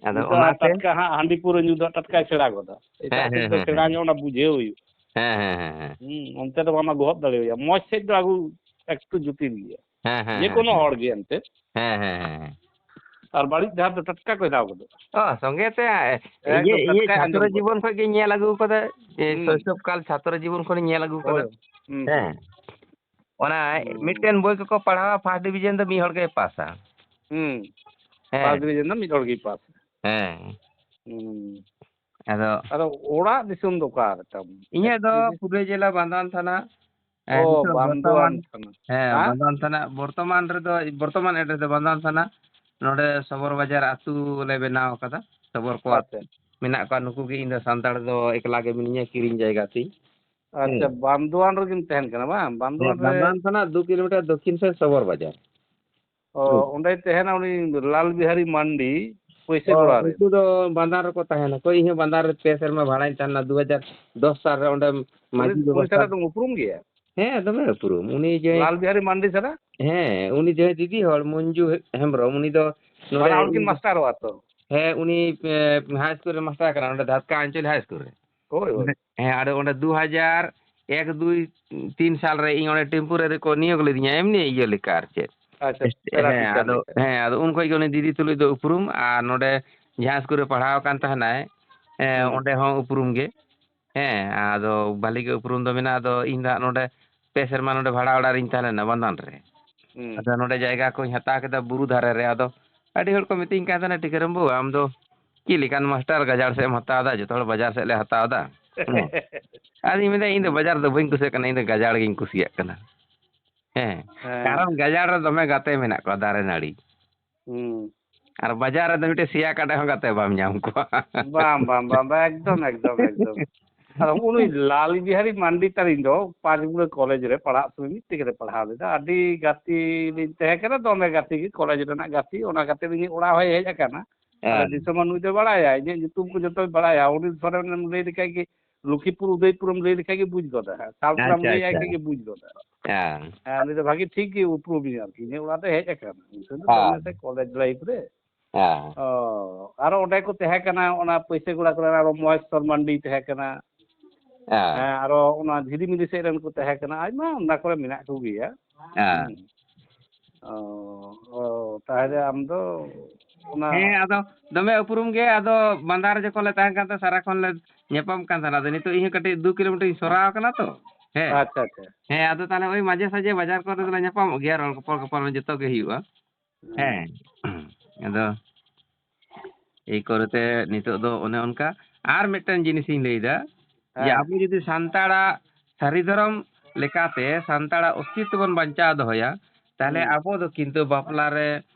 ᱟᱫᱚ ᱱᱤᱛᱚᱜ ᱦᱟᱸᱜ ᱚᱱᱟᱛᱮ ᱴᱟᱴᱠᱟ ᱦᱟᱸᱜ ᱦᱟᱺᱰᱤ ᱯᱟᱹᱣᱨᱟᱹ ᱧᱩ ᱫᱚ ᱴᱟᱴᱠᱟᱭ ᱥᱮᱬᱟ ᱜᱚᱫᱟ᱾ ᱮᱴᱟᱜ ᱦᱮᱸ, ᱪᱮᱫ ᱦᱮᱸ, ᱫᱚ ᱦᱮᱸ, ᱥᱮᱬᱟ ᱦᱮᱸ᱾ ᱧᱚᱜ ᱚᱱᱟ ᱵᱩᱡᱷᱟᱹᱣ ᱦᱩᱭᱩᱜᱼᱟ᱾ ᱦᱮᱸ, ᱦᱮᱸ, ᱦᱮᱸ, ᱦᱮᱸ᱾ ᱦᱩᱸ, ᱚᱱᱛᱮ ᱫᱚ ᱵᱟᱢ ᱜᱚᱦᱚᱵ ᱫᱟᱲᱮᱣᱟᱭᱟ᱾ ᱢᱚᱡᱽ ᱥᱮᱫ ᱫᱚ ᱟᱹᱜᱩ ᱮᱠᱴᱩ ᱡᱚᱴᱤᱞ ᱜᱮᱭᱟ᱾ ᱦᱮᱸ, ᱦᱮᱸ, ᱡᱮ ᱦᱮᱸ, ᱠᱳᱱᱳ ᱦᱮᱸ᱾ ᱦᱚᱲ ᱜᱮ ᱮᱱᱛᱮᱫ᱾ ᱦᱮᱸ, ᱦᱮᱸ, ᱦᱮᱸ, ᱦᱮᱸ᱾ ᱟᱨ ᱵᱟᱹᱲᱤᱡ ᱰᱟᱦᱟᱨ ᱫᱚ ᱴᱟᱴᱠᱟ ᱠᱚ ᱦᱮᱞᱟᱣ ᱜᱚᱫᱚᱜᱼᱟ᱾ ᱚ, ᱥᱚᱸᱜᱮ ᱛᱮ, ᱤᱭᱟᱹ, ᱮᱠᱫᱚᱢ ᱤᱭᱟᱹ, ᱴᱟᱴᱠᱟᱭ ᱪᱷᱟᱛᱨᱚ ᱟᱸᱡᱚᱢ ᱜᱚᱫᱟ᱾ ᱡᱤᱵᱚᱱ ᱠᱷᱚᱡ ᱜᱤᱧ ᱧᱮᱞ ᱟᱹᱜᱩ ᱠᱟᱫᱟ᱾ ᱮ, ᱦᱩᱸ᱾ ᱥᱚᱭᱥᱚᱵ ᱠᱟᱞ ᱪᱷᱟᱛᱨᱚ ᱡᱤᱵᱚᱱ ᱠᱷᱚᱱᱤᱧ ᱧᱮᱞ ᱟᱹᱜᱩ ᱠᱟᱫᱟ᱾ ᱦᱳᱭ᱾ ᱦᱩᱸ, ᱦᱮᱸ᱾ ᱦᱩᱸ᱾ ᱚᱱᱟ ᱦᱩᱸ᱾ ᱢᱤᱫᱴᱮᱱ ᱵᱳᱭ ᱠᱚᱠᱚ ᱯᱟᱲᱦᱟᱣᱟ, first division ᱫᱚ ᱢᱤᱫ ᱦᱚᱲ ᱜᱮᱭ ᱯᱟᱥᱟ᱾ ᱦᱩᱸ᱾ ᱦᱮᱸ᱾ First division ᱫᱚ ᱢᱤᱫ ᱦᱚᱲ ᱜᱮᱭ ᱯᱟᱥᱟ᱾ ᱦᱮᱸ᱾ ᱦᱩᱸ᱾ ᱟᱫᱚ ᱟᱫᱚ ᱚᱲᱟᱜ ᱫᱤᱥᱚᱢ ᱫᱚ ᱚᱠᱟ ᱨᱮ ᱛᱟᱢ? ᱤᱧᱟᱹᱜ ᱫᱚ Actually, ᱯᱩᱨᱩᱞᱤᱭᱟᱹ ᱡᱮᱞᱟ ᱵᱟᱱᱫᱣᱟᱱ ᱛᱷᱟᱱᱟ᱾ ᱦᱮᱸ, ᱚ, ᱱᱤᱛᱚᱜ ᱵᱟᱱᱫᱳᱣᱟᱱ ᱵᱚᱨᱛᱚᱢᱟᱱ, ᱛᱷᱟᱱᱟ᱾ ᱦᱮᱸ, ᱦᱮᱸ? ᱵᱟᱱᱫᱣᱟᱱ ᱛᱷᱟᱱᱟ, ᱵᱚᱨᱛᱚᱢᱟᱱ ᱨᱮᱫᱚ, ᱵᱚᱨᱛᱚᱢᱟᱱ address ᱫᱚ ᱵᱟᱱᱫᱣᱟᱱ ᱛᱷᱟᱱᱟ᱾ ᱱᱚᱰᱮ ᱥᱚᱵᱚᱨ ᱵᱟᱡᱟᱨ ᱟᱹᱛᱩ ᱞᱮ ᱵᱮᱱᱟᱣ ᱟᱠᱟᱫᱟ᱾ ᱥᱚᱵᱚᱨ ᱠᱚᱣᱟᱜ ᱟᱪᱪᱷᱟ᱾ ᱢᱮᱱᱟᱜ ᱠᱚᱣᱟ, ᱱᱩᱠᱩ ᱜᱮ᱾ ᱤᱧ ᱫᱚ ᱥᱟᱱᱛᱟᱲ ᱫᱚ ᱮᱠᱞᱟ ᱜᱮ ᱢᱤᱱᱟᱹᱧᱟ, ᱠᱤᱨᱤᱧ ᱡᱟᱭᱜᱟ ᱛᱤᱧ᱾ ᱟᱪᱪᱷᱟ, ᱦᱮᱸ᱾ ᱵᱟᱱᱫᱳᱣᱟᱱ ᱨᱮᱜᱮᱢ ᱛᱟᱦᱮᱱ ᱠᱟᱱᱟ ᱵᱟᱝ? ᱵᱟᱱᱫᱳᱣᱟᱱ ᱦᱮᱸ, ᱨᱮ? ᱵᱟᱱᱫᱣᱟᱱ ᱠᱷᱚᱱᱟᱜ ᱫᱩ ᱠᱤᱞᱳᱢᱤᱴᱟᱨ ᱫᱚᱠᱠᱷᱤᱱ ᱥᱮᱫ ᱥᱚᱵᱚᱨ ᱵᱟᱡᱟᱨ᱾ ᱚ, ᱦᱩᱸ᱾ ᱚᱸᱰᱮ ᱛᱟᱦᱮᱱᱟ ᱩᱱᱤ ᱞᱟᱞ ᱵᱤᱦᱟᱨᱤ ᱢᱟᱱᱰᱤ, ᱯᱩᱭᱥᱟᱹ ᱚ, ᱠᱚᱲᱟ ᱨᱮ᱾ ᱩᱱᱠᱩ ᱫᱚ ᱵᱟᱱᱫᱣᱟᱱ ᱨᱮᱠᱚ ᱛᱟᱦᱮᱱᱟ᱾ ᱦᱳᱭ, ᱤᱧ ᱦᱚᱸ ᱵᱟᱱᱫᱣᱟᱱ ᱨᱮ ᱯᱮ ᱥᱮᱨᱢᱟ ᱵᱷᱟᱲᱟᱧ ᱛᱟᱦᱮᱱᱟ, ᱫᱩ ᱦᱟᱡᱟᱨ ᱫᱚᱥ ᱥᱟᱞ ᱨᱮ ᱚᱸᱰᱮ ᱩᱱᱤ, ᱢᱟᱹᱡᱷᱤ ᱩᱱᱤ ᱵᱮᱵᱚᱥᱛᱷᱟ᱾ ᱥᱟᱞᱟᱜ ᱫᱚᱢ ᱩᱯᱨᱩᱢ ᱜᱮᱭᱟ? ᱦᱮᱸ, ᱫᱚᱢᱮ ᱩᱯᱨᱩᱢ᱾ ᱩᱱᱤ ᱡᱮ, ᱞᱟᱞ ᱵᱤᱦᱟᱨᱤ ᱢᱟᱱᱰᱤ ᱥᱟᱞᱟᱜ? ᱦᱮᱸ, ᱩᱱᱤ ᱡᱟᱦᱟᱸᱭ ᱫᱤᱫᱤ ᱦᱚᱲ ᱢᱚᱧᱡᱩ ᱦᱮᱢᱵᱨᱚᱢ, ᱩᱱᱤ ᱫᱚ ᱱᱚᱰᱮ ᱵᱟᱱᱟ ᱦᱚᱲ ᱠᱤᱱ ᱩᱱᱤ ᱫᱚ ᱢᱟᱥᱴᱟᱨᱚᱜᱼᱟ ᱛᱚ? ᱦᱮᱸ, ᱩᱱᱤ, ᱮ, ᱦᱟᱭ ᱥᱠᱩᱞ ᱨᱮ ᱢᱟᱥᱴᱟᱨ ᱠᱟᱱᱟ, ᱱᱚᱰᱮ ᱫᱷᱟᱛᱠᱟ ᱟᱧᱪᱚᱞᱤᱠ ᱦᱟᱭ ᱥᱠᱩᱞ ᱨᱮ᱾ ᱦᱳᱭ, ᱦᱳᱭ᱾ ᱦᱮᱸ, ᱟᱫᱚ ᱚᱸᱰᱮ ᱫᱩ ᱦᱟᱡᱟᱨ ᱮᱠ, ᱫᱩᱭ, ᱛᱤᱱ ᱥᱟᱞ ᱨᱮ ᱤᱧ ᱚᱸᱰᱮ temporary ᱠᱚ ᱱᱤᱭᱳᱜᱽ ᱞᱤᱫᱤᱧᱟ, ᱮᱢᱱᱤ ᱤᱭᱟᱹ ᱞᱮᱠᱟ ᱟᱨ ᱪᱮᱫ᱾ ᱟᱪᱪᱷᱟ, ᱯᱮᱨᱟ ᱦᱮᱸ, ᱴᱤᱪᱟᱨ ᱟᱫᱚ, ᱞᱮᱠᱟ᱾ ᱦᱮᱸ, ᱟᱫᱚ ᱩᱱ ᱠᱷᱚᱡ ᱜᱮ ᱩᱱᱤ ᱫᱤᱫᱤ ᱛᱩᱞᱩᱡ ᱫᱚ ᱩᱯᱨᱩᱢ, ᱟᱨ ᱱᱚᱰᱮ ᱡᱟᱦᱟᱸ ᱥᱠᱩᱞ ᱨᱮ ᱯᱟᱲᱦᱟᱣ ᱠᱟᱱ ᱛᱟᱦᱮᱱᱟᱭ, ᱦᱮᱸ, ᱦᱩᱸ᱾ ᱚᱸᱰᱮ ᱦᱚᱸ ᱩᱯᱨᱩᱢ ᱜᱮ᱾ ᱦᱮᱸ, ᱟᱫᱚ ᱵᱷᱟᱞᱤ ᱜᱮ ᱩᱯᱨᱩᱢ ᱫᱚ ᱢᱮᱱᱟᱜᱼᱟ᱾ ᱟᱫᱚ ᱤᱧ ᱫᱚ ᱦᱟᱸᱜ ᱱᱚᱰᱮ ᱯᱮ ᱥᱮᱨᱢᱟ ᱱᱚᱰᱮ ᱵᱷᱟᱲᱟ ᱚᱲᱟᱜ ᱨᱤᱧ ᱛᱟᱦᱮᱸ ᱞᱮᱱᱟ ᱵᱟᱱᱫᱷᱟᱱ ᱨᱮ᱾ ᱦᱩᱸ᱾ ᱟᱫᱚ ᱱᱚᱰᱮ ᱡᱟᱭᱜᱟ ᱠᱚᱧ ᱦᱟᱛᱟᱣ ᱠᱮᱫᱟ ᱵᱩᱨᱩ ᱫᱷᱟᱨᱮ ᱨᱮ᱾ ᱟᱫᱚ ᱟᱹᱰᱤ ᱦᱚᱲ ᱠᱚ ᱢᱤᱛᱟᱹᱧ ᱠᱟᱱ ᱛᱟᱦᱮᱱᱟ, "ᱴᱤᱠᱟᱹᱨᱟᱢ ᱵᱟᱹᱵᱩ, ᱟᱢ ᱫᱚ ᱪᱮᱫ ᱞᱮᱠᱟᱱ ᱢᱟᱥᱴᱟᱨ, ᱜᱟᱡᱟᱲ ᱥᱮᱫ ᱮᱢ ᱦᱟᱛᱟᱣ ᱮᱫᱟ? ᱡᱚᱛᱚ ᱦᱚᱲ ᱵᱟᱡᱟᱨ ᱥᱮᱫ ᱞᱮ ᱦᱟᱛᱟᱣ ᱮᱫᱟ᱾" ᱦᱮᱸ᱾ ᱟᱫᱚᱧ ᱢᱮᱱᱫᱟ, "ᱤᱧ ᱫᱚ ᱵᱟᱡᱟᱨ ᱫᱚ ᱵᱟᱹᱧ ᱠᱩᱥᱤᱭᱟᱜ ᱠᱟᱱᱟ, ᱤᱧ ᱫᱚ ᱜᱟᱡᱟᱲ ᱜᱤᱧ ᱠᱩᱥᱤᱭᱟᱜ ᱠᱟᱱᱟ᱾" ᱦᱮᱸ᱾ ᱦᱮᱸ᱾ ᱠᱟᱨᱚᱱ ᱜᱟᱡᱟᱲ ᱨᱮ ᱫᱚᱢᱮ ᱜᱟᱛᱮ ᱢᱮᱱᱟᱜ ᱠᱚᱣᱟ, ᱫᱟᱨᱮ ᱱᱟᱹᱲᱤ᱾ ᱦᱩᱸ᱾ ᱟᱨ ᱵᱟᱡᱟᱨ ᱨᱮᱫᱚ ᱢᱤᱫᱴᱮᱡ ᱥᱮᱭᱟ ᱠᱟᱰᱮ ᱦᱚᱸ ᱜᱟᱛᱮ ᱵᱟᱢ ᱧᱟᱢ ᱠᱚᱣᱟ᱾ ᱵᱟᱝ, ᱵᱟᱝ, ᱵᱟᱝ, ᱵᱟᱝ, ᱮᱠᱫᱚᱢ, ᱮᱠᱫᱚᱢ, ᱮᱠᱫᱚᱢ᱾ ᱟᱫᱚ ᱩᱱᱤ ᱞᱟᱞ ᱵᱤᱦᱟᱨᱤ ᱢᱟᱱᱰᱤ ᱛᱟᱹᱞᱤᱧ ᱫᱚ ᱯᱟᱸᱪ ᱢᱩᱲᱟᱹ ᱠᱚᱞᱮᱡᱽ ᱨᱮ ᱯᱟᱲᱦᱟᱜ ᱥᱚᱢᱚᱭ ᱢᱤᱫ ᱛᱮᱜᱮ ᱞᱮ ᱯᱟᱲᱦᱟᱣ ᱞᱮᱫᱟ᱾ ᱟᱹᱰᱤ ᱜᱟᱛᱮ ᱞᱤᱧ ᱛᱟᱦᱮᱸ ᱠᱟᱱᱟ, ᱫᱚᱢᱮ ᱜᱟᱛᱮ ᱜᱮ, ᱠᱚᱞᱮᱡᱽ ᱨᱮᱱᱟᱜ ᱜᱟᱛᱮ᱾ ᱚᱱᱟ ᱜᱟᱛᱮ ᱫᱚ ᱤᱧᱟᱹᱜ ᱚᱲᱟᱜ ᱦᱚᱸᱭ ᱦᱮᱡ ᱟᱠᱟᱱᱟ᱾ ᱟᱞᱮ ᱦᱮᱸ᱾ ᱫᱤᱥᱚᱢ ᱦᱚᱸ ᱱᱩᱭ ᱫᱚᱭ ᱵᱟᱲᱟᱭᱟ, ᱤᱧᱟᱹᱜ ᱧᱩᱛᱩᱢ ᱠᱚ ᱡᱚᱛᱚᱭ ᱵᱟᱲᱟᱭᱟ᱾ ᱩᱱᱤ ᱥᱚᱨᱮᱱ ᱮᱢ ᱞᱟᱹᱭ ᱞᱮᱠᱷᱟᱡ ᱜᱮ, ᱞᱚᱠᱷᱤᱯᱩᱨ ᱩᱫᱚᱭᱯᱩᱨ ᱮᱢ ᱞᱟᱹᱭ ᱞᱮᱠᱷᱟᱡ ᱜᱮ ᱵᱩᱡᱽ ᱜᱚᱫᱟ ᱦᱟᱸᱜ᱾ ᱥᱟᱞ ᱠᱚᱨᱟᱢ ᱟᱪᱪᱷᱟ, ᱞᱟᱹᱭ ᱟᱭ ᱟᱪᱪᱷᱟ᱾ ᱠᱷᱟᱡ ᱜᱮ ᱵᱩᱡᱽ ᱜᱚᱫᱟ᱾ ᱦᱮᱸ᱾ ᱦᱮᱸ, ᱩᱱᱤ ᱫᱚ ᱵᱷᱟᱜᱮ ᱴᱷᱤᱠ ᱜᱮ ᱩᱯᱨᱩᱢᱤᱧᱟ ᱟᱨᱠᱤ᱾ ᱤᱧᱟᱹᱜ ᱚᱲᱟᱜ ᱫᱚ ᱦᱮᱡ ᱟᱠᱟᱱᱟ᱾ ᱩᱱᱤ ᱫᱚ ᱦᱮᱸ᱾ ᱫᱚᱢᱮ ᱥᱮ ᱠᱚᱞᱮᱡᱽ ᱞᱟᱭᱤᱯᱷ ᱨᱮ᱾ ᱦᱮᱸ᱾ ᱚ, ᱟᱨᱚ ᱚᱸᱰᱮ ᱠᱚ ᱛᱟᱦᱮᱸ ᱠᱟᱱᱟ, ᱚᱱᱟ ᱯᱩᱭᱥᱟᱹ ᱜᱚᱲᱟ ᱠᱚᱨᱮ ᱟᱨᱚ ᱢᱚᱦᱮᱥ ᱥᱚᱨᱢᱟᱱᱰᱤ ᱛᱟᱦᱮᱸ ᱠᱟᱱᱟ᱾ ᱦᱮᱸ᱾ ᱦᱮᱸ, ᱟᱨᱚ ᱚᱱᱟ ᱡᱷᱤᱞᱤᱢᱤᱞᱤ ᱥᱮᱫ ᱨᱮᱱ ᱠᱚ ᱛᱟᱦᱮᱸ ᱠᱟᱱᱟ᱾ ᱟᱭᱢᱟ ᱚᱱᱟ ᱠᱚᱨᱮ ᱢᱮᱱᱟᱜ ᱠᱚᱜᱮᱭᱟ᱾ ᱦᱮᱸ᱾ ᱦᱩᱸ᱾ ᱚ, ᱚ, ᱛᱟᱦᱞᱮ ᱟᱢ ᱫᱚ ᱚᱱᱟ ᱦᱮᱸ, ᱟᱫᱚ ᱫᱚᱢᱮ ᱩᱯᱨᱩᱢ ᱜᱮ᱾ ᱟᱫᱚ ᱵᱟᱱᱫᱷᱟᱨ ᱨᱮ ᱡᱚᱠᱷᱚᱱ ᱞᱮ ᱛᱟᱦᱮᱸ ᱠᱟᱱ ᱛᱟᱦᱮᱸ, ᱥᱟᱨᱟᱠᱷᱚᱱ ᱞᱮ ᱧᱟᱯᱟᱢ ᱠᱟᱱ ᱛᱟᱦᱮᱱᱟ᱾ ᱟᱫᱚ ᱱᱤᱛᱚᱜ ᱤᱧ ᱦᱚᱸ ᱠᱟᱹᱴᱤᱡ ᱫᱩ ᱠᱤᱞᱳᱢᱤᱴᱟᱨ ᱤᱧ ᱥᱚᱨᱟᱣ ᱠᱟᱱᱟ ᱛᱚ᱾ ᱦᱮᱸ᱾ ᱟᱪᱪᱷᱟ, ᱟᱪᱪᱷᱟ᱾ ᱦᱮᱸ, ᱟᱫᱚ ᱛᱟᱦᱞᱮ ᱳᱭ ᱢᱟᱡᱷᱮ ᱥᱟᱡᱷᱮ ᱵᱟᱡᱟᱨ ᱠᱚᱨᱮ ᱫᱚᱞᱮ ᱧᱟᱯᱟᱢᱚᱜ ᱜᱮᱭᱟ, ᱨᱚᱲ ᱜᱚᱯᱚᱲ ᱜᱚᱯᱚᱲ ᱡᱚᱛᱚ ᱜᱮ ᱦᱩᱭᱩᱜᱼᱟ᱾ ᱦᱮᱸ᱾ ᱦᱮᱸ᱾ ᱟᱫᱚ ᱮᱭ ᱠᱚᱨᱮᱛᱮ ᱱᱤᱛᱚᱜ ᱫᱚ ᱚᱱᱮ ᱚᱱᱠᱟ ᱟᱨ ᱢᱤᱫᱴᱮᱱ ᱡᱤᱱᱤᱥᱤᱧ ᱞᱟᱹᱭᱫᱟ, ᱡᱮ ᱦᱮᱸ᱾ ᱟᱵᱚ ᱡᱩᱫᱤ ᱥᱟᱱᱛᱟᱲᱟᱜ ᱥᱟᱹᱨᱤ ᱫᱷᱚᱨᱚᱢ ᱞᱮᱠᱟᱛᱮ ᱥᱟᱱᱛᱟᱲᱟᱜ ᱚᱥᱛᱤᱛᱛᱚ ᱵᱚᱱ ᱵᱟᱧᱪᱟᱣ ᱫᱚᱦᱚᱭᱟ, ᱛᱟᱦᱞᱮ ᱦᱩᱸ᱾ ᱟᱵᱚ ᱫᱚ ᱠᱤᱱᱛᱩ ᱵᱟᱯᱞᱟ ᱨᱮ,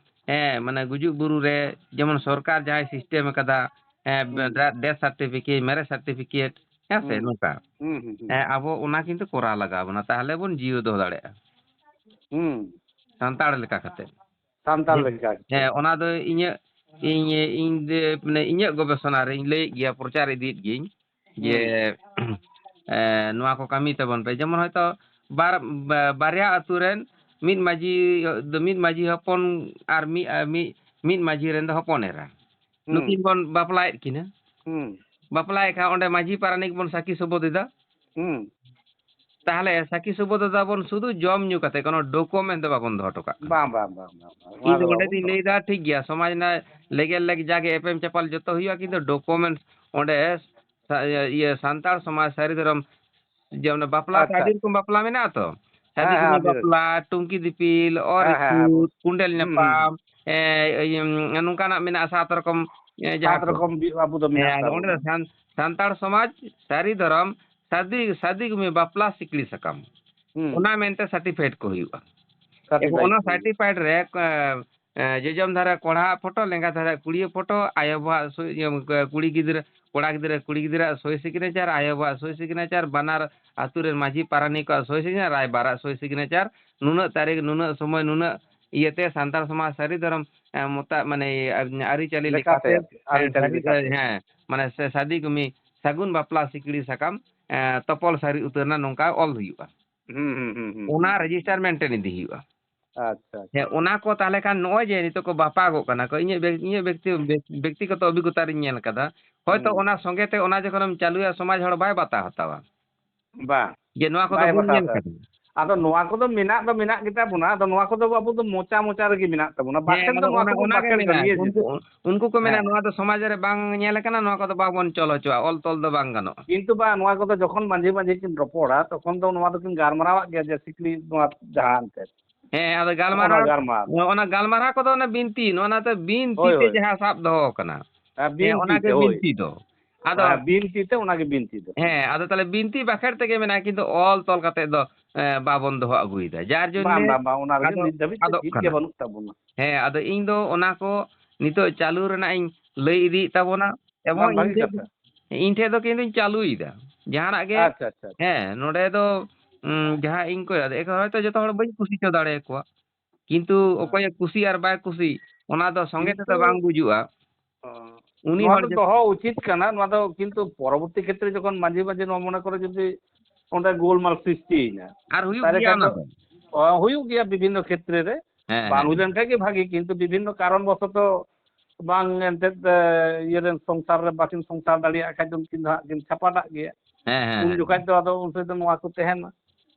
ᱦᱮᱸ, ᱢᱟᱱᱮ ᱜᱩᱡᱩᱜ ᱵᱩᱨᱩ ᱨᱮ ᱡᱮᱢᱚᱱ ᱥᱚᱨᱠᱟᱨ ᱡᱟᱦᱟᱸᱭ system ᱟᱠᱟᱫᱟ, ᱦᱮᱸ, ᱦᱩᱸ᱾ ᱰᱮ-, death certificate, marriage certificate, ᱦᱮᱸ ᱥᱮ, ᱦᱩᱸ᱾ ᱱᱚᱝᱠᱟ᱾ ᱦᱩᱸ, ᱦᱩᱸ, ᱦᱩᱸ᱾ ᱦᱮᱸ, ᱟᱵᱚ ᱚᱱᱟ ᱠᱤᱱᱛᱩ ᱠᱚᱨᱟᱣ ᱞᱟᱜᱟᱣ ᱵᱚᱱᱟ, ᱛᱟᱦᱞᱮ ᱵᱚᱱ ᱡᱤᱭᱟᱹᱣ ᱫᱚᱦᱚ ᱫᱟᱲᱮᱭᱟᱜᱼᱟ᱾ ᱦᱩᱸ᱾ ᱥᱟᱱᱛᱟᱲ ᱞᱮᱠᱟ ᱠᱟᱛᱮ᱾ ᱥᱟᱱᱛᱟᱲ ᱦᱮᱸ, ᱞᱮᱠᱟ ᱜᱮ᱾ ᱦᱮᱸ, ᱚᱱᱟ ᱫᱚ ᱤᱧᱟᱹᱜ, ᱤᱧ, ᱤᱧ ᱫᱮ-, ᱢᱟᱱᱮ ᱤᱧᱟᱹᱜ ᱜᱚᱵᱮᱥᱚᱱᱟ ᱨᱮᱧ ᱞᱟᱹᱭᱮᱫ ᱜᱮᱭᱟ, ᱯᱨᱚᱪᱟᱨ ᱤᱫᱤᱭᱮᱫ ᱜᱤᱭᱟᱹᱧ, ᱡᱮ, ᱦᱩᱸ᱾ ᱮ, ᱱᱚᱣᱟ ᱠᱚ ᱠᱟᱹᱢᱤ ᱛᱟᱵᱚᱱ ᱯᱮ᱾ ᱡᱮᱢᱚᱱ ᱦᱚᱭᱛᱚ ᱵᱟᱨ-, ᱵᱟ-, ᱵᱟᱨᱭᱟ ᱟᱹᱛᱩ ᱨᱮᱱ ᱢᱤᱫ ᱢᱟᱹᱡᱷᱤ, ᱢᱤᱫ ᱢᱟᱹᱡᱷᱤ ᱦᱚᱯᱚᱱ ᱟᱨ ᱢᱤᱫ, ᱟᱨ ᱢᱤᱫ, ᱢᱤᱫ ᱢᱟᱹᱡᱷᱤ ᱨᱮᱱ ᱫᱚ ᱦᱚᱯᱚᱱ ᱮᱨᱟ᱾ ᱦᱩᱸ᱾ ᱱᱩᱠᱤᱱ ᱵᱚᱱ ᱵᱟᱯᱞᱟᱭᱮᱫ ᱠᱤᱱᱟ᱾ ᱦᱩᱸ᱾ ᱵᱟᱯᱞᱟᱭᱮᱫ ᱠᱷᱟᱱ ᱚᱸᱰᱮ ᱢᱟᱹᱡᱷᱤ ᱯᱟᱨᱟᱱᱤᱠ ᱵᱚᱱ ᱥᱟᱹᱠᱷᱤ ᱥᱚᱵᱚᱫ ᱮᱫᱟ᱾ ᱦᱩᱸ᱾ ᱛᱟᱦᱞᱮ ᱥᱟᱹᱠᱷᱤ ᱥᱚᱵᱚᱫ ᱮᱫᱟ ᱵᱚᱱ ᱥᱩᱫᱷᱩ ᱡᱚᱢ ᱧᱩ ᱠᱟᱛᱮ, ᱠᱳᱱᱳ document ᱫᱚ ᱵᱟᱵᱚᱱ ᱫᱚᱦᱚ ᱦᱚᱴᱚ ᱠᱟᱜ ᱠᱟᱱᱟ᱾ ᱵᱟᱝ, ᱵᱟᱝ, ᱵᱟᱝ, ᱵᱟᱝ, ᱵᱟᱝ᱾ ᱚᱱᱟ ᱤᱧ ᱫᱚ ᱫᱚ ᱚᱸᱰᱮ ᱵᱟᱵᱚᱱ ᱫᱚᱦᱚ ᱫᱚᱧ ᱞᱟᱹᱭᱫᱟ, ᱴᱷᱤᱠ ᱜᱮᱭᱟ, ᱥᱚᱢᱟᱡᱽ ᱨᱮᱱᱟᱜ ᱞᱮᱜᱮᱞ ᱞᱮᱜ ᱡᱟᱜᱮ ᱮᱯᱮᱢ ᱪᱟᱯᱟᱞ ᱡᱚᱛᱚ ᱦᱩᱭᱩᱜᱼᱟ, ᱠᱤᱱᱛᱩ document ᱚᱸᱰᱮ ᱥᱟ-, ᱤᱭᱟᱹ, ᱤᱭᱟᱹ, ᱥᱟᱱᱛᱟᱲ ᱥᱚᱢᱟᱡᱽ ᱥᱟᱹᱨᱤ ᱫᱷᱚᱨᱚᱢ, ᱡᱮ ᱚᱱᱟ ᱵᱟᱯᱞᱟ ᱛᱚ ᱟᱪᱪᱷᱟ᱾ ᱟᱹᱰᱤ ᱨᱚᱠᱚᱢ ᱵᱟᱯᱞᱟ ᱢᱮᱱᱟᱜᱼᱟ ᱛᱚ, ᱦᱮᱸ, ᱥᱟᱫᱤ ᱦᱮᱸ, ᱠᱩᱢᱤ ᱟᱹᱰᱤ ᱨᱚᱠᱚᱢ᱾ ᱵᱟᱯᱞᱟ, ᱴᱩᱝᱠᱤ ᱫᱤᱯᱤᱞ, ᱚᱨ ᱦᱮᱸ, ᱦᱮᱸ, ᱦᱮᱸ, ᱤᱛᱩᱫ, ᱵᱩᱡᱽ᱾ ᱠᱩᱸᱰᱮᱞ ᱦᱩᱸ, ᱦᱩᱸ᱾ ᱧᱟᱯᱟᱢ, ᱮ, ᱤᱭᱟᱹ, ᱱᱚᱝᱠᱟᱱᱟᱜ ᱢᱮᱱᱟᱜᱼᱟ ᱥᱟᱛ ᱨᱚᱠᱚᱢ, ᱮ, ᱡᱟᱦᱟᱸ ᱥᱟᱛ ᱠᱚ᱾ ᱨᱚᱠᱚᱢ ᱵᱤ-, ᱟᱵᱚ ᱫᱚ ᱦᱮᱸ, ᱢᱮᱱᱟᱜ ᱟᱫᱚ ᱚᱸᱰᱮ ᱫᱚ ᱛᱟᱵᱚᱱᱟ᱾ ᱥᱟᱱ-, ᱥᱟᱱᱛᱟᱲ ᱥᱚᱢᱟᱡᱽ ᱥᱟᱹᱨᱤ ᱫᱷᱚᱨᱚᱢ ᱥᱟᱫᱤ, ᱥᱟᱫᱤ ᱠᱩᱢᱤ ᱵᱟᱯᱞᱟ ᱥᱤᱠᱲᱤ ᱥᱟᱠᱟᱢ᱾ ᱦᱩᱸ᱾ ᱚᱱᱟ ᱢᱮᱱᱛᱮ certificate ᱠᱚ ᱦᱩᱭᱩᱜᱼᱟ᱾ Certificate ᱮᱵᱚᱝ ᱚᱱᱟ ᱠᱚ ᱦᱩᱭᱩᱜᱼᱟ᱾ Certificate ᱨᱮ, ᱮ, ᱮ, ᱡᱚᱡᱚᱢ ᱫᱷᱟᱨᱮ ᱠᱚᱲᱟᱣᱟᱜ ᱯᱷᱳᱴᱳ, ᱞᱮᱸᱜᱟ ᱫᱷᱟᱨᱮ ᱠᱩᱲᱤᱭᱟᱜ ᱯᱷᱳᱴᱳ, ᱟᱭᱳ ᱵᱟᱵᱟᱣᱟᱜ ᱥᱳᱭ, ᱤᱭᱟᱹ, ᱠᱩᱲᱤ ᱜᱤᱫᱽᱨᱟᱹ, ᱠᱚᱲᱟ ᱜᱤᱫᱽᱨᱟᱹ, ᱠᱩᱲᱤ ᱜᱤᱫᱽᱨᱟᱹᱣᱟᱜ ᱥᱳᱭ signature, ᱟᱭᱳ ᱵᱟᱵᱟᱣᱟᱜ ᱥᱳᱭ signature, ᱵᱟᱱᱟᱨ ᱟᱹᱛᱩ ᱨᱮᱱ ᱢᱟᱹᱡᱷᱤ ᱯᱟᱨᱟᱱᱤᱠ ᱠᱚᱣᱟᱜ ᱥᱳᱭ signature, ᱨᱟᱭᱵᱟᱨᱟᱜ ᱥᱳᱭ signature, ᱱᱩᱱᱟᱹᱜ ᱛᱟᱹᱨᱤᱠᱷ, ᱱᱩᱱᱟᱹᱜ ᱥᱚᱢᱚᱭ, ᱱᱩᱱᱟᱹᱜ ᱤᱭᱟᱹᱛᱮ ᱥᱟᱱᱛᱟᱲ ᱥᱚᱢᱟᱡᱽ ᱥᱟᱹᱨᱤ ᱫᱷᱚᱨᱚᱢ, ᱮ, ᱢᱚᱛᱟ-, ᱢᱟᱱᱮ, ᱟᱹᱨᱤᱪᱟᱹᱞᱤ ᱞᱮᱠᱟᱛᱮ, ᱞᱮᱠᱟᱛᱮ, ᱟᱹᱨᱤᱪᱟᱹᱞᱤ ᱥᱟᱹᱨᱤ, ᱞᱮᱠᱟᱛᱮ᱾ ᱦᱮᱸ, ᱢᱟᱱᱮ ᱥᱮ-, ᱥᱟᱫᱤ ᱠᱟᱹᱢᱤ, ᱥᱟᱹᱜᱩᱱ ᱵᱟᱯᱞᱟ ᱥᱤᱠᱲᱤ ᱥᱟᱠᱟᱢ, ᱮ, ᱛᱚᱯᱚᱞ ᱥᱟᱹᱨᱤ ᱩᱛᱟᱹᱨ ᱮᱱᱟ, ᱱᱚᱝᱠᱟ ᱚᱞ ᱦᱩᱭᱩᱜᱼᱟ᱾ ᱦᱩᱸ, ᱦᱩᱸ, ᱦᱩᱸ, ᱦᱩᱸ, ᱚᱱᱟ ᱦᱩᱸ᱾ Register maintain ᱤᱫᱤ ᱦᱩᱭᱩᱜᱼᱟ᱾ ᱟᱪᱪᱷᱟ, ᱟᱪᱪᱷᱟ᱾ ᱦᱮᱸ, ᱚᱱᱟ ᱠᱚ ᱛᱟᱦᱞᱮ ᱠᱷᱟᱱ ᱱᱚᱜᱼᱚᱭ ᱡᱮ ᱱᱤᱛᱚᱜ ᱠᱚ ᱵᱟᱯᱟᱜᱚᱜ ᱠᱟᱱᱟ ᱠᱚ, ᱤᱧᱟᱹᱜ ᱵᱮᱠ-, ᱤᱧᱟᱹᱜ ᱵᱮᱠᱛᱤ-, ᱵᱮᱠ-, ᱵᱮᱠᱛᱤᱜᱚᱛᱚ ᱚᱵᱷᱤᱜᱽᱜᱚᱛᱟ ᱨᱤᱧ ᱧᱮᱞ ᱠᱟᱫᱟ᱾ ᱦᱚᱭᱛᱚ ᱦᱩᱸ᱾ ᱚᱱᱟ ᱥᱚᱸᱜᱮ ᱛᱮ ᱚᱱᱟ ᱡᱚᱠᱷᱚᱱᱮᱢ ᱪᱟᱹᱞᱩᱭᱟ, ᱥᱚᱢᱟᱡᱽ ᱦᱚᱲ ᱵᱟᱭ ᱵᱟᱛᱟ ᱦᱟᱛᱟᱣᱟ᱾ ᱵᱟᱝ᱾ ᱡᱮ ᱱᱚᱣᱟ ᱠᱚᱫᱚ ᱵᱟᱭ ᱵᱚᱱ ᱵᱟᱛᱟ ᱧᱮᱞ ᱦᱟᱛᱟᱣᱟ᱾ ᱠᱟᱫᱟ᱾ ᱟᱫᱚ ᱱᱚᱣᱟ ᱠᱚᱫᱚ ᱢᱮᱱᱟᱜ ᱫᱚ ᱢᱮᱱᱟᱜ ᱜᱮᱛᱟ ᱵᱚᱱᱟ, ᱟᱫᱚ ᱱᱚᱣᱟ ᱠᱚᱫᱚ ᱟᱵᱚ ᱫᱚ ᱢᱚᱪᱟ ᱢᱚᱪᱟ ᱨᱮᱜᱮ ᱢᱮᱱᱟᱜ ᱛᱟᱵᱚᱱᱟ᱾ ᱦᱮᱸ, ᱵᱟᱠᱷᱟᱱ ᱫᱚ ᱚᱱᱟ, ᱱᱚᱣᱟ ᱚᱱᱟ, ᱠᱚᱵᱚᱱ ᱚᱱᱟ ᱜᱮ ᱵᱟᱠᱷᱮᱲ ᱢᱮᱱᱟᱜᱼᱟ᱾ ᱜᱟᱹᱲᱭᱟᱹ ᱩᱱᱠᱩ, ᱡᱤᱱᱤᱥ᱾ ᱩᱱᱠᱩ ᱠᱚ ᱢᱮᱱᱟ, ᱦᱮᱸ᱾ ᱱᱚᱣᱟ ᱫᱚ ᱥᱚᱢᱟᱡᱽ ᱨᱮ ᱵᱟᱝ ᱧᱮᱞ ᱟᱠᱟᱱᱟ, ᱱᱚᱣᱟ ᱠᱚᱫᱚ ᱵᱟᱵᱚᱱ ᱪᱚᱞ ᱦᱚᱪᱚᱣᱟᱜᱼᱟ, ᱚᱞ ᱛᱚᱞ ᱫᱚ ᱵᱟᱝ ᱜᱟᱱᱚᱜᱼᱟ᱾ ᱠᱤᱱᱛᱩ ᱵᱟᱝ, ᱱᱚᱣᱟ ᱠᱚᱫᱚ ᱡᱚᱠᱷᱚᱱ ᱢᱟᱹᱡᱷᱤ ᱢᱟᱹᱡᱷᱤ ᱠᱤᱱ ᱨᱚᱯᱚᱲᱟ, ᱛᱚᱠᱷᱚᱱ ᱫᱚ ᱱᱚᱣᱟ ᱫᱚᱠᱤᱱ ᱜᱟᱞᱢᱟᱨᱟᱣᱟᱜ ᱜᱮᱭᱟ ᱡᱮ ᱥᱤᱠᱲᱤ ᱱᱚᱣᱟ ᱡᱟᱦᱟᱸ ᱮᱱᱛᱮᱫ᱾ ᱦᱮᱸ, ᱟᱫᱚ ᱱᱚᱜᱼᱚ ᱱᱚᱣᱟ ᱜᱟᱞᱢᱟᱨᱟᱣ, ᱜᱟᱞᱢᱟᱨᱟᱣ᱾ ᱱᱚᱜᱼᱚ ᱱᱟ ᱜᱟᱞᱢᱟᱨᱟᱣ ᱠᱚᱫᱚ ᱚᱱᱟ ᱵᱤᱱᱛᱤ, ᱱᱚᱜᱼᱚ ᱱᱟ ᱛᱮ ᱵᱤᱱᱛᱤ ᱦᱳᱭ, ᱛᱮ ᱦᱳᱭ᱾ ᱡᱟᱦᱟᱸ ᱥᱟᱵ ᱫᱚᱦᱚ ᱟᱠᱟᱱᱟ᱾ ᱦᱮᱸ, ᱦᱮᱸ, ᱚᱱᱟ ᱵᱤᱱᱛᱤ ᱜᱮ ᱛᱮ, ᱦᱳᱭ᱾ ᱵᱤᱱᱛᱤ ᱫᱚ᱾ ᱟᱫᱚ ᱦᱮᱸ, ᱵᱤᱱᱛᱤ ᱛᱮ ᱚᱱᱟᱜᱮ ᱵᱤᱱᱛᱤ ᱫᱚ᱾ ᱦᱮᱸ, ᱟᱫᱚ ᱛᱟᱦᱚᱞᱮ ᱵᱤᱱᱛᱤ ᱵᱟᱠᱷᱮᱲ ᱛᱮᱜᱮ ᱢᱮᱱᱟᱜᱼᱟ, ᱠᱤᱱᱛᱩ ᱚᱞ ᱛᱚᱞ ᱠᱟᱛᱮ ᱫᱚ, ᱮ, ᱵᱟᱵᱚᱱ ᱫᱚᱦᱚ ᱟᱹᱜᱩᱭᱮᱫᱟ᱾ ᱡᱟᱨ ᱡᱚᱱᱱᱮ ᱵᱟᱝ, ᱵᱟᱝ, ᱵᱟᱝ, ᱚᱱᱟ ᱨᱮᱜᱮ ᱟᱫᱚ ᱱᱤᱛ ᱫᱷᱟᱹᱵᱤᱡ ᱛᱮ ᱟᱫᱚᱜ ᱪᱮᱫ ᱜᱮ ᱠᱟᱱᱟ᱾ ᱵᱟᱹᱱᱩᱜ ᱛᱟᱵᱚᱱᱟ᱾ ᱦᱮᱸ, ᱟᱫᱚ ᱤᱧ ᱫᱚ ᱚᱱᱟ ᱠᱚ ᱱᱤᱛᱚᱜ ᱪᱟᱹᱞᱩ ᱨᱮᱱᱟᱜ ᱤᱧ ᱞᱟᱹᱭ ᱤᱫᱤᱭᱮᱫ ᱛᱟᱵᱚᱱᱟ᱾ ᱮᱵᱚᱝ ᱵᱟᱝ, ᱤᱧ ᱵᱷᱟᱹᱜᱤ ᱴᱷᱮᱡ ᱫᱚ, ᱠᱟᱛᱷᱟ᱾ ᱤᱧ ᱴᱷᱮᱡ ᱫᱚ ᱠᱤᱱᱛᱩᱧ ᱪᱟᱹᱞᱩᱭᱮᱫᱟ᱾ ᱡᱟᱦᱟᱱᱟᱜ ᱜᱮ, ᱟᱪᱪᱷᱟ, ᱟᱪᱪᱷᱟ, ᱟᱪᱪᱷᱟ᱾ ᱦᱮᱸ, ᱱᱚᱰᱮ ᱫᱚ, ᱩᱸ, ᱡᱟᱦᱟᱸ ᱤᱧ ᱠᱚ, ᱮᱠᱷᱚᱱ ᱦᱚᱭᱛᱳ ᱡᱚᱛᱚ ᱦᱚᱲ ᱵᱟᱹᱧ ᱠᱩᱥᱤ ᱦᱚᱪᱚ ᱫᱟᱲᱮᱭᱟᱠᱚᱣᱟ, ᱠᱤᱱᱛᱩ ᱦᱮᱸ᱾ ᱚᱠᱚᱭᱮ ᱠᱩᱥᱤ ᱟᱨ ᱵᱟᱭ ᱠᱩᱥᱤ, ᱚᱱᱟ ᱫᱚ ᱥᱚᱸᱜᱮ ᱛᱮᱫᱚ ᱠᱤᱱᱛᱩ, ᱵᱟᱝ ᱵᱩᱡᱩᱜᱼᱟ᱾ ᱚ, ᱩᱱᱤ ᱱᱚᱣᱟ ᱦᱚᱲ ᱫᱚ ᱡᱚ- ᱫᱚᱦᱚ ᱩᱪᱤᱛ ᱠᱟᱱᱟ᱾ ᱱᱚᱣᱟ ᱫᱚ ᱠᱤᱱᱛᱩ ᱯᱚᱨᱚᱵᱚᱨᱛᱤ ᱠᱷᱮᱛᱨᱮ ᱡᱚᱠᱷᱚᱱ ᱢᱟᱹᱡᱷᱤ ᱢᱟᱹᱡᱷᱤ ᱱᱚᱣᱟ ᱢᱚᱱᱮ ᱠᱚᱨᱮ ᱡᱩᱫᱤ ᱚᱸᱰᱮ ᱜᱳᱞᱢᱟᱞ ᱥᱨᱤᱥᱴᱤᱭᱮᱱᱟ, ᱟᱨ ᱦᱩᱭᱩᱜ ᱛᱟᱦᱞᱮ ᱜᱮᱭᱟ ᱠᱷᱟᱱ ᱚᱱᱟ ᱫᱚ, ᱫᱚ᱾ ᱚ, ᱦᱩᱭᱩᱜ ᱜᱮᱭᱟ ᱵᱤᱵᱷᱤᱱᱱᱚ ᱠᱷᱮᱛᱨᱮ ᱨᱮ᱾ ᱦᱮᱸ, ᱵᱟᱝ ᱦᱮᱸ, ᱦᱩᱭ ᱦᱮᱸ᱾ ᱞᱮᱱᱠᱷᱟᱱ ᱜᱮ ᱵᱷᱟᱹᱜᱤ, ᱠᱤᱱᱛᱩ ᱵᱤᱵᱷᱤᱱᱱᱚ ᱠᱟᱨᱚᱱ ᱵᱚᱥᱚᱛᱚ ᱵᱟᱝ ᱮᱱᱛᱮᱫ, ᱮ, ᱤᱭᱟᱹ ᱨᱮᱱ ᱥᱚᱝᱥᱟᱨ ᱨᱮ ᱵᱟᱹᱠᱤᱱ ᱥᱚᱝᱥᱟᱨ ᱫᱟᱲᱮᱭᱟᱜ ᱠᱷᱟᱡ ᱫᱚ ᱩᱱᱠᱤᱱ ᱫᱚ ᱦᱟᱸᱜ ᱠᱤᱱ ᱪᱷᱟᱯᱟᱴᱟᱜ ᱜᱮᱭᱟ᱾ ᱦᱮᱸ, ᱦᱮᱸ, ᱩᱱ ᱦᱮᱸ, ᱡᱚᱠᱷᱟᱡ ᱦᱮᱸ᱾ ᱫᱚ ᱟᱫᱚ ᱩᱱ ᱥᱮᱫ ᱫᱚ ᱱᱚᱣᱟ ᱠᱚ ᱛᱟᱦᱮᱱᱟ᱾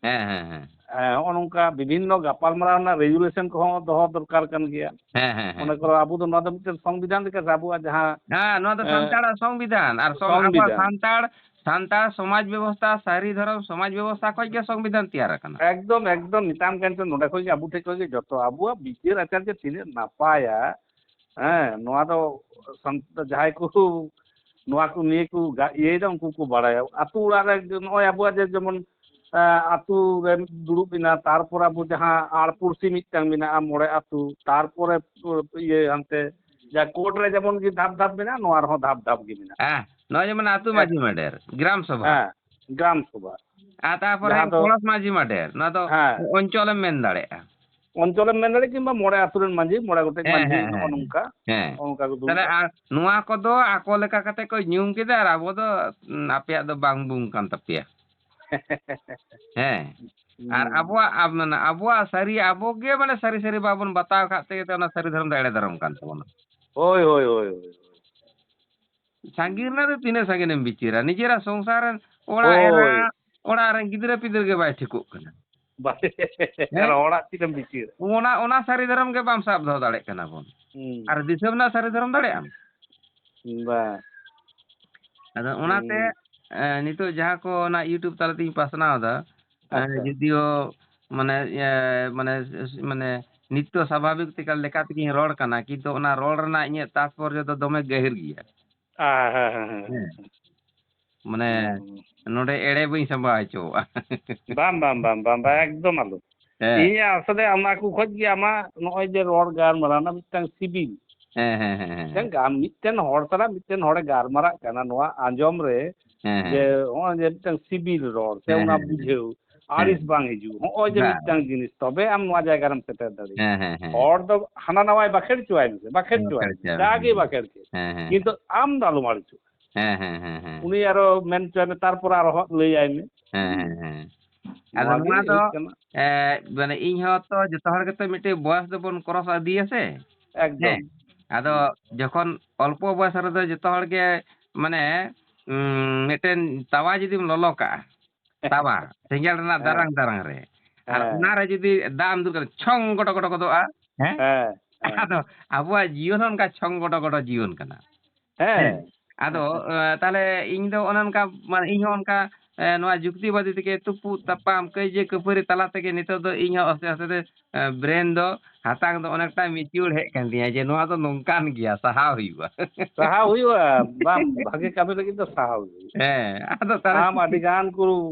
ᱦᱮᱸ, ᱦᱮᱸ, ᱦᱮᱸ᱾ ᱦᱮᱸ, ᱦᱚᱸᱜᱼᱚ ᱱᱚᱝᱠᱟ ᱵᱤᱵᱷᱤᱱᱱᱚ ᱜᱟᱯᱟᱞᱢᱟᱨᱟᱣ ᱨᱮᱱᱟᱜ ᱨᱮᱜᱩᱞᱮᱥᱚᱱ ᱠᱚᱦᱚᱸ ᱫᱚᱦᱚ ᱫᱚᱨᱠᱟᱨ ᱠᱟᱱ ᱜᱮᱭᱟ᱾ ᱦᱮᱸ, ᱦᱮᱸ, ᱦᱮᱸ᱾ ᱢᱚᱱᱮ ᱠᱚᱨᱚ ᱟᱵᱚ ᱫᱚ ᱱᱚᱣᱟ ᱫᱚ ᱢᱤᱫᱴᱮᱱ ᱥᱚᱝᱵᱤᱫᱷᱟᱱ ᱞᱮᱠᱟ ᱥᱮ ᱟᱵᱚᱣᱟᱜ ᱡᱟᱦᱟᱸ, ᱦᱮᱸ, ᱱᱚᱣᱟ ᱫᱚ ᱮ, ᱥᱟᱱᱛᱟᱲᱟᱜ ᱥᱚᱝᱵᱤᱫᱷᱟᱱ ᱟᱨ ᱥᱚᱢ-, ᱟᱵᱚᱣᱟᱜ ᱥᱚᱝᱵᱤᱫᱷᱟᱱ᱾ ᱥᱟᱱᱛᱟᱲ, ᱥᱟᱱᱛᱟᱲ ᱥᱚᱢᱟᱡᱽ ᱵᱮᱵᱚᱥᱛᱷᱟ, ᱥᱟᱹᱨᱤ ᱫᱷᱚᱨᱚᱢ ᱥᱚᱢᱟᱡᱽ ᱵᱮᱵᱚᱥᱛᱷᱟ ᱠᱷᱚᱡ ᱜᱮ ᱥᱚᱝᱵᱤᱫᱷᱟᱱ ᱛᱮᱭᱟᱨ ᱟᱠᱟᱱᱟ᱾ ᱮᱠᱫᱚᱢ, ᱮᱠᱫᱚᱢ, ᱢᱮᱛᱟᱢ ᱠᱟᱱ ᱪᱚ ᱱᱚᱰᱮ ᱠᱷᱚᱡ ᱜᱮ ᱟᱵᱚ ᱴᱷᱮᱡ ᱠᱷᱚᱡ ᱜᱮ ᱡᱚᱛᱚ ᱟᱵᱚᱣᱟᱜ ᱵᱤᱪᱟᱹᱨ ᱟᱪᱟᱨ ᱡᱮ ᱛᱤᱱᱟᱹᱜ ᱱᱟᱯᱟᱭᱟ, ᱦᱮᱸ, ᱱᱚᱣᱟ ᱫᱚ ᱥᱟᱱ-, ᱡᱟᱦᱟᱸᱭ ᱠᱚ ᱱᱚᱣᱟ ᱠᱚ ᱱᱤᱭᱟᱹ ᱠᱚ ᱜᱟ-, ᱤᱭᱟᱹᱭᱮᱫᱟ, ᱩᱱᱠᱩ ᱠᱚ ᱵᱟᱲᱟᱭᱟ᱾ ᱟᱹᱛᱩ ᱚᱲᱟᱜ ᱨᱮ ᱱᱚᱜᱼᱚᱭ ᱟᱵᱚᱣᱟᱜ ᱡᱮ ᱡᱮᱢᱚᱱ, ᱮᱸ, ᱟᱹᱛᱩ ᱨᱮ ᱫᱩᱲᱩᱵ ᱮᱱᱟ, ᱛᱟᱨᱯᱚᱨ ᱟᱵᱚ ᱡᱟᱦᱟᱸ ᱟᱲ ᱯᱩᱲᱥᱤ ᱢᱤᱫᱴᱟᱝ ᱢᱮᱱᱟᱜᱼᱟ, ᱢᱚᱬᱮ ᱟᱹᱛᱩ, ᱛᱟᱨᱯᱚᱨᱮ, ᱤᱭᱟᱹ, ᱦᱟᱱᱛᱮ ᱡᱟᱦᱟᱸ ᱠᱳᱨᱴ ᱨᱮ ᱡᱮᱢᱚᱱ ᱜᱮ ᱫᱷᱟᱯ ᱫᱷᱟᱯ ᱢᱮᱱᱟᱜᱼᱟ, ᱱᱚᱣᱟ ᱨᱮᱦᱚᱸ ᱫᱷᱟᱯ ᱫᱷᱟᱯ ᱜᱮ ᱢᱮᱱᱟᱜᱼᱟ᱾ ᱦᱮᱸ, ᱱᱚᱜᱼᱚᱭ ᱡᱮᱢᱚᱱ ᱟᱹᱛᱩ ᱦᱮᱸ᱾ ᱢᱟᱹᱡᱷᱤ ᱢᱟᱰᱮᱨ, ᱜᱨᱟᱢ ᱥᱚᱵᱷᱟ᱾ ᱦᱮᱸ, ᱜᱨᱟᱢ ᱥᱚᱵᱷᱟ᱾ ᱟᱨ ᱛᱟᱨᱯᱚᱨᱮ ᱡᱟᱦᱟᱸ ᱫᱚ ᱯᱚᱲᱚᱥ ᱢᱟᱹᱡᱷᱤ ᱢᱟᱰᱮᱨ, ᱱᱚᱣᱟ ᱫᱚ ᱦᱮᱸ᱾ ᱚᱧᱪᱚᱞᱮᱢ ᱢᱮᱱ ᱫᱟᱲᱮᱭᱟᱜᱼᱟ᱾ ᱚᱧᱪᱚᱞᱮᱢ ᱢᱮᱱ ᱫᱟᱲᱮᱭᱟᱜᱼᱟ, ᱠᱤᱝᱵᱟ ᱢᱚᱬᱮ ᱟᱹᱛᱩ ᱨᱮᱱ ᱢᱟᱹᱡᱷᱤ, ᱢᱚᱬᱮ ᱜᱚᱴᱮᱡ ᱦᱮᱸ, ᱢᱟᱹᱡᱷᱤ, ᱦᱮᱸ, ᱱᱚᱜᱼᱚ ᱦᱮᱸ, ᱦᱮᱸ᱾ ᱱᱚᱝᱠᱟ᱾ ᱦᱮᱸ᱾ ᱚᱱᱠᱟ ᱠᱚ ᱫᱩᱲᱩᱵᱼᱟ᱾ ᱛᱟᱦᱞᱮ ᱟᱨ ᱱᱚᱣᱟ ᱠᱚᱫᱚ ᱟᱠᱚ ᱞᱮᱠᱟ ᱠᱟᱛᱮ ᱠᱚ ᱧᱩᱢ ᱠᱮᱫᱟ ᱟᱨ ᱟᱵᱚ ᱫᱚ, ᱩᱸ, ᱟᱯᱮᱭᱟᱜ ᱫᱚ ᱵᱟᱝ ᱵᱩᱝ ᱠᱟᱱ ᱛᱟᱯᱮᱭᱟ᱾ ᱦᱮᱸ᱾ ᱟᱨ ᱦᱩᱸ᱾ ᱟᱵᱚᱣᱟᱜ, ᱟᱵ-, ᱢᱟᱱᱮ ᱟᱵᱚᱣᱟᱜ ᱥᱟᱹᱨᱤ, ᱟᱵᱚ ᱜᱮ ᱢᱟᱱᱮ ᱥᱟᱹᱨᱤ ᱥᱟᱹᱨᱤ ᱵᱟᱵᱚᱱ ᱵᱟᱛᱟᱣ ᱠᱟᱜ ᱛᱮᱜᱮ ᱛᱚ ᱚᱱᱟ ᱥᱟᱹᱨᱤ ᱫᱷᱚᱨᱚᱢ ᱫᱚ ᱮᱲᱮ ᱫᱷᱚᱨᱚᱢ ᱠᱟᱱ ᱛᱟᱵᱚᱱᱟ᱾ ᱦᱳᱭ, ᱦᱳᱭ, ᱦᱳᱭ, ᱦᱳᱭ᱾ ᱥᱟᱺᱜᱤᱧ ᱨᱮᱱᱟᱜ ᱫᱚ ᱛᱤᱱᱟᱹᱜ ᱥᱟᱺᱜᱤᱧ ᱮᱢ ᱵᱤᱪᱟᱹᱨᱟ? ᱱᱤᱡᱮᱨᱟᱜ ᱥᱚᱝᱥᱟᱨ ᱨᱮᱱ ᱚᱲᱟᱜ ᱮᱨᱟ, ᱦᱳᱭ᱾ ᱚᱲᱟᱜ ᱨᱮᱱ ᱜᱤᱫᱽᱨᱟᱹ ᱯᱤᱫᱽᱨᱟᱹ ᱜᱮ ᱵᱟᱭ ᱴᱷᱤᱠᱚᱜ ᱠᱟᱱᱟ᱾ ᱵᱟᱭ-, ᱦᱮᱸ? ᱟᱨ ᱦᱚᱲᱟᱜ ᱪᱮᱫ ᱮᱢ ᱵᱤᱪᱟᱹᱨᱟ? ᱚᱱᱟ, ᱚᱱᱟ ᱥᱟᱹᱨᱤ ᱫᱷᱚᱨᱚᱢ ᱜᱮ ᱵᱟᱢ ᱥᱟᱵ ᱫᱚᱦᱚ ᱫᱟᱲᱮᱭᱟᱜ ᱠᱟᱱᱟ ᱵᱚᱱ᱾ ᱦᱩᱸ᱾ ᱟᱨ ᱫᱤᱥᱚᱢ ᱨᱮᱱᱟᱜ ᱥᱟᱹᱨᱤ ᱫᱷᱚᱨᱚᱢ ᱫᱟᱲᱮᱭᱟᱜ ᱟᱢ? ᱵᱟᱝ᱾ ᱟᱫᱚ ᱚᱱᱟᱛᱮ, ᱦᱩᱸ᱾ ᱮ, ᱱᱤᱛᱚᱜ ᱡᱟᱦᱟᱸ ᱠᱚ ᱚᱱᱟ YouTube ᱛᱟᱞᱟ ᱛᱤᱧ ᱯᱟᱥᱱᱟᱣ ᱮᱫᱟ, ᱮ, ᱟᱪᱪᱷᱟ᱾ ᱡᱩᱫᱤᱭᱳ ᱢᱟᱱᱮ, ᱮ, ᱢᱟᱱᱮ, ᱢᱟᱱᱮ ᱱᱤᱛᱭᱚ ᱥᱟᱵᱷᱟᱵᱤᱠ ᱛᱮ ᱞᱮᱠᱟ ᱛᱮᱜᱤᱧ ᱨᱚᱲ ᱠᱟᱱᱟ, ᱠᱤᱱᱛᱩ ᱚᱱᱟ ᱨᱚᱲ ᱨᱮᱱᱟᱜ ᱤᱧᱟᱹᱜ ᱛᱟᱛᱯᱚᱨᱡᱚ ᱫᱚ ᱫᱚᱢᱮ ᱜᱟᱹᱦᱤᱨ ᱜᱮᱭᱟ᱾ ᱦᱮᱸ, ᱦᱮᱸ, ᱦᱮᱸ, ᱦᱮᱸ᱾ ᱦᱮᱸ᱾ ᱢᱟᱱᱮ, ᱦᱩᱸ᱾ ᱱᱚᱰᱮ ᱮᱲᱮ ᱵᱟᱹᱧ ᱥᱟᱢᱵᱟᱣ ᱦᱚᱪᱚᱣᱟᱜᱼᱟ᱾ ᱵᱟᱝ, ᱵᱟᱝ, ᱵᱟᱝ, ᱵᱟᱝ, ᱵᱟᱝ, ᱮᱠᱫᱚᱢ ᱟᱞᱚ᱾ ᱦᱮᱸ᱾ ᱤᱧ ᱟᱥᱚᱞᱮ ᱚᱱᱟ ᱠᱚ ᱠᱷᱚᱡ ᱜᱮ ᱟᱢᱟᱜ ᱱᱚᱜᱼᱚᱭ ᱡᱮ ᱨᱚᱲ ᱜᱟᱞᱢᱟᱨᱟᱣ ᱨᱮᱱᱟᱜ ᱢᱤᱫᱴᱟᱝ ᱥᱤᱵᱤᱞ᱾ ᱦᱮᱸ, ᱦᱮᱸ, ᱦᱮᱸ, ᱦᱮᱸ᱾ ᱢᱤᱫᱴᱟᱝ ᱜᱟᱱ, ᱢᱤᱫᱴᱮᱱ ᱦᱚᱲ ᱥᱟᱞᱟᱜ ᱢᱤᱫᱴᱮᱱ ᱦᱚᱲᱮ ᱜᱟᱞᱢᱟᱨᱟᱜ ᱠᱟᱱᱟ, ᱱᱚᱣᱟ ᱟᱸᱡᱚᱢ ᱨᱮ ᱦᱮᱸ, ᱡᱮ ᱦᱮᱸ᱾ ᱱᱚᱜᱼᱚᱭ ᱡᱮ ᱢᱤᱫᱴᱟᱝ ᱥᱤᱵᱤᱞ ᱨᱚᱲ ᱥᱮ ᱦᱮᱸ, ᱚᱱᱟ ᱦᱮᱸ, ᱦᱮᱸ᱾ ᱵᱩᱡᱷᱟᱹᱣ ᱦᱮᱸ᱾ ᱟᱹᱲᱤᱥ ᱵᱟᱝ ᱦᱤᱡᱩᱜ, ᱱᱚᱜᱼᱚᱭ ᱡᱮ ᱵᱟᱝ᱾ ᱢᱤᱫᱴᱟᱝ ᱡᱤᱱᱤᱥ, ᱛᱚᱵᱮ ᱟᱢ ᱱᱚᱣᱟ ᱡᱟᱭᱜᱟ ᱨᱮᱢ ᱥᱮᱴᱮᱨ ᱫᱟᱲᱮᱭᱟᱜᱼᱟ᱾ ᱦᱮᱸ, ᱦᱮᱸ, ᱦᱮᱸ᱾ ᱦᱚᱲ ᱫᱚ ᱦᱟᱱᱟ ᱱᱟᱣᱟᱭ ᱵᱟᱠᱷᱮᱲ ᱦᱚᱪᱚᱣᱟᱭ ᱢᱮᱥᱮ, ᱵᱟᱠᱷᱮᱲ ᱦᱚᱪᱚᱣᱟᱭ ᱢᱮᱥᱮ, ᱦᱮᱸ, ᱡᱟᱜᱮ ᱦᱮᱸ᱾ ᱵᱟᱠᱷᱮᱲ ᱠᱮᱫ᱾ ᱦᱮᱸ, ᱦᱮᱸ᱾ ᱠᱤᱱᱛᱩ ᱟᱢ ᱫᱚ ᱟᱞᱚᱢ ᱟᱹᱲᱤᱥᱚᱜᱼᱟ᱾ ᱦᱮᱸ, ᱦᱮᱸ, ᱦᱮᱸ, ᱦᱮᱸ᱾ ᱩᱱᱤ ᱟᱨᱚ ᱢᱮᱱ ᱦᱚᱪᱚᱭ ᱢᱮ, ᱛᱟᱨᱯᱚᱨ ᱟᱨᱚ ᱦᱚᱸ ᱞᱟᱹᱭᱟᱭ ᱢᱮ᱾ ᱦᱮᱸ, ᱦᱮᱸ, ᱦᱮᱸ᱾ ᱟᱫᱚ ᱱᱚᱣᱟ ᱜᱮ ᱱᱚᱣᱟ ᱫᱚ, ᱦᱩᱭᱩᱜ ᱠᱟᱱᱟ᱾ ᱮ, ᱢᱟᱱᱮ, ᱤᱧ ᱦᱚᱸ ᱛᱚ ᱡᱚᱛᱚ ᱦᱚᱲ ᱜᱮᱛᱚ ᱢᱤᱫᱴᱮᱡ ᱵᱚᱭᱮᱥ ᱫᱚᱵᱚᱱ ᱠᱨᱚᱥ ᱤᱫᱤᱭᱟ ᱥᱮ᱾ ᱮᱠᱫᱚᱢ᱾ ᱦᱮᱸ᱾ ᱟᱫᱚ ᱦᱩᱸ᱾ ᱡᱚᱠᱷᱚᱱ ᱚᱞᱯᱚ ᱵᱚᱭᱮᱥ ᱨᱮᱫᱚ ᱡᱚᱛᱚ ᱦᱚᱲ ᱜᱮ, ᱢᱟᱱᱮ, ᱩᱸ, ᱢᱤᱫᱴᱮᱱ ᱛᱟᱣᱟ ᱡᱩᱫᱤᱢ ᱞᱚᱞᱚ ᱠᱟᱜᱼᱟ, ᱛᱟᱣᱟ, ᱥᱮᱸᱜᱮᱞ ᱨᱮᱱᱟᱜ ᱦᱮᱸ᱾ ᱫᱟᱨᱟᱝ ᱫᱟᱨᱟᱝ ᱨᱮ, ᱟᱨ ᱦᱮᱸ᱾ ᱚᱱᱟᱨᱮ ᱡᱩᱫᱤ ᱫᱟᱜ ᱮᱢ ᱫᱩᱞ ᱠᱟᱜᱼᱟ, ᱪᱷᱚᱝ ᱜᱚᱴᱚ ᱜᱚᱴᱚ ᱜᱚᱫᱚᱜᱼᱟ᱾ ᱦᱮᱸ? ᱦᱮᱸ, ᱦᱮᱸ᱾ ᱟᱫᱚ ᱟᱵᱚᱣᱟᱜ ᱡᱤᱭᱚᱱ ᱦᱚᱸ ᱚᱱᱠᱟ ᱪᱷᱚᱝ ᱜᱚᱴᱚ ᱜᱚᱴᱚ ᱡᱤᱭᱚᱱ ᱠᱟᱱᱟ᱾ ᱦᱮᱸ᱾ ᱦᱮᱸ᱾ ᱟᱫᱚ, ᱮ, ᱛᱟᱦᱞᱮ ᱤᱧ ᱫᱚ ᱚᱱᱮ ᱚᱱᱠᱟ, ᱢᱟᱱᱮ, ᱤᱧ ᱦᱚᱸ ᱚᱱᱠᱟ, ᱮ, ᱱᱚᱣᱟ ᱡᱩᱠᱛᱤᱵᱟᱫᱤ ᱛᱮᱜᱮ ᱛᱩᱯᱩᱜ ᱛᱟᱯᱟᱢ, ᱠᱟᱹᱭᱡᱟᱹ ᱠᱷᱟᱹᱯᱟᱹᱨᱤ ᱛᱟᱞᱟ ᱛᱮᱜᱮ ᱱᱤᱛᱚᱜ ᱫᱚ ᱤᱧ ᱦᱚᱸ ᱟᱥᱛᱮ ᱟᱥᱛᱮ ᱛᱮ, ᱮ, brain ᱫᱚ ᱦᱟᱛᱟᱝ ᱫᱚ ᱚᱱᱮᱠᱴᱟ mature ᱦᱮᱡ ᱠᱟᱱ ᱛᱤᱧᱟᱹ ᱡᱮ ᱱᱚᱣᱟ ᱫᱚ ᱱᱚᱝᱠᱟᱱ ᱜᱮᱭᱟ, ᱥᱟᱦᱟᱣ ᱦᱩᱭᱩᱜᱼᱟ᱾ ᱥᱟᱦᱟᱣ ᱦᱩᱭᱩᱜᱼᱟ, ᱵᱟᱝ, ᱵᱷᱟᱜᱮ ᱠᱟᱹᱢᱤ ᱞᱟᱹᱜᱤᱫ ᱫᱚ ᱥᱟᱦᱟᱣ ᱦᱩᱭᱩᱜᱼᱟ᱾ ᱦᱮᱸ, ᱟᱫᱚ ᱛᱟᱦᱞᱮ ᱟᱢ ᱟᱹᱰᱤ ᱜᱟᱱ ᱠᱚ,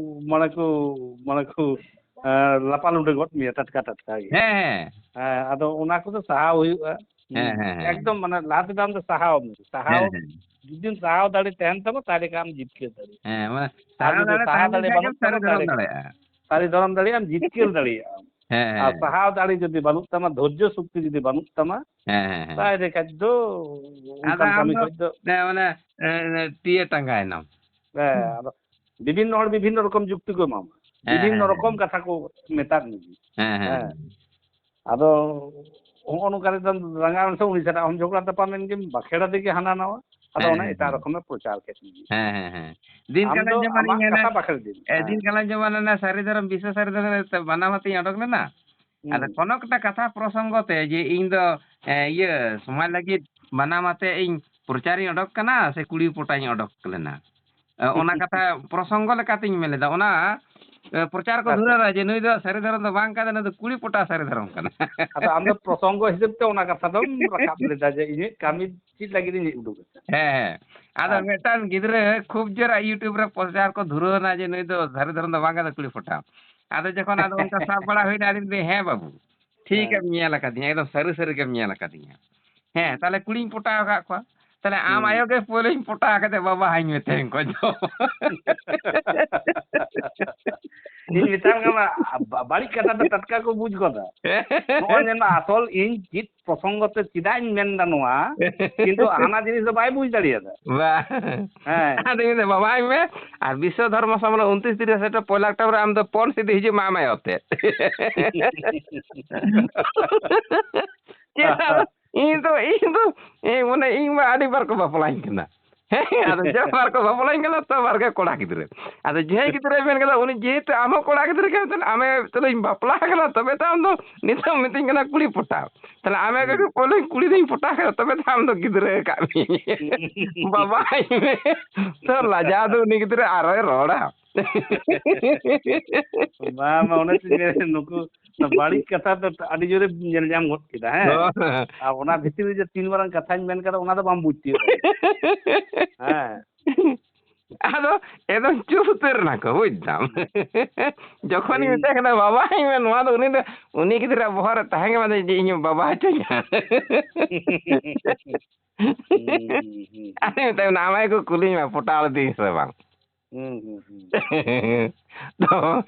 ᱢᱟᱱᱮ ᱠᱚ, ᱢᱟᱱᱮ ᱠᱚ, ᱮ, ᱞᱟᱯᱟ ᱞᱩᱸᱰᱟᱹ ᱜᱚᱫ ᱢᱮᱭᱟ ᱴᱟᱴᱠᱟ ᱴᱟᱴᱠᱟ ᱜᱮ᱾ ᱦᱮᱸ, ᱦᱮᱸ᱾ ᱦᱮᱸ, ᱟᱫᱚ ᱚᱱᱟ ᱠᱚᱫᱚ ᱥᱟᱦᱟᱣ ᱦᱩᱭᱩᱜᱼᱟ᱾ ᱦᱮᱸ, ᱦᱮᱸ, ᱦᱮᱸ᱾ ᱮᱠᱫᱚᱢ, ᱢᱟᱱᱮ, ᱞᱟᱦᱟ ᱛᱮᱫᱚ ᱟᱢ ᱫᱚ ᱥᱟᱦᱟᱣ ᱢᱮ, ᱥᱟᱦᱟᱣ᱾ ᱦᱮᱸ, ᱦᱮᱸ᱾ ᱡᱩᱫᱤᱢ ᱥᱟᱦᱟᱣ ᱫᱟᱲᱮ ᱛᱟᱦᱮᱱ ᱛᱟᱢᱟ, ᱛᱟᱦᱞᱮ ᱠᱷᱟᱱ ᱟᱢ ᱡᱤᱛᱠᱟᱹᱨ ᱫᱟᱲᱮᱭᱟᱜᱼᱟ᱾ ᱦᱮᱸ, ᱢᱟᱱᱮ, ᱟᱨ ᱥᱟᱦᱟᱣ ᱡᱩᱫᱤ ᱫᱟᱲᱮ ᱥᱟᱦᱟᱣ ᱛᱟᱦᱮᱸ ᱫᱟᱲᱮ ᱞᱮᱱᱠᱷᱟᱱ ᱵᱟᱹᱱᱩᱜ ᱜᱮᱢ ᱥᱟᱹᱨᱤ ᱛᱟᱢᱟ, ᱫᱷᱚᱨᱚᱢ ᱛᱟᱦᱞᱮ ᱠᱷᱟᱱ ᱫᱟᱲᱮᱭᱟᱜᱼᱟ᱾ ᱥᱟᱹᱨᱤ ᱫᱷᱚᱨᱚᱢ ᱫᱟᱲᱮᱭᱟᱜᱼᱟᱢ, ᱡᱤᱛᱠᱟᱹᱨ ᱫᱟᱲᱮᱭᱟᱜᱼᱟᱢ᱾ ᱦᱮᱸ, ᱦᱮᱸ, ᱟᱨ ᱦᱮᱸ᱾ ᱥᱟᱦᱟᱣ ᱫᱟᱲᱮ ᱡᱩᱫᱤ ᱵᱟᱹᱱᱩᱜ ᱛᱟᱢᱟ, ᱫᱷᱳᱨᱡᱚ ᱥᱚᱠᱛᱤ ᱡᱩᱫᱤ ᱵᱟᱹᱱᱩᱜ ᱛᱟᱢᱟ, ᱦᱮᱸ, ᱦᱮᱸ, ᱦᱮᱸ᱾ ᱛᱟᱦᱞᱮ ᱠᱷᱟᱡ ᱫᱚ ᱟᱫᱚ ᱚᱱᱠᱟᱱ ᱟᱢ ᱠᱟᱹᱢᱤ ᱫᱚ, ᱠᱷᱚᱡ ᱫᱚ ᱮ, ᱢᱟᱱᱮ, ᱮ, ᱮ, ᱴᱤᱭᱟᱹ ᱴᱟᱸᱜᱟᱭᱮᱱᱟᱢ᱾ ᱦᱮᱸ, ᱟᱫᱚ ᱵᱤᱵᱷᱤᱱᱱᱚ ᱦᱚᱲ ᱵᱤᱵᱷᱤᱱᱱᱚ ᱨᱚᱠᱚᱢ ᱡᱩᱠᱛᱤ ᱠᱚ ᱮᱢᱟᱢᱟ, ᱦᱮᱸ, ᱵᱤᱵᱷᱤᱱᱱᱚ ᱦᱮᱸ, ᱨᱚᱠᱚᱢ ᱦᱮᱸ᱾ ᱠᱟᱛᱷᱟ ᱠᱚ ᱢᱮᱛᱟᱫ ᱢᱮᱜᱮ᱾ ᱦᱮᱸ, ᱦᱮᱸ, ᱦᱮᱸ᱾ ᱦᱮᱸ᱾ ᱟᱫᱚ ᱦᱚᱸᱜᱼᱚ ᱱᱚᱝᱠᱟ ᱨᱮᱫᱚ ᱨᱟᱸᱜᱟᱣ ᱮᱱ ᱥᱮ ᱩᱱᱤ ᱥᱟᱞᱟᱜ ᱦᱚᱸᱢ ᱡᱷᱚᱜᱽᱲᱟ ᱛᱟᱯᱟᱢ ᱮᱱ ᱜᱮᱢ, ᱵᱟᱠᱷᱮᱲ ᱟᱫᱮ ᱜᱮ ᱦᱟᱱᱟ ᱱᱟᱣᱟ᱾ ᱟᱫᱚ ᱦᱮᱸ, ᱚᱱᱟ ᱦᱮᱸ, ᱮᱴᱟᱜ ᱦᱮᱸ᱾ ᱨᱚᱠᱚᱢᱮ ᱯᱨᱚᱪᱟᱨ ᱠᱮᱫ ᱜᱮ᱾ ᱦᱮᱸ, ᱦᱮᱸ, ᱦᱮᱸ᱾ ᱫᱤᱱ ᱟᱢ ᱠᱟᱞᱮ ᱫᱚ ᱡᱮᱢᱚᱱ ᱟᱢᱟᱜ ᱤᱧ ᱦᱟᱱᱮ, ᱠᱟᱛᱷᱟ ᱵᱟᱠᱷᱮᱲ ᱤᱫᱤ ᱢᱮ᱾ ᱮ, ᱦᱮᱸ᱾ ᱫᱤᱱ ᱠᱟᱞᱮ ᱡᱮᱢᱚᱱ ᱦᱟᱱᱮ ᱥᱟᱹᱨᱤ ᱫᱷᱚᱨᱚᱢ, ᱵᱤᱥᱥᱚ ᱥᱟᱹᱨᱤ ᱫᱷᱚᱨᱚᱢ ᱨᱮ ᱵᱟᱱᱟᱢ ᱟᱛᱮᱧ ᱚᱰᱚᱠ ᱞᱮᱱᱟ᱾ ᱟᱫᱚ ᱦᱩᱸ᱾ ᱠᱚᱱᱚ ᱮᱠᱴᱟ ᱠᱟᱛᱷᱟ ᱯᱨᱚᱥᱚᱝᱜᱚ ᱛᱮ ᱡᱮ ᱤᱧ ᱫᱚ, ᱮ, ᱤᱭᱟᱹ, ᱥᱚᱢᱟᱡᱽ ᱞᱟᱹᱜᱤᱫ ᱵᱟᱱᱟᱢ ᱟᱛᱮ ᱤᱧ ᱯᱨᱚᱪᱟᱨᱤᱧ ᱚᱰᱚᱠ ᱠᱟᱱᱟ ᱥᱮ ᱠᱩᱲᱤ ᱯᱚᱴᱟᱧ ᱚᱰᱚᱠ ᱞᱮᱱᱟ? ᱮ, ᱚᱱᱟ ᱠᱟᱛᱷᱟ ᱯᱨᱚᱥᱚᱝᱜᱚ ᱞᱮᱠᱟᱛᱤᱧ ᱢᱮᱱ ᱞᱮᱫᱟ᱾ ᱚᱱᱟ, ᱮ, ᱯᱨᱚᱪᱟᱨ ᱠᱚ ᱟᱪᱪᱷᱟ᱾ ᱫᱷᱩᱨᱟᱹᱣᱟ ᱡᱮ ᱱᱩᱭ ᱫᱚ ᱥᱟᱹᱨᱤ ᱫᱷᱚᱨᱚᱢ ᱫᱚ ᱵᱟᱝ ᱠᱟᱱᱟ, ᱱᱩᱭ ᱫᱚ ᱠᱩᱲᱤ ᱯᱚᱴᱟ ᱥᱟᱹᱨᱤ ᱫᱷᱚᱨᱚᱢ ᱠᱟᱱᱟ᱾ ᱟᱫᱚ ᱟᱢ ᱫᱚ ᱯᱨᱚᱥᱚᱝᱜᱚ ᱦᱤᱥᱟᱹᱵ ᱛᱮ ᱚᱱᱟ ᱠᱟᱛᱷᱟ ᱫᱚᱢ ᱨᱟᱠᱟᱵ ᱞᱮᱫᱟ ᱡᱮ ᱤᱧᱟᱹᱜ ᱠᱟᱹᱢᱤ ᱪᱮᱫ ᱞᱟᱹᱜᱤᱫ ᱤᱧ ᱦᱮᱡ ᱩᱰᱩᱠ ᱟᱠᱟᱱᱟ᱾ ᱦᱮᱸ, ᱦᱮᱸ᱾ ᱟᱫᱚ ᱟᱪᱪᱷᱟ᱾ ᱢᱤᱫᱴᱟᱝ ᱜᱤᱫᱽᱨᱟᱹ ᱠᱷᱩᱵ ᱡᱳᱨ YouTube ᱨᱮ ᱯᱨᱚᱪᱟᱨ ᱠᱚ ᱫᱷᱩᱨᱟᱹᱣ ᱮᱱᱟ ᱡᱮ ᱱᱩᱭ ᱫᱚ ᱥᱟᱹᱨᱤ ᱫᱷᱚᱨᱚᱢ ᱫᱚ ᱵᱟᱝ ᱠᱟᱱᱟ, ᱠᱩᱲᱤ ᱯᱚᱴᱟᱣ᱾ ᱟᱫᱚ ᱡᱚᱠᱷᱚᱱ ᱟᱫᱚ ᱚᱱᱠᱟ ᱥᱟᱵ ᱵᱟᱲᱟ ᱦᱩᱭᱱᱟ, ᱟᱹᱞᱤᱧ ᱫᱚ, "ᱦᱮᱸ ᱵᱟᱹᱵᱩ, ᱴᱷᱤᱠ ᱦᱮᱸ᱾ ᱮᱢ ᱧᱮᱞ ᱟᱠᱟᱫᱤᱧᱟ, ᱮᱠᱫᱚᱢ ᱥᱟᱹᱨᱤ ᱥᱟᱹᱨᱤ ᱜᱮᱢ ᱧᱮᱞ ᱟᱠᱟᱫᱤᱧᱟ᱾ ᱦᱮᱸ, ᱦᱩᱸ᱾ ᱛᱟᱦᱞᱮ ᱠᱩᱲᱤᱧ ᱯᱚᱴᱟᱣ ᱟᱠᱟᱫ ᱠᱚᱣᱟ᱾ ᱛᱟᱦᱞᱮ ᱟᱢ ᱦᱩᱸ᱾ ᱟᱭᱳ ᱜᱮ ᱯᱳᱭᱞᱳᱧ ᱯᱚᱴᱟᱣ ᱠᱟᱛᱮ ᱵᱟᱵᱟ ᱦᱟᱧ ᱢᱮᱛᱟᱭ ᱠᱚᱣᱟ ᱡᱚ᱾" ᱤᱧ ᱢᱮᱛᱟᱢ ᱠᱟᱱᱟ, ᱵᱟ-, ᱵᱟᱹᱲᱤᱡ ᱠᱟᱛᱷᱟ ᱫᱚ ᱴᱟᱴᱠᱟ ᱠᱚ ᱵᱩᱡᱽ ᱜᱚᱫᱟ᱾ ᱱᱚᱜᱼᱚᱭ ᱧᱮᱞ ᱢᱮ, ᱟᱥᱚᱞ ᱤᱧ ᱪᱮᱫ ᱯᱨᱚᱥᱚᱝᱜᱚ ᱛᱮ ᱪᱮᱫᱟᱜ ᱤᱧ ᱢᱮᱱ ᱮᱫᱟ ᱱᱚᱣᱟ, ᱠᱤᱱᱛᱩ ᱦᱟᱱᱟ ᱡᱤᱱᱤᱥ ᱫᱚ ᱵᱟᱭ ᱵᱩᱡᱽ ᱫᱟᱲᱮᱭᱟᱫᱟ᱾ ᱵᱟ᱾ ᱦᱮᱸ᱾ ᱟᱫᱚ ᱤᱧ ᱫᱚ ᱵᱟᱵᱟᱧ ᱢᱮ, ᱟᱨ ᱵᱤᱥᱥᱚ ᱫᱷᱚᱨᱢᱚ ᱥᱚᱢᱢᱮᱞᱚᱱ ᱩᱱᱛᱨᱤᱥ ᱛᱟᱹᱨᱤᱠᱷ ᱥᱮᱴᱮᱨ ᱯᱚᱭᱞᱟ ᱚᱠᱴᱳᱵᱚᱨ ᱨᱮ ᱟᱢ ᱫᱚ ᱯᱚᱱ ᱥᱤᱫᱤ ᱦᱤᱡᱩᱜ ᱢᱮ ᱟᱢ ᱟᱭᱳ ᱛᱮ᱾ ᱪᱮᱫ ᱟᱫᱚ ᱤᱧ ᱫᱚ, ᱤᱧ ᱫᱚ, ᱤᱧ ᱢᱟᱱᱮ ᱤᱧ ᱢᱟ ᱟᱹᱰᱤ ᱵᱟᱨ ᱠᱚ ᱵᱟᱯᱞᱟᱧ ᱠᱟᱱᱟ᱾ ᱦᱮᱸ, ᱟᱫᱚ ᱡᱚᱛᱚ ᱦᱚᱲ ᱠᱚ ᱵᱟᱯᱞᱟᱧ ᱠᱟᱱᱟ, ᱛᱚ ᱵᱟᱨ ᱜᱮ ᱠᱚᱲᱟ ᱜᱤᱫᱽᱨᱟᱹ᱾ ᱟᱫᱚ ᱡᱟᱦᱟᱸᱭ ᱜᱤᱫᱽᱨᱟᱹᱭ ᱢᱮᱱ ᱠᱟᱫᱟ, ᱩᱱᱤ ᱡᱮᱦᱮᱛᱩ ᱟᱢ ᱦᱚᱸ ᱠᱚᱲᱟ ᱜᱤᱫᱽᱨᱟᱹ ᱠᱟᱱ ᱛᱟᱦᱮᱸᱱ, ᱟᱢᱮ ᱛᱩᱞᱩᱧ ᱵᱟᱯᱞᱟ ᱠᱟᱱᱟ, ᱛᱚᱵᱮ ᱛᱚ ᱟᱢ ᱫᱚ ᱱᱤᱛᱚᱜ ᱢᱤᱛᱟᱹᱧ ᱠᱟᱱᱟ ᱠᱩᱲᱤ ᱯᱚᱴᱟᱣ᱾ ᱛᱟᱦᱞᱮ ᱟᱢᱮ ᱦᱩᱸ᱾ ᱜᱮ ᱯᱳᱭᱞᱳᱧ ᱠᱩᱲᱤ ᱫᱩᱧ ᱯᱚᱴᱟᱣ ᱠᱟᱫᱟ, ᱛᱚᱵᱮ ᱛᱚ ᱟᱢ ᱫᱚ ᱜᱤᱫᱽᱨᱟᱹ ᱟᱠᱟᱫ ᱢᱮᱭᱟᱹᱧ᱾ ᱵᱟᱵᱟᱭ ᱢᱮ᱾ ᱛᱚ ᱞᱟᱡᱟᱣ ᱫᱚ ᱩᱱᱤ ᱜᱤᱫᱽᱨᱟᱹ ᱟᱨᱚᱭ ᱨᱚᱲᱟ᱾ ᱵᱟᱝ, ᱵᱟᱝ, ᱚᱱᱮ ᱛᱚᱧ ᱢᱮᱱ, ᱱᱩᱠᱩ ᱚᱱᱟ ᱵᱟᱹᱲᱤᱡ ᱠᱟᱛᱷᱟ ᱫᱚ ᱟᱹᱰᱤ ᱡᱳᱨᱮ ᱧᱮᱞ ᱧᱟᱢ ᱜᱚᱫ ᱠᱮᱫᱟ, ᱦᱮᱸ? ᱦᱳᱭ᱾ ᱟᱨ ᱚᱱᱟ ᱵᱷᱤᱛᱤᱨ ᱨᱮ ᱡᱮ ᱛᱤᱱ ᱢᱟᱨᱟᱝ ᱠᱟᱛᱷᱟᱧ ᱢᱮᱱ ᱠᱟᱫᱟ, ᱚᱱᱟ ᱫᱚ ᱵᱟᱢ ᱵᱩᱡᱽ ᱛᱤᱭᱳᱜ ᱫᱟᱲᱮᱭᱟᱜᱼᱟ᱾ ᱦᱮᱸ᱾ ᱟᱫᱚ ᱮᱠᱫᱚᱢ ᱪᱩᱯ ᱩᱛᱟᱹᱨ ᱮᱱᱟ ᱠᱚ, ᱵᱩᱡᱽ ᱫᱟᱢ᱾ ᱦᱩᱸ᱾ ᱡᱚᱠᱷᱚᱱᱤᱧ ᱮᱭ ᱢᱮᱛᱟᱭ ᱠᱟᱱᱟ, "ᱵᱟᱵᱟ, ᱤᱧ ᱢᱮ ᱱᱚᱣᱟ ᱫᱚ", ᱩᱱᱤ ᱫᱚ, ᱩᱱᱤ ᱜᱤᱫᱽᱨᱟᱹ ᱵᱚᱦᱚᱜ ᱨᱮ ᱛᱟᱦᱮᱸ ᱜᱮ ᱵᱟᱝ ᱡᱮ ᱤᱧ ᱵᱟᱵᱟ ᱦᱚᱪᱚᱧᱟ᱾ ᱦᱩᱸ, ᱦᱩᱸ, ᱦᱩᱸ, ᱟᱨ ᱦᱩᱸ᱾ ᱢᱮᱛᱟᱭ ᱠᱟᱱᱟ, "ᱟᱢ ᱟᱭᱳ ᱠᱚ ᱠᱩᱞᱤᱧ ᱢᱮ, ᱯᱚᱴᱟᱣ ᱞᱮᱫᱮᱭᱟᱹᱧ ᱥᱮ ᱵᱟᱝ?" ᱦᱩᱸ, ᱦᱩᱸ, ᱦᱩᱸ᱾ ᱛᱚ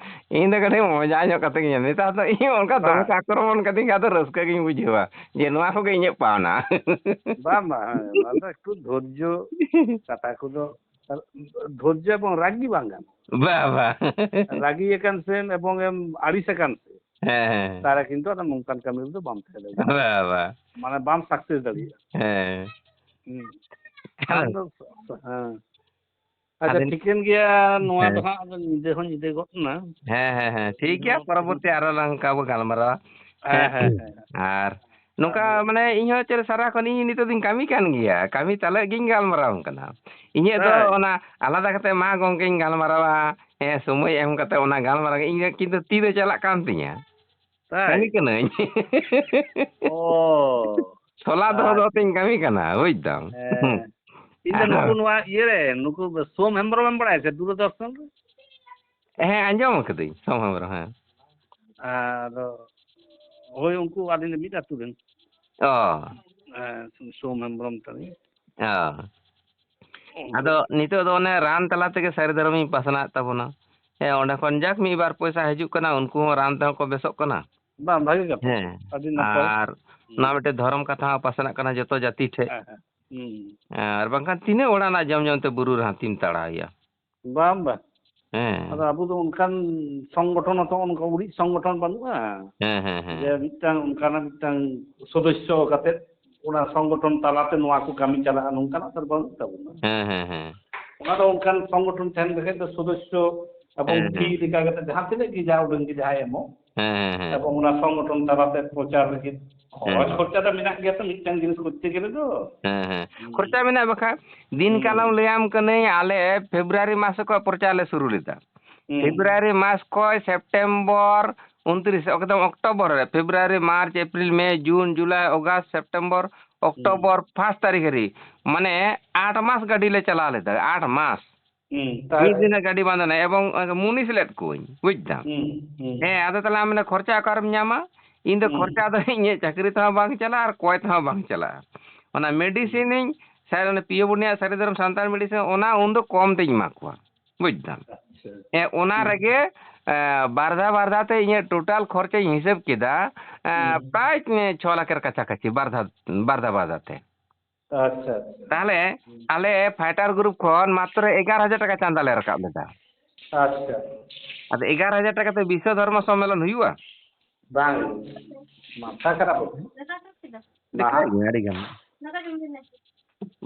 ᱤᱧ ᱫᱚ ᱠᱟᱹᱴᱤᱡ ᱢᱚᱡᱟ ᱧᱚᱜ ᱠᱟᱛᱮ ᱜᱤᱧ ᱧᱮᱞ, ᱱᱮᱛᱟᱨ ᱫᱚ ᱤᱧ ᱚᱱᱠᱟ ᱫᱚᱢᱮ ᱵᱟᱝ᱾ ᱠᱚ ᱟᱠᱨᱚᱢᱚᱱ ᱠᱟᱹᱫᱤᱧ ᱠᱷᱟᱱ ᱫᱚ ᱨᱟᱹᱥᱠᱟᱹ ᱜᱤᱧ ᱵᱩᱡᱷᱟᱹᱣᱟ ᱡᱮ ᱱᱚᱣᱟ ᱠᱚᱜᱮ ᱤᱧᱟᱹᱜ ᱯᱟᱣᱱᱟ᱾ ᱵᱟᱝ, ᱵᱟᱝ, ᱦᱮᱸ, ᱱᱚᱣᱟ ᱫᱚ ᱮᱠᱴᱩ ᱫᱷᱳᱨᱡᱚ ᱠᱟᱛᱷᱟ ᱠᱚᱫᱚ, ᱫᱷᱳᱨᱡᱚ ᱮᱵᱚᱝ ᱨᱟᱹᱜᱤ ᱵᱟᱝ ᱜᱟᱱᱚᱜᱼᱟ᱾ ᱵᱟ, ᱵᱟ᱾ ᱨᱟᱹᱜᱤ ᱟᱠᱟᱱ ᱥᱮᱢ ᱮᱵᱚᱝ ᱮᱢ ᱟᱹᱲᱤᱥ ᱟᱠᱟᱱ ᱥᱮ, ᱦᱮᱸ, ᱦᱮᱸ᱾ ᱛᱟᱦᱞᱮ ᱠᱤᱱᱛᱩ ᱟᱫᱚ ᱱᱚᱝᱠᱟᱱ ᱠᱟᱹᱢᱤ ᱨᱮᱫᱚ ᱵᱟᱢ ᱛᱟᱦᱮᱸ ᱫᱟᱲᱮᱭᱟᱜᱼᱟ᱾ ᱵᱟ, ᱵᱟ᱾ ᱢᱟᱱᱮ ᱵᱟᱢ success ᱫᱟᱲᱮᱭᱟᱜᱼᱟ᱾ ᱦᱮᱸ᱾ ᱦᱩᱸ᱾ ᱟᱫᱚ ᱟᱫᱚ ᱦᱮᱸ᱾ ᱟᱪᱪᱷᱟ, ᱟᱫᱚ ᱴᱷᱤᱠᱟᱹᱱ ᱜᱮᱭᱟ, ᱱᱚᱣᱟ ᱫᱚ ᱦᱮᱸ᱾ ᱦᱟᱸᱜ ᱟᱫᱚ ᱧᱤᱫᱟᱹ ᱦᱚᱸ ᱧᱤᱫᱟᱹ ᱜᱚᱫ ᱮᱱᱟ᱾ ᱦᱮᱸ, ᱦᱮᱸ, ᱦᱮᱸ, ᱴᱷᱤᱠ ᱜᱮᱭᱟ, ᱤᱧᱦᱚᱸ ᱯᱚᱨᱚᱵᱚᱨᱛᱤ ᱟᱨᱚ ᱞᱟᱝ ᱚᱱᱠᱟ ᱵᱚ ᱜᱟᱞᱢᱟᱨᱟᱣᱟ᱾ ᱦᱮᱸ, ᱦᱮᱸ, ᱦᱮᱸ, ᱦᱮᱸ᱾ ᱟᱨ ᱱᱚᱝᱠᱟ ᱟᱨ ᱢᱟᱱᱮ ᱤᱧ ᱦᱚᱸ ᱪᱮᱫ ᱥᱟᱨᱟ ᱠᱷᱚᱱ ᱤᱧ ᱱᱤᱛᱚᱜ ᱫᱚᱧ ᱠᱟᱹᱢᱤ ᱠᱟᱱ ᱜᱮᱭᱟ, ᱠᱟᱹᱢᱤ ᱛᱟᱞᱟᱜ ᱜᱤᱧ ᱜᱟᱞᱢᱟᱨᱟᱣ ᱟᱢ ᱠᱟᱱᱟ᱾ ᱤᱧᱟᱹᱜ ᱫᱚ ᱦᱮᱸ᱾ ᱚᱱᱟ ᱟᱞᱟᱫᱟ ᱠᱟᱛᱮ ᱢᱟ ᱜᱚᱝᱠᱮᱧ ᱜᱟᱞᱢᱟᱨᱟᱣᱟ, ᱦᱮᱸ, ᱥᱚᱢᱚᱭ ᱮᱢ ᱠᱟᱛᱮ ᱚᱱᱟ ᱜᱟᱞᱢᱟᱨᱟᱣ ᱤᱧ ᱫᱚ ᱠᱤᱱᱛᱩ ᱛᱤ ᱫᱚ ᱪᱟᱞᱟᱜ ᱠᱟᱱ ᱛᱤᱧᱟ᱾ ᱛᱟᱭ? ᱠᱟᱹᱢᱤ ᱠᱟᱹᱱᱟᱹᱧ᱾ ᱚ᱾ ᱥᱚᱞᱟ ᱫᱚᱦᱚ ᱫᱚᱦᱚ ᱟᱪᱪᱷᱟ᱾ ᱛᱤᱧ ᱠᱟᱹᱢᱤ ᱠᱟᱱᱟ, ᱵᱩᱡᱽ ᱫᱟᱢ᱾ ᱦᱮᱸ᱾ ᱤᱧ ᱫᱚ ᱱᱩᱠᱩ ᱱᱚᱣᱟ ᱤᱭᱟᱹ ᱨᱮ, ᱱᱩᱠᱩ ᱥᱳᱢ ᱦᱮᱢᱵᱨᱚᱢ ᱮᱢ ᱵᱟᱲᱟᱭᱟ ᱥᱮ ᱫᱩᱨᱚᱫᱚᱨᱥᱚᱱ ᱨᱮ? ᱦᱮᱸ, ᱟᱸᱡᱚᱢ ᱟᱠᱟᱫᱟᱹᱧ ᱥᱳᱢ ᱦᱮᱢᱵᱨᱚᱢ, ᱦᱮᱸ᱾ ᱟᱫᱚ ᱦᱳᱭ, ᱩᱱᱠᱩ ᱟᱹᱞᱤᱧ ᱫᱚ ᱢᱤᱫ ᱟᱹᱛᱩ ᱨᱮᱱ᱾ ᱚ᱾ ᱦᱮᱸ, ᱥᱳᱢ ᱦᱮᱢᱵᱨᱚᱢ ᱛᱟᱹᱞᱤᱧ᱾ ᱚ᱾ ᱟᱫᱚ ᱱᱤᱛᱚᱜ ᱫᱚ ᱚᱱᱮ ᱨᱟᱱ ᱛᱟᱞᱟ ᱛᱮᱜᱮ ᱥᱟᱹᱨᱤ ᱫᱷᱚᱨᱚᱢᱤᱧ ᱯᱟᱥᱱᱟᱣᱮᱫ ᱛᱟᱵᱚᱱᱟ᱾ ᱦᱮᱸ, ᱚᱸᱰᱮ ᱠᱷᱚᱱ ᱡᱟᱠ ᱢᱤᱫ ᱵᱟᱨ ᱯᱚᱭᱥᱟ ᱦᱤᱡᱩᱜ ᱠᱟᱱᱟ, ᱩᱱᱠᱩ ᱦᱚᱸ ᱨᱟᱱ ᱛᱮᱦᱚᱸ ᱠᱚ ᱵᱮᱥᱚᱜ ᱠᱟᱱᱟ᱾ ᱵᱟᱝ, ᱵᱷᱟᱜᱮ ᱠᱟᱛᱷᱟ᱾ ᱦᱮᱸ, ᱟᱹᱰᱤ ᱱᱟᱯᱟᱭ᱾ ᱟᱨ ᱦᱩᱸ᱾ ᱱᱚᱣᱟ ᱢᱤᱫᱴᱮᱱ ᱫᱷᱚᱨᱚᱢ ᱠᱟᱛᱷᱟ ᱦᱚᱸ ᱯᱟᱥᱱᱟᱜ ᱠᱟᱱᱟ ᱡᱚᱛᱚ ᱡᱟᱹᱛᱤ ᱴᱷᱮᱡ᱾ ᱦᱮᱸ, ᱦᱮᱸ᱾ ᱦᱩᱸ᱾ ᱟᱨ ᱵᱟᱝᱠᱷᱟᱱ ᱛᱤᱱᱟᱹᱜ ᱚᱲᱟᱜ ᱨᱮᱱᱟᱜ ᱡᱚᱢ ᱡᱚᱢ ᱛᱮ ᱵᱩᱨᱩ ᱨᱮ ᱦᱟᱹᱛᱤᱢ ᱛᱟᱲᱟᱣᱮᱭᱟ? ᱵᱟᱝ, ᱵᱟᱝ᱾ ᱦᱮᱸ᱾ ᱟᱫᱚ ᱟᱵᱚ ᱫᱚ ᱚᱱᱠᱟᱱ ᱥᱚᱝᱜᱚᱴᱷᱚᱱ ᱦᱚᱸᱛᱚ ᱚᱱᱠᱟ ᱩᱨᱤᱡ ᱥᱚᱝᱜᱚᱴᱷᱚᱱ ᱵᱟᱹᱱᱩᱜᱼᱟ᱾ ᱦᱮᱸ, ᱦᱮᱸ, ᱦᱮᱸ᱾ ᱡᱮ ᱢᱤᱫᱴᱟᱝ ᱚᱱᱠᱟᱱᱟᱜ ᱢᱤᱫᱴᱟᱝ ᱥᱚᱫᱚᱥᱥᱚ ᱠᱟᱛᱮ ᱚᱱᱟ ᱥᱚᱝᱜᱚᱴᱷᱚᱱ ᱛᱟᱞᱟᱛᱮ ᱱᱚᱣᱟ ᱠᱚ ᱠᱟᱹᱢᱤ ᱪᱟᱞᱟᱜᱼᱟ, ᱱᱚᱝᱠᱟᱱᱟᱜ ᱫᱚ ᱵᱟᱹᱱᱩᱜ ᱛᱟᱵᱚᱱᱟ᱾ ᱦᱮᱸ, ᱦᱮᱸ, ᱦᱮᱸ᱾ ᱚᱱᱟ ᱫᱚ ᱚᱱᱠᱟᱱ ᱥᱚᱝᱜᱚᱴᱷᱚᱱ ᱛᱟᱦᱮᱱ ᱞᱮᱠᱷᱟᱡ ᱫᱚ ᱥᱚᱫᱚᱥᱥᱚ ᱮᱵᱚᱝ ᱦᱮᱸ, ᱦᱮᱸ᱾ ᱯᱷᱤ ᱞᱮᱠᱟ ᱠᱟᱛᱮ ᱡᱟᱦᱟᱸ ᱛᱤᱱᱟᱹᱜ ᱜᱮ ᱡᱟ ᱩᱰᱟᱹᱝ ᱜᱮ ᱡᱟᱦᱟᱸᱭ ᱮᱢᱚᱜ, ᱦᱮᱸ, ᱦᱮᱸ, ᱦᱮᱸ᱾ ᱮᱵᱚᱝ ᱚᱱᱟ ᱥᱚᱝᱜᱚᱴᱷᱚᱱ ᱛᱟᱞᱟᱛᱮ ᱯᱨᱚᱪᱟᱨ ᱞᱟᱹᱜᱤᱫ ᱦᱮᱸ, ᱠᱷᱚᱨᱚᱪ ᱦᱮᱸ᱾ ᱠᱷᱚᱨᱪᱟ ᱫᱚ ᱢᱮᱱᱟᱜ ᱜᱮᱭᱟ ᱛᱚ ᱢᱤᱫᱴᱟᱝ ᱡᱤᱱᱤᱥ ᱠᱚᱨᱛᱮ ᱜᱮᱞᱮ ᱫᱚ᱾ ᱦᱮᱸ, ᱦᱮᱸ᱾ ᱦᱩᱸ᱾ ᱠᱷᱚᱨᱪᱟ ᱢᱮᱱᱟᱜᱼᱟ ᱵᱟᱠᱷᱟᱡ᱾ ᱫᱤᱱ ᱦᱩᱸ᱾ ᱠᱟᱞᱚᱢ ᱞᱟᱹᱭᱟᱢ ᱠᱟᱹᱱᱟᱹᱧ, ᱟᱞᱮ ᱯᱷᱮᱵᱽᱨᱩᱣᱟᱨᱤ ᱢᱟᱥ ᱠᱷᱚᱱ ᱯᱨᱚᱪᱟᱨ ᱞᱮ ᱥᱩᱨᱩ ᱞᱮᱫᱟ᱾ ᱦᱩᱸ᱾ ᱯᱷᱮᱵᱽᱨᱩᱣᱟᱨᱤ ᱢᱟᱥ ᱠᱷᱚᱱ ᱥᱮᱯᱴᱮᱢᱵᱚᱨ ᱩᱱᱛᱨᱤᱥ, ᱮᱠᱫᱚᱢ ᱚᱠᱴᱳᱵᱚᱨ ᱨᱮ, ᱯᱷᱮᱵᱽᱨᱩᱣᱟᱨᱤ, ᱢᱟᱨᱪ, ᱮᱯᱨᱤᱞ, ᱢᱮ, ᱡᱩᱱ, ᱡᱩᱞᱟᱭ, ᱚᱜᱟᱥᱴ, ᱥᱮᱯᱴᱮᱢᱵᱚᱨ, ᱦᱩᱸ᱾ ᱚᱠᱴᱳᱵᱚᱨ ᱯᱷᱟᱥᱴ ᱛᱟᱹᱨᱤᱠᱷ ᱦᱟᱹᱨᱤᱡ, ᱢᱟᱱᱮ ᱟᱴ ᱢᱟᱥ ᱜᱟᱹᱰᱤ ᱞᱮ ᱪᱟᱞᱟᱣ ᱞᱮᱫᱟ, ᱟᱴ ᱢᱟᱥ᱾ ᱦᱩᱸ, ᱢᱤᱫ ᱛᱟᱦᱞᱮ ᱫᱤᱱᱟᱜ ᱜᱟᱹᱰᱤ ᱵᱟᱝ ᱛᱟᱦᱮᱸ ᱞᱮᱱᱟ, ᱮᱵᱚᱝ ᱢᱩᱱᱤᱥ ᱞᱮᱫ ᱠᱚᱣᱟᱹᱧ, ᱵᱩᱡᱽ ᱫᱟᱢ᱾ ᱦᱩᱸ, ᱦᱩᱸ᱾ ᱦᱮᱸ, ᱟᱫᱚ ᱛᱟᱦᱞᱮ ᱟᱢ ᱢᱟᱱᱮ ᱠᱷᱚᱨᱪᱟ ᱚᱠᱟᱨᱮᱢ ᱧᱟᱢᱟ? ᱤᱧ ᱫᱚ ᱦᱩᱸ᱾ ᱠᱷᱚᱨᱪᱟ ᱫᱚ ᱤᱧᱟᱹᱜ ᱪᱟᱹᱠᱨᱤ ᱛᱮᱦᱚᱸ ᱵᱟᱝ ᱪᱟᱞᱟᱜᱼᱟ ᱟᱨ ᱠᱚᱭ ᱛᱮᱦᱚᱸ ᱵᱟᱝ ᱪᱟᱞᱟᱜᱼᱟ᱾ ᱚᱱᱟ ᱦᱩᱸ᱾ ᱢᱮᱰᱤᱥᱤᱱᱤᱧ ᱥᱮ ᱚᱱᱟ ᱯᱤᱭᱳ ᱵᱩᱱᱤᱭᱟᱜ ᱥᱟᱹᱨᱤ ᱫᱷᱚᱨᱚᱢ ᱥᱟᱱᱛᱟᱲ ᱢᱮᱰᱤᱥᱤᱱ, ᱚᱱᱟ ᱩᱱ ᱫᱚ ᱠᱚᱢ ᱛᱤᱧ ᱮᱢᱟ ᱠᱚᱣᱟ, ᱵᱩᱡᱽ ᱫᱟᱢ᱾ ᱟᱪᱪᱷᱟ᱾ ᱦᱮᱸ, ᱚᱱᱟ ᱦᱩᱸ᱾ ᱨᱮᱜᱮ, ᱮ, ᱵᱟᱨ ᱫᱷᱟᱣ, ᱵᱟᱨ ᱫᱷᱟᱣ ᱛᱮ ᱤᱧᱟᱹᱜ ᱴᱳᱴᱟᱞ ᱠᱷᱚᱨᱪᱟᱧ ᱦᱤᱥᱟᱹᱵ ᱠᱮᱫᱟ, ᱮ, ᱦᱩᱸ᱾ ᱯᱨᱟᱭ, ᱮ, ᱪᱷᱚ ᱞᱟᱠᱷ ᱮᱨ ᱠᱟᱪᱷᱟ ᱠᱟᱪᱷᱤ ᱵᱟᱨ ᱫᱷᱟᱣ, ᱵᱟᱨ ᱫᱷᱟᱣ, ᱵᱟᱨ ᱫᱷᱟᱣ ᱛᱮ᱾ ᱟᱪᱪᱷᱟ, ᱟᱪᱪᱷᱟ᱾ ᱛᱟᱦᱞᱮ ᱦᱩᱸ᱾ ᱟᱞᱮ ᱯᱷᱟᱭᱴᱟᱨ ᱜᱨᱩᱯ ᱠᱷᱚᱱ ᱢᱟᱛᱨᱚ ᱮᱜᱟᱨᱚ ᱦᱟᱡᱟᱨ ᱴᱟᱠᱟ ᱪᱟᱸᱫᱟ ᱞᱮ ᱨᱟᱠᱟᱵ ᱞᱮᱫᱟ᱾ ᱟᱪᱪᱷᱟ᱾ ᱟᱫᱚ ᱮᱜᱟᱨᱚ ᱦᱟᱡᱟᱨ ᱴᱟᱠᱟ ᱛᱮ ᱵᱤᱥᱥᱚ ᱫᱷᱚᱨᱢᱚ ᱥᱚᱢᱢᱮᱞᱚᱱ ᱦᱩᱭᱩᱜᱼᱟ? ᱵᱟᱝ, ᱢᱟᱛᱷᱟ ᱠᱷᱟᱨᱟᱯ᱾ ᱫᱮᱠᱷᱟᱣ ᱢᱟᱦᱟ ᱜᱮ ᱟᱹᱰᱤ ᱜᱟᱱ᱾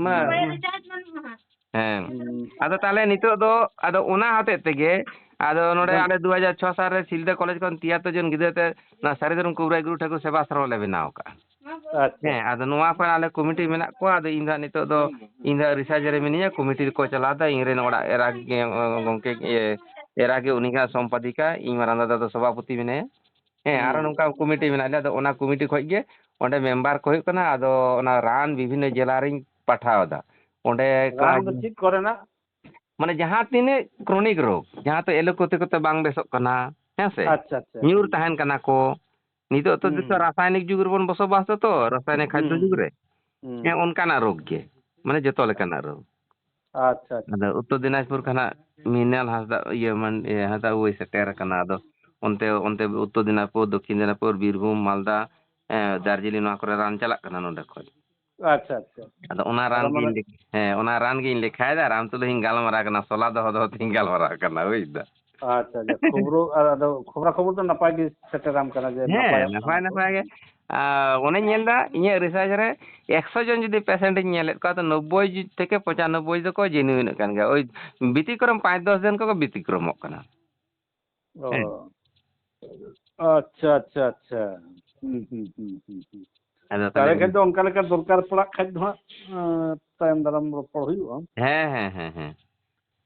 ᱢᱟ, ᱦᱩᱸ᱾ ᱦᱮᱸ᱾ ᱦᱩᱸ᱾ ᱟᱫᱚ ᱛᱟᱦᱞᱮ ᱱᱤᱛᱚᱜ ᱫᱚ, ᱟᱫᱚ ᱚᱱᱟ ᱦᱚᱛᱮᱡ ᱛᱮᱜᱮ, ᱟᱫᱚ ᱱᱚᱰᱮ ᱦᱩᱸ᱾ ᱟᱞᱮ ᱫᱩ ᱦᱟᱡᱟᱨ ᱪᱷᱚ ᱥᱟᱞ ᱨᱮ ᱥᱤᱞᱫᱟᱹ ᱠᱚᱞᱮᱡᱽ ᱠᱷᱚᱱ ᱛᱤᱭᱟᱛᱛᱚ ᱡᱚᱱ ᱜᱤᱫᱽᱨᱟᱹ ᱛᱮ ᱱᱚᱣᱟ ᱥᱟᱹᱨᱤ ᱫᱷᱚᱨᱚᱢ ᱠᱩᱵᱨᱟᱭ ᱜᱩᱨᱩ ᱴᱷᱟᱹᱠᱩᱨ ᱥᱮᱵᱟ ᱟᱥᱨᱚᱢ ᱞᱮ ᱵᱮᱱᱟᱣ ᱟᱠᱟᱫᱼᱟ᱾ ᱟᱪᱪᱷᱟ᱾ ᱦᱮᱸ, ᱟᱫᱚ ᱱᱚᱣᱟ ᱠᱷᱚᱱ ᱟᱞᱮ ᱠᱚᱢᱤᱴᱤ ᱢᱮᱱᱟᱜ ᱠᱚᱣᱟ᱾ ᱟᱫᱚ ᱤᱧ ᱫᱚ ᱦᱟᱸᱜ ᱱᱤᱛᱚᱜ ᱫᱚ, ᱤᱧ ᱫᱚ ᱦᱟᱸᱜ ᱨᱤᱥᱟᱨᱪ ᱨᱮ ᱢᱤᱱᱟᱹᱧᱟ, ᱠᱚᱢᱤᱴᱤ ᱨᱮᱠᱚ ᱪᱟᱞᱟᱣ ᱮᱫᱟ᱾ ᱤᱧ ᱨᱮᱱ ᱚᱲᱟᱜ ᱮᱨᱟ ᱜᱮ, ᱜᱚᱢᱠᱮ, ᱤᱭᱟᱹ, ᱮᱨᱟ ᱜᱮ ᱩᱱᱤ ᱜᱮ ᱦᱟᱸᱜ ᱥᱚᱢᱯᱟᱫᱤᱠᱟ, ᱤᱧ ᱢᱟᱨᱟᱝ ᱫᱟᱫᱟ ᱫᱚ ᱥᱚᱵᱷᱟᱯᱚᱛᱤ ᱢᱮᱱᱟᱭᱟ᱾ ᱦᱮᱸ, ᱟᱨᱚ ᱦᱩᱸ᱾ ᱱᱚᱝᱠᱟ ᱠᱚᱢᱤᱴᱤ ᱢᱮᱱᱟᱜ ᱞᱮᱭᱟ᱾ ᱟᱫᱚ ᱚᱱᱟ ᱠᱚᱢᱤᱴᱤ ᱠᱷᱚᱡ ᱜᱮ ᱚᱸᱰᱮ ᱢᱮᱢᱵᱟᱨ ᱠᱚ ᱦᱩᱭᱩᱜ ᱠᱟᱱᱟ᱾ ᱟᱫᱚ ᱚᱱᱟ ᱨᱟᱱ ᱵᱤᱵᱷᱤᱱᱱᱚ ᱡᱮᱞᱟ ᱨᱤᱧ ᱯᱟᱴᱷᱟᱣ ᱮᱫᱟ᱾ ᱚᱸᱰᱮ ᱠᱟ-, ᱨᱟᱱ ᱫᱚ ᱪᱮᱫ ᱠᱚᱨᱮᱱᱟᱜ? ᱢᱟᱱᱮ ᱡᱟᱦᱟᱸ ᱛᱤᱱᱟᱹᱜ chronic ᱨᱳᱜᱽ, ᱡᱟᱦᱟᱸ ᱛᱚ allopathy ᱠᱚᱛᱮ ᱵᱟᱝ ᱵᱮᱥᱚᱜ ᱠᱟᱱᱟ, ᱦᱮᱸ ᱥᱮ? ᱟᱪᱪᱷᱟ, ᱟᱪᱪᱷᱟ᱾ ᱧᱩᱨ ᱛᱟᱦᱮᱱ ᱠᱟᱱᱟ ᱠᱚ᱾ ᱱᱤᱛᱚᱜ ᱛᱚ ᱦᱩᱸ, ᱡᱚᱛᱚ ᱦᱩᱸ᱾ ᱨᱟᱥᱟᱭᱱᱤᱠ ᱡᱩᱜᱽ ᱨᱮᱵᱚᱱ ᱵᱚᱥᱚᱵᱟᱥ ᱫᱟ ᱛᱚ, ᱨᱟᱥᱟᱭᱱᱤᱠ ᱦᱩᱸ, ᱠᱷᱟᱫᱽᱫᱚ ᱦᱩᱸ, ᱡᱩᱜᱽ ᱦᱩᱸ᱾ ᱨᱮ᱾ ᱦᱩᱸ᱾ ᱦᱮᱸ, ᱚᱱᱠᱟᱱᱟᱜ ᱨᱳᱜᱽ ᱜᱮ, ᱢᱟᱱᱮ ᱡᱚᱛᱚ ᱞᱮᱠᱟᱱᱟᱜ ᱨᱳᱜᱽ᱾ ᱟᱪᱪᱷᱟ, ᱟᱪᱪᱷᱟ᱾ ᱟᱫᱚ ᱩᱛᱛᱚᱨ ᱫᱤᱱᱟᱡᱽᱯᱩᱨ ᱠᱷᱚᱱᱟᱜ ᱢᱤᱱᱟᱞ ᱦᱟᱸᱥᱫᱟ, ᱤᱭᱟᱹ, ᱢᱟᱱ-, ᱤᱭᱟᱹ, ᱦᱟᱸᱥᱫᱟ ᱵᱟᱹᱵᱩᱭ ᱥᱮᱴᱮᱨ ᱟᱠᱟᱱᱟ᱾ ᱟᱫᱚ ᱚᱱᱛᱮ, ᱚᱱᱛᱮ ᱩᱛᱛᱚᱨ ᱫᱤᱱᱟᱡᱽᱯᱩᱨ, ᱫᱚᱠᱠᱷᱤᱱ ᱫᱤᱱᱟᱡᱽᱯᱩᱨ, ᱵᱤᱨᱵᱷᱩᱢ, ᱢᱟᱞᱫᱟ, ᱦᱮᱸ, ᱫᱟᱨᱡᱤᱞᱤᱝ, ᱱᱚᱣᱟ ᱠᱚᱨᱮ ᱨᱟᱱ ᱪᱟᱞᱟᱜ ᱠᱟᱱᱟ ᱱᱚᱰᱮ ᱠᱷᱚᱱ᱾ ᱟᱪᱪᱷᱟ, ᱟᱪᱪᱷᱟ᱾ ᱟᱫᱚ ᱚᱱᱟ ᱨᱟᱱ ᱟᱫᱚ ᱜᱮ ᱢᱟᱱᱮ ᱤᱧ ᱞᱮᱠ-, ᱦᱮᱸ, ᱚᱱᱟ ᱨᱟᱱ ᱜᱤᱧ ᱞᱮᱠᱷᱟᱭᱮᱫᱟ ᱟᱨ ᱟᱢ ᱛᱩᱞᱩᱡ ᱤᱧ ᱜᱟᱞᱢᱟᱨᱟᱣ ᱠᱟᱱᱟ, ᱥᱚᱞᱟ ᱫᱚᱦᱚ ᱫᱚᱦᱚ ᱛᱤᱧ ᱜᱟᱞᱢᱟᱨᱟᱣ ᱠᱟᱱᱟ, ᱵᱩᱡᱽ ᱫᱟ? ᱟᱪᱪᱷᱟ, ᱟᱪᱪᱷᱟ᱾ ᱠᱷᱚᱵᱨᱚ, ᱟᱨ ᱟᱫᱚ ᱠᱷᱚᱵᱨᱟ ᱠᱷᱚᱵᱚᱨ ᱫᱚ ᱱᱟᱯᱟᱭ ᱜᱮ ᱥᱮᱴᱮᱨᱟᱢ ᱠᱟᱱᱟ ᱡᱮ ᱦᱮᱸ, ᱱᱟᱯᱟᱭᱚᱜ ᱱᱟᱯᱟᱭ, ᱠᱟᱱᱟ ᱠᱚ᱾ ᱱᱟᱯᱟᱭ ᱜᱮ᱾ ᱟᱨ ᱚᱱᱮᱧ ᱧᱮᱞ ᱫᱟ, ᱤᱧᱟᱹᱜ research ᱨᱮ ᱮᱠᱥᱚ ᱡᱚᱱ ᱡᱩᱫᱤ patient ᱤᱧ ᱧᱮᱞᱮᱫ ᱠᱚᱣᱟ, ᱛᱚ ᱱᱚᱵᱵᱳᱭ ᱡᱩ-, ᱛᱷᱮᱠᱮ ᱯᱚᱸᱪᱟᱱᱚᱵᱵᱳᱭ ᱫᱚᱠᱚ genuine ᱠᱟᱱ ᱜᱮᱭᱟ᱾ ᱳᱭ ᱵᱮᱛᱤᱠᱨᱚᱢ ᱯᱟᱸᱪ ᱫᱚᱥ ᱡᱚᱱ ᱠᱚᱠᱚ ᱵᱮᱛᱤᱠᱨᱚᱢᱚᱜ ᱠᱟᱱᱟ᱾ ᱚ᱾ ᱦᱮᱸ᱾ ᱟᱪᱪᱷᱟ, ᱟᱪᱪᱷᱟ, ᱟᱪᱪᱷᱟ᱾ ᱦᱩᱸ, ᱦᱩᱸ, ᱦᱩᱸ, ᱦᱩᱸ, ᱦᱩᱸ᱾ ᱟᱫᱚ ᱛᱟᱦᱞᱮ ᱛᱟᱦᱞᱮ ᱠᱷᱟᱱ ᱫᱚ ᱚᱱᱠᱟ ᱞᱮᱠᱟ ᱫᱚᱨᱠᱟᱨ ᱯᱟᱲᱟᱜ ᱠᱷᱟᱡ ᱫᱚ ᱦᱟᱸᱜ, ᱟᱸ, ᱛᱟᱭᱚᱢ ᱫᱟᱨᱟᱢ ᱨᱚᱯᱚᱲ ᱦᱩᱭᱩᱜᱼᱟ᱾ ᱦᱮᱸ, ᱦᱮᱸ, ᱦᱮᱸ, ᱦᱮᱸ᱾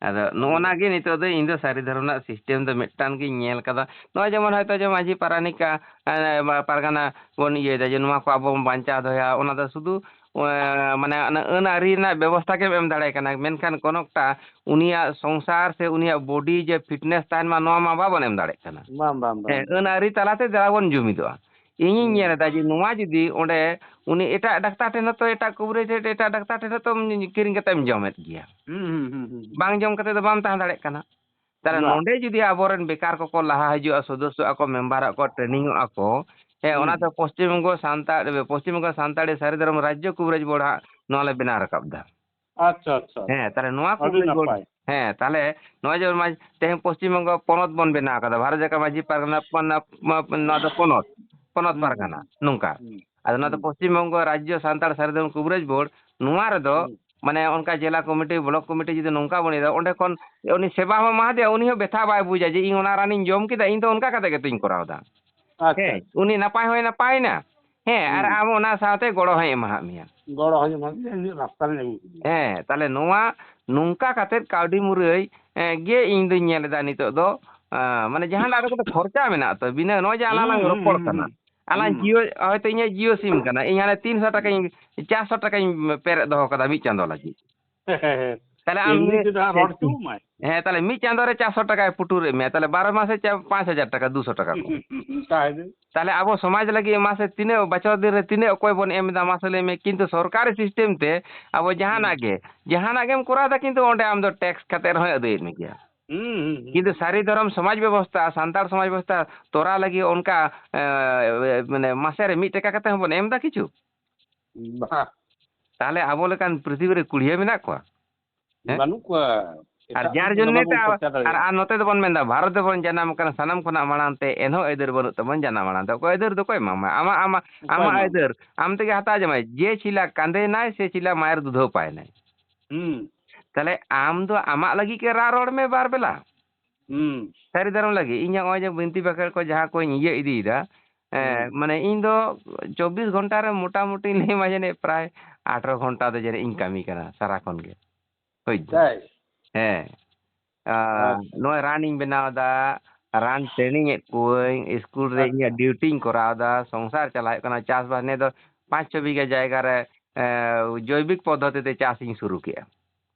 ᱟᱫᱚ ᱟᱫᱚ ᱱᱚᱜᱼᱚ ᱱᱟ ᱜᱮ ᱱᱤᱛᱚᱜ ᱫᱚ ᱤᱧ ᱫᱚ ᱥᱟᱹᱨᱤ ᱫᱷᱚᱨᱚᱢ ᱨᱮᱱᱟᱜ system ᱫᱚ ᱢᱤᱫᱴᱟᱝ ᱜᱤᱧ ᱧᱮᱞ ᱠᱟᱫᱟ᱾ ᱱᱚᱜᱼᱚᱭ ᱡᱮᱢᱚᱱ ᱦᱚᱭᱛᱳ ᱡᱮ ᱢᱟᱹᱡᱷᱤ ᱯᱟᱨᱟᱱᱤᱠ, ᱟ, ᱮ, ᱯᱟᱨᱜᱟᱱᱟ ᱵᱚᱱ ᱤᱭᱟᱹᱭᱮᱫᱟ ᱡᱮ ᱱᱚᱣᱟ ᱠᱚ ᱟᱵᱚ ᱵᱚᱱ ᱵᱟᱧᱪᱟᱣ ᱫᱚᱦᱚᱭᱟ, ᱚᱱᱟ ᱫᱚ ᱥᱩᱫᱷᱩ, ᱮ, ᱢᱟᱱᱮ ᱚᱱᱟ ᱟᱹᱱ ᱟᱹᱨᱤ ᱨᱮᱱᱟᱜ ᱵᱮᱵᱚᱥᱛᱷᱟ ᱜᱮᱢ ᱮᱢ ᱫᱟᱲᱮᱭᱟᱭ ᱠᱟᱱᱟ, ᱢᱮᱱᱠᱷᱟᱱ ᱠᱚᱱᱚᱠᱴᱟ ᱩᱱᱤᱭᱟᱜ ᱥᱚᱝᱥᱟᱨ ᱥᱮ ᱩᱱᱤᱭᱟᱜ body ᱡᱮ fitness ᱛᱟᱦᱮᱱ ᱢᱟ, ᱱᱚᱣᱟ ᱢᱟ ᱵᱟᱵᱚᱱ ᱮᱢ ᱫᱟᱲᱮᱭᱟᱜ ᱠᱟᱱᱟ᱾ ᱵᱟᱝ, ᱵᱟᱝ, ᱵᱟᱝ, ᱦᱮᱸ, ᱵᱟᱝ᱾ ᱟᱹᱱ ᱟᱹᱨᱤ ᱛᱟᱞᱟᱛᱮ ᱫᱮᱞᱟ ᱵᱚᱱ ᱡᱩᱢᱤᱫᱚᱜᱼᱟ᱾ ᱤᱧᱤᱧ ᱦᱩᱸ᱾ ᱧᱮᱞ ᱮᱫᱟ ᱡᱮ ᱱᱚᱣᱟ ᱡᱩᱫᱤ ᱚᱸᱰᱮ ᱩᱱᱤ ᱮᱴᱟᱜ ᱰᱟᱠᱛᱟᱨ ᱴᱷᱮᱱ ᱦᱚᱸᱛᱚ, ᱮᱴᱟᱜ ᱠᱩᱵᱨᱟᱹᱡᱽ ᱴᱷᱮᱱ, ᱮᱴᱟᱜ ᱰᱟᱠᱛᱟᱨ ᱴᱷᱮᱱ ᱦᱚᱸᱛᱚ ᱠᱤᱨᱤᱧ ᱠᱟᱛᱮᱢ ᱡᱚᱢᱮᱫ ᱜᱮᱭᱟ᱾ ᱦᱩᱸ, ᱦᱩᱸ, ᱦᱩᱸ, ᱦᱩᱸ, ᱦᱩᱸ᱾ ᱵᱟᱝ ᱡᱚᱢ ᱠᱟᱛᱮ ᱫᱚ ᱵᱟᱢ ᱛᱟᱦᱮᱸ ᱫᱟᱲᱮᱭᱟᱜ ᱠᱟᱱᱟ᱾ ᱛᱟᱦᱞᱮ ᱵᱟᱝ᱾ ᱱᱚᱸᱰᱮ ᱡᱩᱫᱤ ᱟᱵᱚᱨᱮᱱ ᱵᱮᱠᱟᱨ ᱠᱚᱠᱚ ᱞᱟᱦᱟ ᱦᱤᱡᱩᱜᱼᱟ, ᱥᱚᱫᱚᱥᱥᱚ ᱟᱠᱚ, ᱢᱮᱢᱵᱟᱨᱚᱜ ᱠᱚ, training ᱚᱜᱼᱟ ᱠᱚ, ᱦᱮᱸ, ᱦᱩᱸ, ᱚᱱᱟ ᱫᱚ ᱦᱩᱸ᱾ ᱯᱚᱥᱪᱤᱢ ᱵᱚᱝᱜᱚ ᱥᱟᱱᱛᱟᱲ, ᱯᱚᱥᱪᱤᱢ ᱵᱚᱝᱜᱚ ᱥᱟᱱᱛᱟᱲᱤ ᱥᱟᱹᱨᱤ ᱫᱷᱚᱨᱚᱢ ᱨᱟᱡᱽᱡᱚ ᱠᱩᱵᱨᱟᱹᱡᱽ ᱵᱳᱨᱰ ᱦᱟᱸᱜ ᱱᱚᱣᱟ ᱞᱮ ᱵᱮᱱᱟᱣ ᱨᱟᱠᱟᱵ ᱫᱟ᱾ ᱟᱪᱪᱷᱟ, ᱟᱪᱪᱷᱟ, ᱦᱮᱸ, ᱟᱪᱪᱷᱟ᱾ ᱛᱟᱦᱞᱮ ᱱᱚᱣᱟ ᱟᱹᱰᱤ ᱠᱩᱵᱨᱟᱹᱡᱽ ᱵᱳᱨᱰ, ᱱᱟᱯᱟᱭ᱾ ᱦᱮᱸ, ᱛᱟᱦᱞᱮ ᱱᱚᱜᱼᱚᱭ ᱡᱮ ᱢᱟ-, ᱛᱮᱦᱮᱧ ᱯᱚᱥᱪᱤᱢ ᱵᱚᱝᱜᱚ ᱯᱚᱱᱚᱛ ᱵᱚᱱ ᱵᱮᱱᱟᱣ ᱠᱟᱫᱟ, ᱵᱷᱟᱨᱚᱛ ᱡᱟᱠᱟᱛ ᱢᱟᱹᱡᱷᱤ ᱯᱟᱨᱜᱟᱱᱟ, ᱯᱚᱱ-, ᱯᱚᱱ-, ᱱᱚᱣᱟ ᱫᱚ ᱯᱚᱱᱚᱛ, ᱯᱚᱱᱚᱛ ᱦᱩᱸ, ᱦᱩᱸ, ᱯᱟᱨᱜᱟᱱᱟ, ᱦᱩᱸ᱾ ᱱᱚᱝᱠᱟ᱾ ᱦᱩᱸ, ᱟᱫᱚ ᱱᱚᱣᱟ ᱫᱚ ᱦᱩᱸ᱾ ᱯᱚᱥᱪᱤᱢ ᱵᱚᱝᱜᱚ ᱨᱟᱡᱽᱡᱚ ᱥᱟᱱᱛᱟᱲ ᱥᱟᱹᱨᱤ ᱫᱷᱚᱨᱚᱢ ᱠᱩᱵᱨᱟᱹᱡᱽ ᱵᱳᱨᱰ, ᱱᱚᱣᱟ ᱨᱮᱫᱚ ᱦᱩᱸ᱾ ᱢᱟᱱᱮ ᱚᱱᱠᱟ ᱡᱮᱞᱟ ᱠᱚᱢᱤᱴᱤ, ᱵᱞᱚᱠ ᱠᱚᱢᱤᱴᱤ ᱡᱩᱫᱤ ᱱᱚᱝᱠᱟ ᱵᱚᱱ ᱤᱭᱟᱹᱭᱟ, ᱚᱸᱰᱮ ᱠᱷᱚᱱ ᱩᱱᱤ ᱥᱮᱵᱟ ᱦᱚᱸ ᱮᱢᱟ ᱫᱮᱭᱟ, ᱩᱱᱤ ᱦᱚᱸ ᱵᱮᱛᱷᱟ ᱵᱟᱭ ᱵᱩᱡᱟ ᱡᱮ ᱤᱧ ᱚᱱᱟ ᱨᱟᱱᱤᱧ ᱡᱚᱢ ᱠᱮᱫᱟ, ᱤᱧ ᱫᱚ ᱚᱱᱠᱟ ᱠᱟᱛᱮ ᱜᱮᱛᱚᱧ ᱠᱚᱨᱟᱣ ᱫᱟ᱾ ᱟᱪᱪᱷᱟ, ᱦᱮᱸ, ᱟᱪᱪᱷᱟ᱾ ᱩᱱᱤ ᱱᱟᱯᱟᱭ ᱦᱚᱸᱭ ᱱᱟᱯᱟᱭᱮᱱᱟ, ᱦᱮᱸ, ᱟᱨ ᱦᱩᱸ᱾ ᱟᱢ ᱚᱱᱟ ᱥᱟᱶᱛᱮ ᱜᱚᱲᱚ ᱦᱚᱸᱭ ᱮᱢᱟᱦᱟᱫ ᱢᱮᱭᱟ᱾ ᱜᱚᱲᱚ ᱦᱚᱸᱭ ᱮᱢᱟᱫ ᱢᱮᱭᱟ, ᱤᱧᱟᱹᱜ ᱨᱟᱥᱛᱟ ᱨᱤᱧ ᱟᱹᱜᱩ ᱠᱮᱫᱮᱭᱟ᱾ ᱦᱮᱸ, ᱛᱟᱦᱞᱮ ᱱᱚᱣᱟ ᱱᱚᱝᱠᱟ ᱠᱟᱛᱮᱫ ᱠᱟᱹᱣᱰᱤ ᱢᱩᱨᱟᱹᱭ, ᱮᱸ, ᱜᱮ ᱤᱧ ᱫᱩᱧ ᱧᱮᱞ ᱮᱫᱟ ᱱᱤᱛᱚᱜ ᱫᱚ, ᱟᱸ, ᱢᱟᱱᱮ ᱡᱟᱦᱟᱱᱟᱜ ᱨᱮᱜᱮ ᱛᱚ ᱠᱷᱚᱨᱪᱟ ᱢᱮᱱᱟᱜᱼᱟ ᱛᱚ, ᱵᱤᱱᱟᱹ ᱱᱚᱜᱼᱚᱭ ᱡᱮ ᱟᱞᱟᱝ ᱦᱩᱸ, ᱞᱟᱝ ᱦᱩᱸ, ᱨᱚᱯᱚᱲ ᱦᱩᱸ, ᱠᱟᱱᱟ, ᱦᱩᱸ᱾ ᱟᱞᱟᱝ ᱦᱩᱸ᱾ ᱡᱤᱭᱳ, ᱦᱚᱭᱛᱳ ᱤᱧᱟᱹᱜ ᱡᱤᱭᱳ ᱥᱤᱢ ᱠᱟᱱᱟ, ᱤᱧ ᱦᱟᱱᱮ ᱛᱤᱱᱥᱚ ᱴᱟᱠᱟᱧ, ᱪᱟᱨᱥᱚ ᱴᱟᱠᱟᱧ ᱯᱮᱨᱮᱡ ᱫᱚᱦᱚ ᱠᱟᱫᱟ ᱢᱤᱫ ᱪᱟᱸᱫᱳ ᱞᱟᱹᱜᱤᱫ᱾ ᱛᱟᱦᱞᱮ ᱟᱢ ᱮᱢᱱᱤ ᱢᱤᱫ, ᱛᱮᱫᱚ ᱦᱟᱸᱜ ᱨᱚᱲ ᱦᱚᱪᱚ ᱟᱢᱟᱭ᱾ ᱦᱮᱸ, ᱛᱟᱦᱞᱮ ᱢᱤᱫ ᱪᱟᱸᱫᱳ ᱨᱮ ᱪᱟᱨᱥᱚ ᱴᱟᱠᱟᱭ ᱯᱩᱴᱩᱨᱮᱫ ᱢᱮᱭᱟ, ᱛᱟᱦᱞᱮ ᱵᱟᱨᱚ ᱢᱟᱥᱮ ᱪᱟ-, ᱯᱟᱸᱪ ᱦᱟᱡᱟᱨ ᱴᱟᱠᱟ, ᱫᱩᱥᱚ ᱴᱟᱠᱟ ᱠᱚ᱾ ᱛᱟᱦᱞᱮ ᱟᱵᱚ ᱥᱚᱢᱟᱡᱽ ᱞᱟᱹᱜᱤᱫ ᱢᱟᱥᱮ ᱛᱤᱱᱟᱹᱜ ᱵᱚᱪᱷᱚᱨ ᱫᱤᱱ ᱨᱮ ᱛᱤᱱᱟᱹᱜ ᱚᱠᱚᱭ ᱵᱚᱱ ᱮᱢ ᱮᱫᱟ ᱢᱟᱥᱮ ᱞᱟᱹᱭ ᱢᱮ? ᱠᱤᱱᱛᱩ ᱥᱚᱨᱠᱟᱨᱤ system ᱛᱮ ᱟᱵᱚ ᱡᱟᱦᱟᱱᱟᱜ ᱦᱩᱸ᱾ ᱜᱮ, ᱡᱟᱦᱟᱱᱟᱜ ᱜᱮᱢ ᱠᱚᱨᱟᱣ ᱮᱫᱟ, ᱠᱤᱱᱛᱩ ᱚᱸᱰᱮ ᱟᱢ ᱫᱚ tax ᱠᱟᱛᱮ ᱨᱮᱦᱚᱸᱭ ᱟᱹᱫᱟᱹᱭᱮᱫ ᱢᱮᱜᱮᱭᱟ᱾ ᱦᱩᱸ, ᱦᱩᱸ, ᱦᱩᱸ, ᱠᱤᱱᱛᱩ ᱦᱩᱸ᱾ ᱥᱟᱹᱨᱤ ᱫᱷᱚᱨᱚᱢ ᱥᱚᱢᱟᱡᱽ ᱵᱮᱵᱚᱥᱛᱷᱟ, ᱥᱟᱱᱛᱟᱲ ᱥᱚᱢᱟᱡᱽ ᱵᱮᱵᱚᱥᱛᱷᱟ ᱛᱚᱨᱟᱣ ᱞᱟᱹᱜᱤᱫ ᱚᱱᱠᱟ, ᱮ, ᱢᱟᱱᱮ ᱢᱟᱥᱮ ᱨᱮ ᱢᱤᱫ ᱴᱟᱠᱟ ᱠᱟᱛᱮ ᱦᱚᱸᱵᱚᱱ ᱮᱢ ᱮᱫᱟ ᱠᱤᱪᱷᱩ? ᱵᱟᱦ᱾ ᱛᱟᱦᱞᱮ ᱟᱵᱚ ᱞᱮᱠᱟᱱ ᱯᱨᱤᱛᱷᱤᱵᱤ ᱨᱮ ᱠᱩᱲᱭᱟᱹ ᱢᱮᱱᱟᱜ ᱠᱚᱣᱟ? ᱦᱮᱸ? ᱵᱟᱹᱱᱩᱜ ᱠᱚᱣᱟ᱾ ᱟᱨ ᱮᱴᱟᱜ ᱡᱟᱨ ᱠᱚ ᱡᱚᱱᱱᱮ ᱵᱟᱵᱚᱱ ᱛᱮ ᱟᱨ, ᱠᱷᱚᱨᱪᱟ ᱟᱨ, ᱫᱟᱲᱮᱭᱟᱜᱼᱟ᱾ ᱟᱨ ᱱᱚᱛᱮ ᱫᱚᱵᱚᱱ ᱢᱮᱱᱫᱟ, ᱵᱷᱟᱨᱚᱛ ᱨᱮᱵᱚᱱ ᱡᱟᱱᱟᱢ ᱟᱠᱟᱱᱟ, ᱥᱟᱱᱟᱢ ᱠᱷᱚᱱᱟᱜ ᱢᱟᱲᱟᱝ ᱛᱮ, ᱮᱱᱦᱚᱸ ᱟᱹᱭᱫᱟᱹᱨ ᱵᱟᱹᱱᱩᱜ ᱛᱟᱵᱚᱱ ᱡᱟᱱᱟᱢ ᱟᱲᱟᱝ ᱛᱮ᱾ ᱚᱠᱚᱭ ᱟᱹᱭᱫᱟᱹᱨ ᱫᱚ ᱚᱠᱚᱭ ᱮᱢᱟᱢᱟ? ᱟᱢᱟᱜ, ᱟᱢᱟᱜ, ᱚᱠᱚᱭ ᱟᱢᱟᱜ ᱮᱢᱟᱢᱟ? ᱟᱹᱭᱫᱟᱹᱨ᱾ ᱟᱢ ᱛᱮᱜᱮ ᱦᱟᱛᱟᱣ ᱡᱚᱢᱟᱭ᱾ ᱡᱮ ᱪᱤᱞᱟ ᱠᱟᱸᱫᱮᱱᱟᱭ, ᱥᱮ ᱪᱤᱞᱟ ᱢᱟᱭᱟᱨ ᱫᱩᱫᱷᱟᱹᱣ ᱯᱟᱭᱱᱟᱭ᱾ ᱦᱩᱸ᱾ ᱛᱟᱦᱞᱮ ᱟᱢ ᱫᱚ ᱟᱢᱟᱜ ᱞᱟᱹᱜᱤᱫ ᱜᱮ ᱨᱟᱜ ᱨᱚᱲ ᱢᱮ ᱵᱟᱨ ᱵᱮᱞᱟ᱾ ᱦᱩᱸ᱾ ᱥᱟᱹᱨᱤ ᱫᱷᱚᱨᱚᱢ ᱞᱟᱹᱜᱤᱫ᱾ ᱤᱧ ᱱᱚᱜᱼᱚᱭ ᱡᱮ ᱵᱤᱱᱛᱤ ᱵᱟᱠᱷᱮᱲ ᱠᱚ ᱡᱟᱦᱟᱸ ᱠᱚᱧ ᱤᱭᱟᱹ ᱤᱫᱤᱭᱮᱫᱟ, ᱮᱸ, ᱦᱩᱸ᱾ ᱢᱟᱱᱮ ᱤᱧ ᱫᱚ ᱪᱚᱵᱵᱤᱥ ᱜᱷᱚᱱᱴᱟ ᱨᱮ ᱢᱚᱴᱟᱢᱩᱴᱤ ᱞᱟᱹᱭ ᱢᱟ ᱡᱟᱹᱱᱤᱡ ᱯᱨᱟᱭ ᱟᱴᱷᱨᱚ ᱜᱷᱚᱱᱴᱟ ᱫᱚ ᱡᱟᱹᱱᱤᱡ ᱤᱧ ᱠᱟᱹᱢᱤ ᱠᱟᱱᱟ ᱥᱟᱨᱟ ᱠᱷᱚᱱ ᱜᱮ᱾ ᱵᱩᱡᱽ ᱫᱟᱢ? ᱛᱟᱭ? ᱦᱮᱸ᱾ ᱟᱨ ᱟᱪᱪᱷᱟ᱾ ᱱᱚᱜᱼᱚᱭ ᱨᱟᱱᱤᱧ ᱵᱮᱱᱟᱣ ᱮᱫᱟ, ᱨᱟᱱ training ᱮᱫ ᱠᱚᱣᱟᱹᱧ, ᱥᱠᱩᱞ ᱨᱮ ᱤᱧᱟᱹᱜ ᱟᱪᱪᱷᱟ᱾ ᱰᱤᱭᱩᱴᱤᱧ ᱠᱚᱨᱟᱣ ᱮᱫᱟ, ᱥᱚᱝᱥᱟᱨ ᱪᱟᱞᱟᱣ ᱦᱩᱭᱩᱜ ᱠᱟᱱᱟ, ᱪᱟᱥᱵᱟᱥ᱾ ᱱᱤᱭᱟᱹ ᱫᱚ ᱯᱟᱸᱪ ᱪᱷᱚ ᱵᱤᱜᱷᱟᱹ ᱡᱟᱭᱜᱟ ᱨᱮ, ᱮᱸ, ᱡᱳᱭᱵᱤᱠ ᱯᱚᱫᱽᱫᱷᱚᱛᱤ ᱛᱮ ᱪᱟᱥ ᱤᱧ ᱥᱩᱨᱩ ᱠᱮᱜᱼᱟ᱾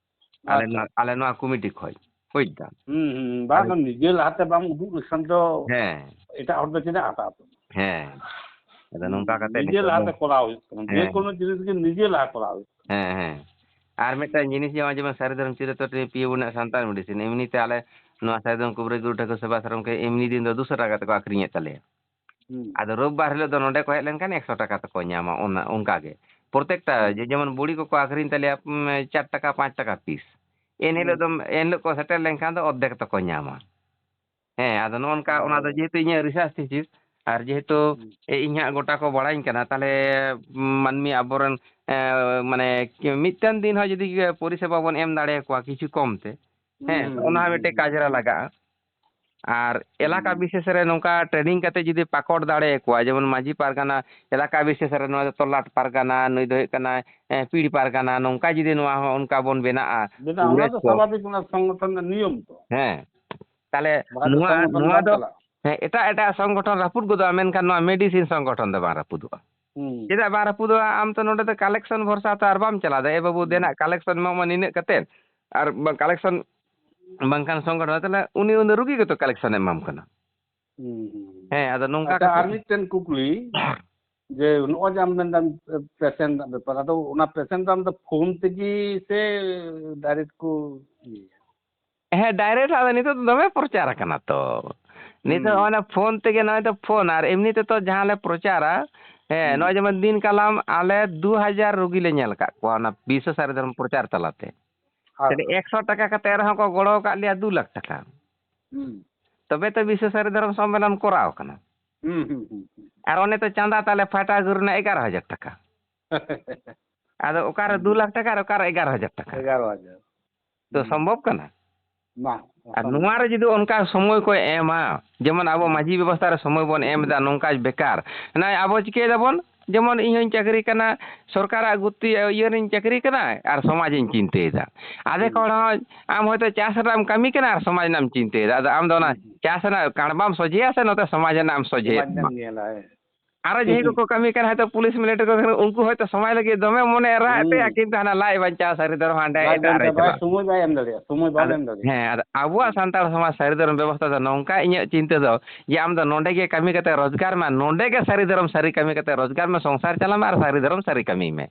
ᱟᱞᱮ ᱟᱪᱪᱷᱟ᱾ ᱱᱚᱣᱟ, ᱟᱞᱮ ᱱᱚᱣᱟ ᱠᱚᱢᱤᱴᱤ ᱠᱷᱚᱡ, ᱵᱩᱡᱽ ᱫᱟᱢ? ᱦᱩᱸ, ᱦᱩᱸ᱾ ᱵᱟᱝ, ᱟᱞᱮ ᱱᱤᱡᱮ ᱞᱟᱦᱟᱛᱮ ᱵᱟᱢ ᱩᱫᱩᱜ ᱞᱮᱠᱷᱟᱱ ᱫᱚ ᱦᱮᱸ᱾ ᱮᱴᱟᱜ ᱦᱚᱲ ᱫᱚ ᱪᱮᱫᱟᱜ ᱦᱟᱛᱟᱣ ᱛᱟᱢᱟ? ᱦᱮᱸ᱾ ᱟᱫᱚ ᱦᱩᱸ, ᱱᱚᱝᱠᱟ ᱠᱟᱛᱮ ᱱᱤᱡᱮ ᱱᱤᱛᱚᱜ ᱫᱚ ᱞᱟᱦᱟᱛᱮ ᱠᱚᱨᱟᱣ ᱦᱩᱭᱩᱜ ᱛᱟᱢᱟ᱾ ᱦᱮᱸ᱾ ᱡᱮᱠᱳᱱᱳ ᱡᱤᱱᱤᱥ ᱜᱮ ᱱᱤᱡᱮ ᱞᱟᱦᱟ ᱠᱚᱨᱟᱣ ᱦᱩᱭᱩᱜ ᱛᱟᱢᱟ᱾ ᱦᱮᱸ, ᱦᱮᱸ᱾ ᱟᱨ ᱢᱤᱫᱴᱟᱝ ᱡᱤᱱᱤᱥ, ᱡᱮᱢᱚᱱ, ᱡᱮᱢᱚᱱ ᱥᱟᱹᱨᱤ ᱫᱷᱚᱨᱚᱢ ᱪᱤᱨᱟᱹᱛᱚ ᱴᱤ ᱯᱤ ᱟᱵᱚᱱᱟᱜ ᱥᱟᱱᱛᱟᱲ medicine, ᱮᱢᱱᱤ ᱛᱮ ᱟᱞᱮ ᱱᱚᱣᱟ ᱥᱟᱹᱨᱤ ᱫᱷᱚᱨᱚᱢ ᱠᱩᱵᱨᱟᱹᱭ ᱜᱩᱨᱩ ᱴᱷᱟᱹᱠᱩᱨ ᱥᱮᱵᱟ ᱟᱥᱨᱚᱢ ᱠᱮ ᱮᱢᱱᱤ ᱫᱤᱱ ᱫᱚ ᱫᱩᱥᱚ ᱴᱟᱠᱟ ᱠᱟᱛᱮ ᱠᱚ ᱟᱹᱠᱷᱨᱤᱧᱮᱫ ᱛᱟᱞᱮᱭᱟ᱾ ᱦᱩᱸ᱾ ᱟᱫᱚ ᱨᱳᱵᱵᱟᱨ ᱦᱤᱞᱳᱜ ᱫᱚ ᱱᱚᱸᱰᱮ ᱠᱚ ᱦᱮᱡ ᱞᱮᱱᱠᱷᱟᱱ ᱮᱠᱥᱚ ᱴᱟᱠᱟ ᱛᱮᱠᱚ ᱧᱟᱢᱟ, ᱚᱱᱟ, ᱚᱱᱠᱟ ᱜᱮ᱾ ᱯᱨᱚᱛᱮᱠᱴᱟ, ᱦᱩᱸ᱾ ᱡᱮ ᱡᱮᱢᱚᱱ ᱵᱩᱲᱤ ᱠᱚᱠᱚ ᱟᱹᱠᱷᱨᱤᱧ ᱛᱟᱞᱮᱭᱟ, ᱩᱢ, ᱪᱟᱨ ᱴᱟᱠᱟ, ᱯᱟᱸᱪ ᱴᱟᱠᱟ piece᱾ ᱮᱱ ᱦᱤᱞᱳᱜ ᱦᱩᱸ᱾ ᱫᱚ, ᱮᱱ ᱦᱤᱞᱳᱜ ᱠᱚ ᱥᱮᱴᱮᱨ ᱞᱮᱱᱠᱷᱟᱱ ᱫᱚ ᱚᱨᱫᱷᱮᱠ ᱛᱮᱠᱚ ᱧᱟᱢᱟ᱾ ᱦᱮᱸ, ᱟᱫᱚ ᱱᱚᱜᱼᱚ ᱱᱚᱝᱠᱟ, ᱚᱱᱟ ᱫᱚ ᱦᱳᱭ᱾ ᱡᱮᱦᱮᱛᱩ ᱤᱧᱟᱹᱜ research thesis, ᱟᱨ ᱡᱮᱦᱮᱛᱩ ᱦᱩᱸ᱾ ᱤᱧ ᱦᱟᱸᱜ ᱜᱚᱴᱟ ᱠᱚ ᱵᱟᱲᱟᱧ ᱠᱟᱱᱟ, ᱛᱟᱦᱞᱮ ᱢᱟᱹᱱᱢᱤ ᱟᱵᱚᱨᱮᱱ, ᱮᱸ, ᱢᱟᱱᱮ, ᱢᱤᱫᱴᱟᱝ ᱫᱤᱱ ᱦᱚᱸ ᱡᱩᱫᱤ ᱯᱚᱨᱤᱥᱮᱵᱟ ᱵᱚᱱ ᱮᱢ ᱫᱟᱲᱮᱭᱟᱠᱚᱣᱟ ᱠᱤᱪᱷᱩ ᱠᱚᱢ ᱛᱮ, ᱦᱮᱸ, ᱦᱩᱸ, ᱚᱱᱟ ᱦᱚᱸ ᱦᱩᱸ, ᱢᱤᱫᱴᱮᱡ ᱦᱩᱸ᱾ ᱠᱟᱡᱽ ᱨᱮ ᱞᱟᱜᱟᱜᱼᱟ᱾ ᱟᱨ ᱮᱞᱟᱠᱟ ᱦᱩᱸ᱾ ᱵᱤᱥᱮᱥ ᱨᱮ ᱱᱚᱝᱠᱟ training ᱠᱟᱛᱮ ᱡᱩᱫᱤ ᱯᱟᱠᱚᱴ ᱫᱟᱲᱮᱭᱟᱠᱚᱣᱟ, ᱡᱮᱢᱚᱱ ᱢᱟᱹᱡᱷᱤ ᱯᱟᱨᱜᱟᱱᱟ, ᱮᱞᱟᱠᱟ ᱵᱤᱥᱮᱥ ᱨᱮ ᱱᱚᱣᱟ ᱫᱚ ᱛᱚᱞᱟᱴ ᱯᱟᱨᱜᱟᱱᱟ, ᱱᱩᱭ ᱫᱚ ᱦᱩᱭᱩᱜ ᱠᱟᱱᱟᱭ, ᱮᱸ, ᱯᱤᱲ ᱯᱟᱨᱜᱟᱱᱟ, ᱱᱚᱝᱠᱟ ᱡᱩᱫᱤ ᱱᱚᱣᱟ ᱦᱚᱸ ᱚᱱᱠᱟ ᱵᱚᱱ ᱵᱮᱱᱟᱜᱼᱟ, ᱵᱮᱱᱟᱣ, ᱚᱱᱟ ᱫᱚ ᱥᱟᱵᱷᱟᱵᱤᱠ, ᱚᱱᱟ ᱥᱚᱝᱜᱚᱴᱷᱚᱱ ᱨᱮᱱᱟᱜ ᱱᱤᱭᱚᱢ ᱛᱚ᱾ ᱦᱮᱸ, ᱛᱟᱦᱞᱮ ᱵᱟᱠᱷᱟᱡ ᱫᱚ ᱱᱚᱣᱟ, ᱥᱚᱝᱜᱚᱴᱷᱚᱱ ᱱᱚᱣᱟ ᱵᱟᱝ ᱫᱚ, ᱪᱟᱞᱟᱜᱼᱟ᱾ ᱦᱮᱸ, ᱮᱴᱟᱜ ᱮᱴᱟᱜ ᱥᱚᱝᱜᱚᱴᱷᱚᱱ ᱨᱟᱹᱯᱩᱫ ᱜᱚᱫᱚᱜᱼᱟ, ᱢᱮᱱᱠᱷᱟᱱ ᱱᱚᱣᱟ ᱢᱮᱰᱤᱥᱤᱱ ᱥᱚᱝᱜᱚᱴᱷᱚᱱ ᱫᱚ ᱵᱟᱝ ᱨᱟᱹᱯᱩᱫᱚᱜᱼᱟ᱾ ᱦᱩᱸ᱾ ᱪᱮᱫᱟᱜ ᱵᱟᱝ ᱨᱟᱹᱯᱩᱫᱚᱜᱼᱟ? ᱟᱢ ᱛᱚ ᱱᱚᱰᱮ ᱫᱚ ᱠᱟᱞᱮᱠᱥᱚᱱ ᱵᱷᱚᱨᱥᱟ ᱛᱚ ᱟᱨ ᱵᱟᱢ ᱪᱟᱞᱟᱣ ᱫᱟᱲᱮᱭᱟᱜᱼᱟ, "ᱮ ᱵᱟᱹᱵᱩ, ᱦᱩᱸ᱾ ᱫᱮᱱᱟ ᱠᱟᱞᱮᱠᱥᱚᱱ ᱮᱢᱚᱜ ᱢᱮ ᱱᱤᱱᱟᱹᱜ ᱠᱟᱛᱮᱫ, ᱟᱨ ᱵᱟᱝ ᱠᱟᱞᱮᱠᱥᱚᱱ ᱵᱟᱝᱠᱷᱟᱱ ᱥᱚᱝᱜᱚᱴᱷᱚᱱ", ᱛᱟᱦᱞᱮ ᱩᱱᱤ ᱩᱱᱤ ᱨᱩᱜᱤ ᱜᱮᱛᱚ ᱠᱟᱞᱮᱠᱥᱚᱱ ᱮ ᱮᱢᱟᱢ ᱠᱟᱱᱟ᱾ ᱦᱩᱸ, ᱦᱩᱸ, ᱦᱩᱸ᱾ ᱦᱮᱸ, ᱟᱫᱚ ᱱᱚᱝᱠᱟ ᱟᱪᱪᱷᱟ, ᱠᱟᱛᱮ ᱟᱨ ᱢᱤᱫᱴᱮᱱ ᱠᱩᱠᱞᱤ, ᱡᱮ ᱱᱚᱜᱼᱚᱭ ᱡᱮ ᱟᱢ ᱢᱮᱱᱫᱟᱢ, ᱮ, ᱯᱮᱥᱮᱱᱴ ᱨᱮᱱᱟᱜ ᱵᱮᱯᱟᱨ, ᱟᱫᱚ ᱚᱱᱟ ᱯᱮᱥᱮᱱᱴ ᱫᱚ ᱟᱢ ᱫᱚ ᱯᱷᱳᱱ ᱛᱮᱜᱮ ᱥᱮ ᱰᱟᱭᱨᱮᱠᱴ ᱠᱚ ᱤᱭᱟᱹᱭᱟ? ᱦᱮᱸ, ᱰᱟᱭᱨᱮᱠᱴ ᱟᱫᱚ ᱱᱤᱛᱚᱜ ᱫᱚ ᱫᱚᱢᱮ ᱯᱨᱚᱪᱟᱨ ᱟᱠᱟᱱᱟ ᱛᱚ᱾ ᱱᱤᱛᱚᱜ ᱦᱩᱸ᱾ ᱚᱱᱟ ᱯᱷᱳᱱ ᱛᱮᱜᱮ, ᱱᱚᱜᱼᱚᱭ ᱛᱚ ᱯᱷᱳᱱ, ᱟᱨ ᱮᱢᱱᱤ ᱛᱮᱛᱚ ᱡᱟᱦᱟᱸ ᱞᱮ ᱯᱨᱚᱪᱟᱨᱟ, ᱦᱮᱸ, ᱦᱩᱸ᱾ ᱱᱚᱜᱼᱚᱭ ᱡᱮᱢᱚᱱ ᱫᱤᱱ ᱠᱟᱞᱚᱢ ᱟᱞᱮ ᱫᱩ ᱦᱟᱡᱟᱨ ᱨᱩᱜᱤ ᱞᱮ ᱧᱮᱞ ᱟᱠᱟᱫ ᱠᱚᱣᱟ ᱚᱱᱟ ᱵᱤᱥᱥᱚ ᱥᱟᱹᱨᱤ ᱫᱷᱚᱨᱚᱢ ᱯᱨᱚᱪᱟᱨ ᱛᱟᱞᱟᱛᱮ᱾ ᱟᱨ ᱛᱟᱦᱞᱮ ᱮᱠᱥᱚ ᱴᱟᱠᱟ ᱠᱟᱛᱮ ᱨᱮᱦᱚᱸ ᱠᱚ ᱜᱚᱲᱚ ᱟᱠᱟᱫ ᱞᱮᱭᱟ ᱫᱩ ᱞᱟᱠᱷ ᱴᱟᱠᱟ᱾ ᱦᱩᱸ᱾ ᱛᱚᱵᱮ ᱛᱚ ᱵᱤᱥᱥᱚ ᱥᱟᱹᱨᱤ ᱫᱷᱚᱨᱚᱢ ᱥᱚᱢᱢᱮᱞᱚᱱ ᱠᱚᱨᱟᱣ ᱠᱟᱱᱟ᱾ ᱦᱩᱸ, ᱦᱩᱸ, ᱦᱩᱸ, ᱦᱩᱸ᱾ ᱟᱨ ᱚᱱᱮ ᱛᱚ ᱪᱟᱸᱫᱟ ᱛᱟᱞᱮ ᱯᱷᱟᱴᱟ ᱜᱩᱨ ᱨᱮᱱᱟᱜ ᱮᱜᱟᱨᱚ ᱦᱟᱡᱟᱨ ᱴᱟᱠᱟ᱾ ᱟᱫᱚ ᱚᱠᱟᱨᱮ ᱦᱩᱸ᱾ ᱫᱩ ᱞᱟᱠᱷ ᱴᱟᱠᱟ ᱟᱨ ᱚᱠᱟᱨᱮ ᱮᱜᱟᱨᱚ ᱦᱟᱡᱟᱨ ᱴᱟᱠᱟ? ᱮᱜᱟᱨᱚ ᱦᱟᱡᱟᱨ᱾ ᱛᱚ ᱦᱩᱸ᱾ ᱥᱚᱢᱵᱷᱚᱵ ᱠᱟᱱᱟ? ᱵᱟᱝ, ᱟᱨ ᱚᱥᱚᱢᱵᱷᱚᱵ᱾ ᱱᱚᱣᱟ ᱨᱮ ᱡᱩᱫᱤ ᱚᱱᱠᱟ ᱥᱚᱢᱚᱭ ᱠᱚ ᱮᱢᱟ, ᱡᱮᱢᱚᱱ ᱟᱵᱚ ᱦᱩᱸ᱾ ᱢᱟᱹᱡᱷᱤ ᱵᱮᱵᱚᱥᱛᱷᱟ ᱨᱮ ᱥᱚᱢᱚᱭ ᱵᱚᱱ ᱮᱢ ᱮᱫᱟ, ᱱᱚᱝᱠᱟ ᱵᱮᱠᱟᱨ᱾ ᱱᱚᱜᱼᱚᱭ ᱟᱵᱚ ᱪᱤᱠᱟᱹᱭ ᱫᱟᱵᱚᱱ? ᱡᱮᱢᱚᱱ ᱤᱧ ᱦᱚᱸᱧ ᱪᱟᱹᱠᱨᱤ ᱠᱟᱱᱟ, ᱥᱚᱨᱠᱟᱨᱟᱜ ᱜᱩᱛᱤ ᱤᱭᱟᱹ ᱨᱤᱧ ᱪᱟᱹᱠᱨᱤ ᱠᱟᱱᱟ ᱟᱨ ᱥᱚᱢᱟᱡᱽ ᱤᱧ ᱪᱤᱱᱛᱟᱹᱭᱮᱫᱟ᱾ ᱟᱫᱷᱮᱠ ᱦᱩᱸ᱾ ᱦᱚᱲ ᱦᱚᱸ ᱟᱢ ᱦᱚᱭᱛᱳ ᱪᱟᱥ ᱨᱮᱱᱟᱜ ᱮᱢ ᱠᱟᱹᱢᱤ ᱠᱟᱱᱟ ᱟᱨ ᱥᱚᱢᱟᱡᱽ ᱨᱮᱱᱟᱜ ᱮᱢ ᱪᱤᱱᱛᱟᱹᱭᱮᱫᱟ᱾ ᱟᱫᱚ ᱟᱢ ᱫᱚ ᱚᱱᱟ ᱦᱩᱸ, ᱦᱩᱸ᱾ ᱪᱟᱥ ᱨᱮᱱᱟᱜ ᱠᱟᱬᱵᱟᱢ ᱥᱚᱡᱷᱮᱭᱟ ᱥᱮ ᱱᱚᱛᱮ ᱥᱚᱢᱟᱡᱽ ᱨᱮᱱᱟᱜ ᱮᱢ ᱥᱚᱡᱷᱮᱭᱮᱫ ᱥᱚᱢᱟᱡᱽ ᱛᱟᱢᱟ? ᱨᱮᱱᱟᱜ ᱧᱮᱞᱟ, ᱦᱮᱸ᱾ ᱟᱨᱚ ᱡᱟᱦᱟᱸᱭ ᱦᱩᱸ᱾ ᱠᱚᱠᱚ ᱠᱟᱹᱢᱤ ᱠᱟᱱᱟ, ᱦᱚᱭᱛᱳ ᱯᱩᱞᱤᱥ ᱢᱤᱞᱤᱴᱟᱨᱤ ᱠᱚ ᱠᱟᱹᱢᱤ, ᱩᱱᱠᱩ ᱦᱚᱭᱛᱳ ᱥᱚᱢᱟᱡᱽ ᱞᱟᱹᱜᱤᱫ ᱫᱚᱢᱮ ᱢᱚᱱᱮ ᱨᱟᱜ ᱮᱫ ᱛᱟᱭᱟ, ᱦᱩᱸ᱾ ᱠᱤᱱᱛᱩ ᱦᱟᱱᱟ ᱞᱟᱡ ᱵᱟᱧᱪᱟᱣ ᱥᱟᱹᱨᱤ ᱫᱷᱚᱨᱚᱢ ᱦᱟᱸᱰᱮ ᱞᱟᱡ ᱮᱴᱟᱜ ᱨᱮ ᱵᱟᱧᱪᱟᱣ ᱵᱟᱭ ᱪᱟᱞᱟᱜ᱾ ᱥᱚᱢᱚᱭ ᱵᱟᱭ ᱮᱢ ᱫᱟᱲᱮᱭᱟᱜᱼᱟ, ᱥᱚᱢᱚᱭ ᱵᱟᱢ ᱟᱫᱚ, ᱮᱢ ᱫᱟᱲᱮᱭᱟᱜᱼᱟ᱾ ᱦᱮᱸ, ᱟᱫᱚ ᱟᱵᱚᱣᱟᱜ ᱦᱩᱸ᱾ ᱥᱟᱱᱛᱟᱲ ᱥᱚᱢᱟᱡᱽ ᱥᱟᱹᱨᱤ ᱫᱷᱚᱨᱚᱢ ᱵᱮᱵᱚᱥᱛᱷᱟ ᱫᱚ ᱱᱚᱝᱠᱟ ᱤᱧᱟᱹᱜ ᱪᱤᱱᱛᱟᱹ ᱫᱚ, ᱡᱮ ᱟᱢ ᱫᱚ ᱱᱚᱰᱮ ᱜᱮ ᱠᱟᱹᱢᱤ ᱠᱟᱛᱮ ᱨᱳᱡᱽᱜᱟᱨ ᱢᱮ, ᱱᱚᱰᱮ ᱜᱮ ᱥᱟᱹᱨᱤ ᱫᱷᱚᱨᱚᱢ ᱥᱟᱹᱨᱤ ᱠᱟᱹᱢᱤ ᱠᱟᱛᱮ ᱨᱳᱡᱽᱜᱟᱨ ᱢᱮ, ᱥᱚᱝᱥᱟᱨ ᱪᱟᱞᱟᱣ ᱢᱮ ᱟᱨ ᱥᱟᱹᱨᱤ ᱫᱷᱚᱨᱚᱢ ᱥᱟᱹᱨᱤ ᱠᱟᱹᱢᱤ ᱢᱮ᱾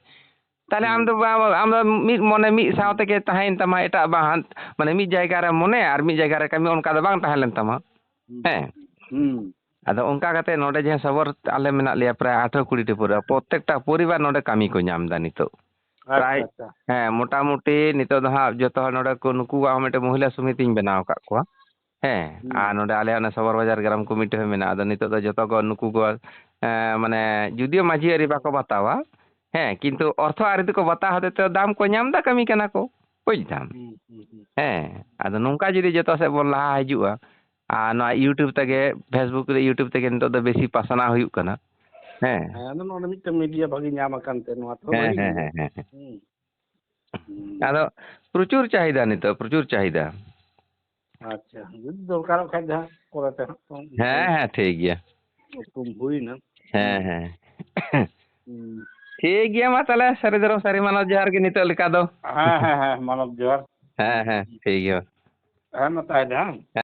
ᱛᱟᱦᱞᱮ ᱟᱢ ᱫᱚ ᱦᱩᱸ᱾ ᱵᱟ-, ᱟᱢ ᱫᱚ ᱢᱤᱫ ᱢᱚᱱᱮ ᱢᱤᱫ ᱥᱟᱶ ᱦᱩᱸ᱾ ᱛᱮᱜᱮ ᱛᱟᱦᱮᱸᱭᱮᱱ ᱛᱟᱢᱟ, ᱮᱴᱟᱜ ᱵᱟᱝ ᱦᱟᱱ-, ᱢᱟᱱᱮ ᱢᱤᱫ ᱡᱟᱭᱜᱟ ᱨᱮ ᱢᱚᱱᱮ ᱟᱨ ᱢᱤᱫ ᱡᱟᱭᱜᱟ ᱨᱮ ᱠᱟᱹᱢᱤ, ᱚᱱᱠᱟ ᱫᱚ ᱵᱟᱝ ᱛᱟᱦᱮᱸ ᱞᱮᱱ ᱛᱟᱢᱟ᱾ ᱦᱩᱸ᱾ ᱦᱮᱸ᱾ ᱦᱩᱸ᱾ ᱟᱫᱚ ᱚᱱᱠᱟ ᱠᱟᱛᱮ ᱱᱚᱰᱮ ᱡᱟᱦᱟᱸ ᱥᱚᱵᱚᱨ ᱟᱞᱮ ᱢᱮᱱᱟᱜ ᱞᱮᱭᱟ, ᱯᱨᱟᱭ ᱟᱴᱷᱨᱚ ᱠᱩᱲᱤ ᱴᱤ ᱯᱚᱨᱤᱵᱟᱨ, ᱯᱨᱚᱛᱛᱮᱠᱴᱟ ᱯᱚᱨᱤᱵᱟᱨ ᱱᱚᱰᱮ ᱠᱟᱹᱢᱤ ᱠᱚ ᱧᱟᱢ ᱮᱫᱟ ᱱᱤᱛᱚᱜ᱾ ᱟᱪᱪᱷᱟ, ᱯᱨᱟᱭ, ᱟᱪᱪᱷᱟ᱾ ᱦᱮᱸ, ᱢᱚᱴᱟᱢᱩᱴᱤ ᱱᱤᱛᱚᱜ ᱫᱚ ᱦᱟᱸᱜ ᱡᱚᱛᱚ ᱦᱚᱲ ᱱᱚᱰᱮ ᱠᱚ, ᱱᱩᱠᱩᱣᱟᱜ ᱦᱚᱸ ᱢᱤᱫᱴᱮᱱ ᱢᱚᱦᱤᱞᱟ ᱥᱚᱢᱤᱛᱤᱧ ᱵᱮᱱᱟᱣ ᱟᱠᱟᱫ ᱠᱚᱣᱟ᱾ ᱦᱮᱸ, ᱦᱩᱸ᱾ ᱟᱨ ᱱᱚᱰᱮ ᱟᱞᱮ ᱚᱱᱟ ᱥᱚᱵᱚᱨ ᱵᱟᱡᱟᱨ ᱜᱨᱟᱢ ᱠᱚᱢᱤᱴᱤ ᱦᱚᱸ ᱢᱮᱱᱟᱜᱼᱟ᱾ ᱟᱫᱚ ᱱᱤᱛᱚᱜ ᱫᱚ ᱡᱚᱛᱚ ᱠᱚ ᱱᱩᱠᱩ ᱠᱚ, ᱮᱸ, ᱢᱟᱱᱮ ᱡᱩᱫᱤᱭᱳ ᱢᱟᱹᱡᱷᱤ ᱟᱹᱨᱤ ᱵᱟᱠᱚ ᱵᱟᱛᱟᱣᱟ, ᱦᱮᱸ, ᱠᱤᱱᱛᱩ ᱚᱨᱛᱷᱚ ᱟᱹᱨᱤ ᱫᱚᱠᱚ ᱵᱟᱛᱟᱣ ᱦᱚᱛᱮᱡ ᱛᱮ ᱫᱟᱢ ᱠᱚ ᱧᱟᱢ ᱮᱫᱟ, ᱠᱟᱹᱢᱤ ᱠᱟᱱᱟ ᱠᱚ, ᱵᱩᱡᱽ ᱫᱟᱢ? ᱦᱩᱸ, ᱦᱩᱸ, ᱦᱩᱸ᱾ ᱦᱮᱸ, ᱟᱫᱚ ᱱᱚᱝᱠᱟ ᱡᱩᱫᱤ ᱡᱚᱛᱚ ᱥᱮᱫ ᱵᱚᱱ ᱞᱟᱦᱟ ᱦᱤᱡᱩᱜᱼᱟ, ᱟᱨ ᱱᱚᱣᱟ YouTube ᱛᱮᱜᱮ, Facebook ᱨᱮ, YouTube ᱛᱮᱜᱮ ᱱᱤᱛᱚᱜ ᱫᱚ ᱵᱮᱥᱤ ᱯᱟᱥᱱᱟᱣ ᱦᱩᱭᱩᱜ ᱠᱟᱱᱟ᱾ ᱦᱮᱸ᱾ ᱦᱮᱸ, ᱟᱫᱚ ᱱᱚᱰᱮ ᱢᱤᱫᱴᱮᱱ ᱢᱤᱰᱤᱭᱟ ᱵᱷᱟᱜᱮ ᱧᱟᱢ ᱟᱠᱟᱱ ᱛᱮ ᱱᱚᱣᱟ ᱛᱮᱦᱚᱸ ᱦᱮᱸ, ᱵᱷᱟᱜᱮ ᱦᱮᱸ, ᱜᱮ ᱦᱮᱸ, ᱦᱩᱭᱩᱜᱼᱟ᱾ ᱦᱮᱸ, ᱦᱮᱸ᱾ ᱦᱩᱸ᱾ ᱦᱩᱸ᱾ ᱟᱫᱚ ᱯᱨᱚᱪᱩᱨ ᱪᱟᱦᱤᱫᱟ ᱱᱤᱛᱚᱜ, ᱯᱨᱚᱪᱩᱨ ᱪᱟᱦᱤᱫᱟ᱾ ᱟᱪᱪᱷᱟ, ᱡᱩᱫᱤ ᱫᱚᱨᱠᱟᱨᱚᱜ ᱠᱷᱟᱡ ᱫᱚ ᱦᱟᱸᱜ ᱯᱚᱨᱮᱛᱮ ᱦᱟᱸᱜ ᱛᱚ ᱦᱮᱸ ᱦᱮᱸ, ᱴᱷᱤᱠ ᱜᱮᱭᱟ᱾ ᱦᱩᱠᱩᱢ ᱦᱩᱭᱱᱟ᱾ ᱦᱮᱸ ᱦᱮᱸ, ᱦᱩᱸ᱾ ᱴᱷᱤᱠ ᱜᱮᱭᱟ, ᱢᱟ ᱛᱟᱦᱚᱞᱮ ᱥᱟᱹᱨᱤ ᱫᱷᱚᱨᱚᱢ ᱥᱟᱹᱨᱤ ᱢᱟᱱᱟᱣ ᱡᱚᱦᱟᱨ ᱜᱮ ᱱᱤᱛᱚᱜ ᱞᱮᱠᱟ ᱫᱚ᱾ ᱦᱮᱸ ᱦᱮᱸ ᱦᱮᱸ, ᱢᱟᱱᱚᱛ ᱡᱚᱦᱟᱨ᱾ ᱦᱮᱸ ᱦᱮᱸ, ᱴᱷᱤᱠ ᱜᱮᱭᱟ᱾ ᱦᱮᱸ, ᱢᱟ ᱛᱟᱦᱚᱞᱮ, ᱦᱮᱸ᱾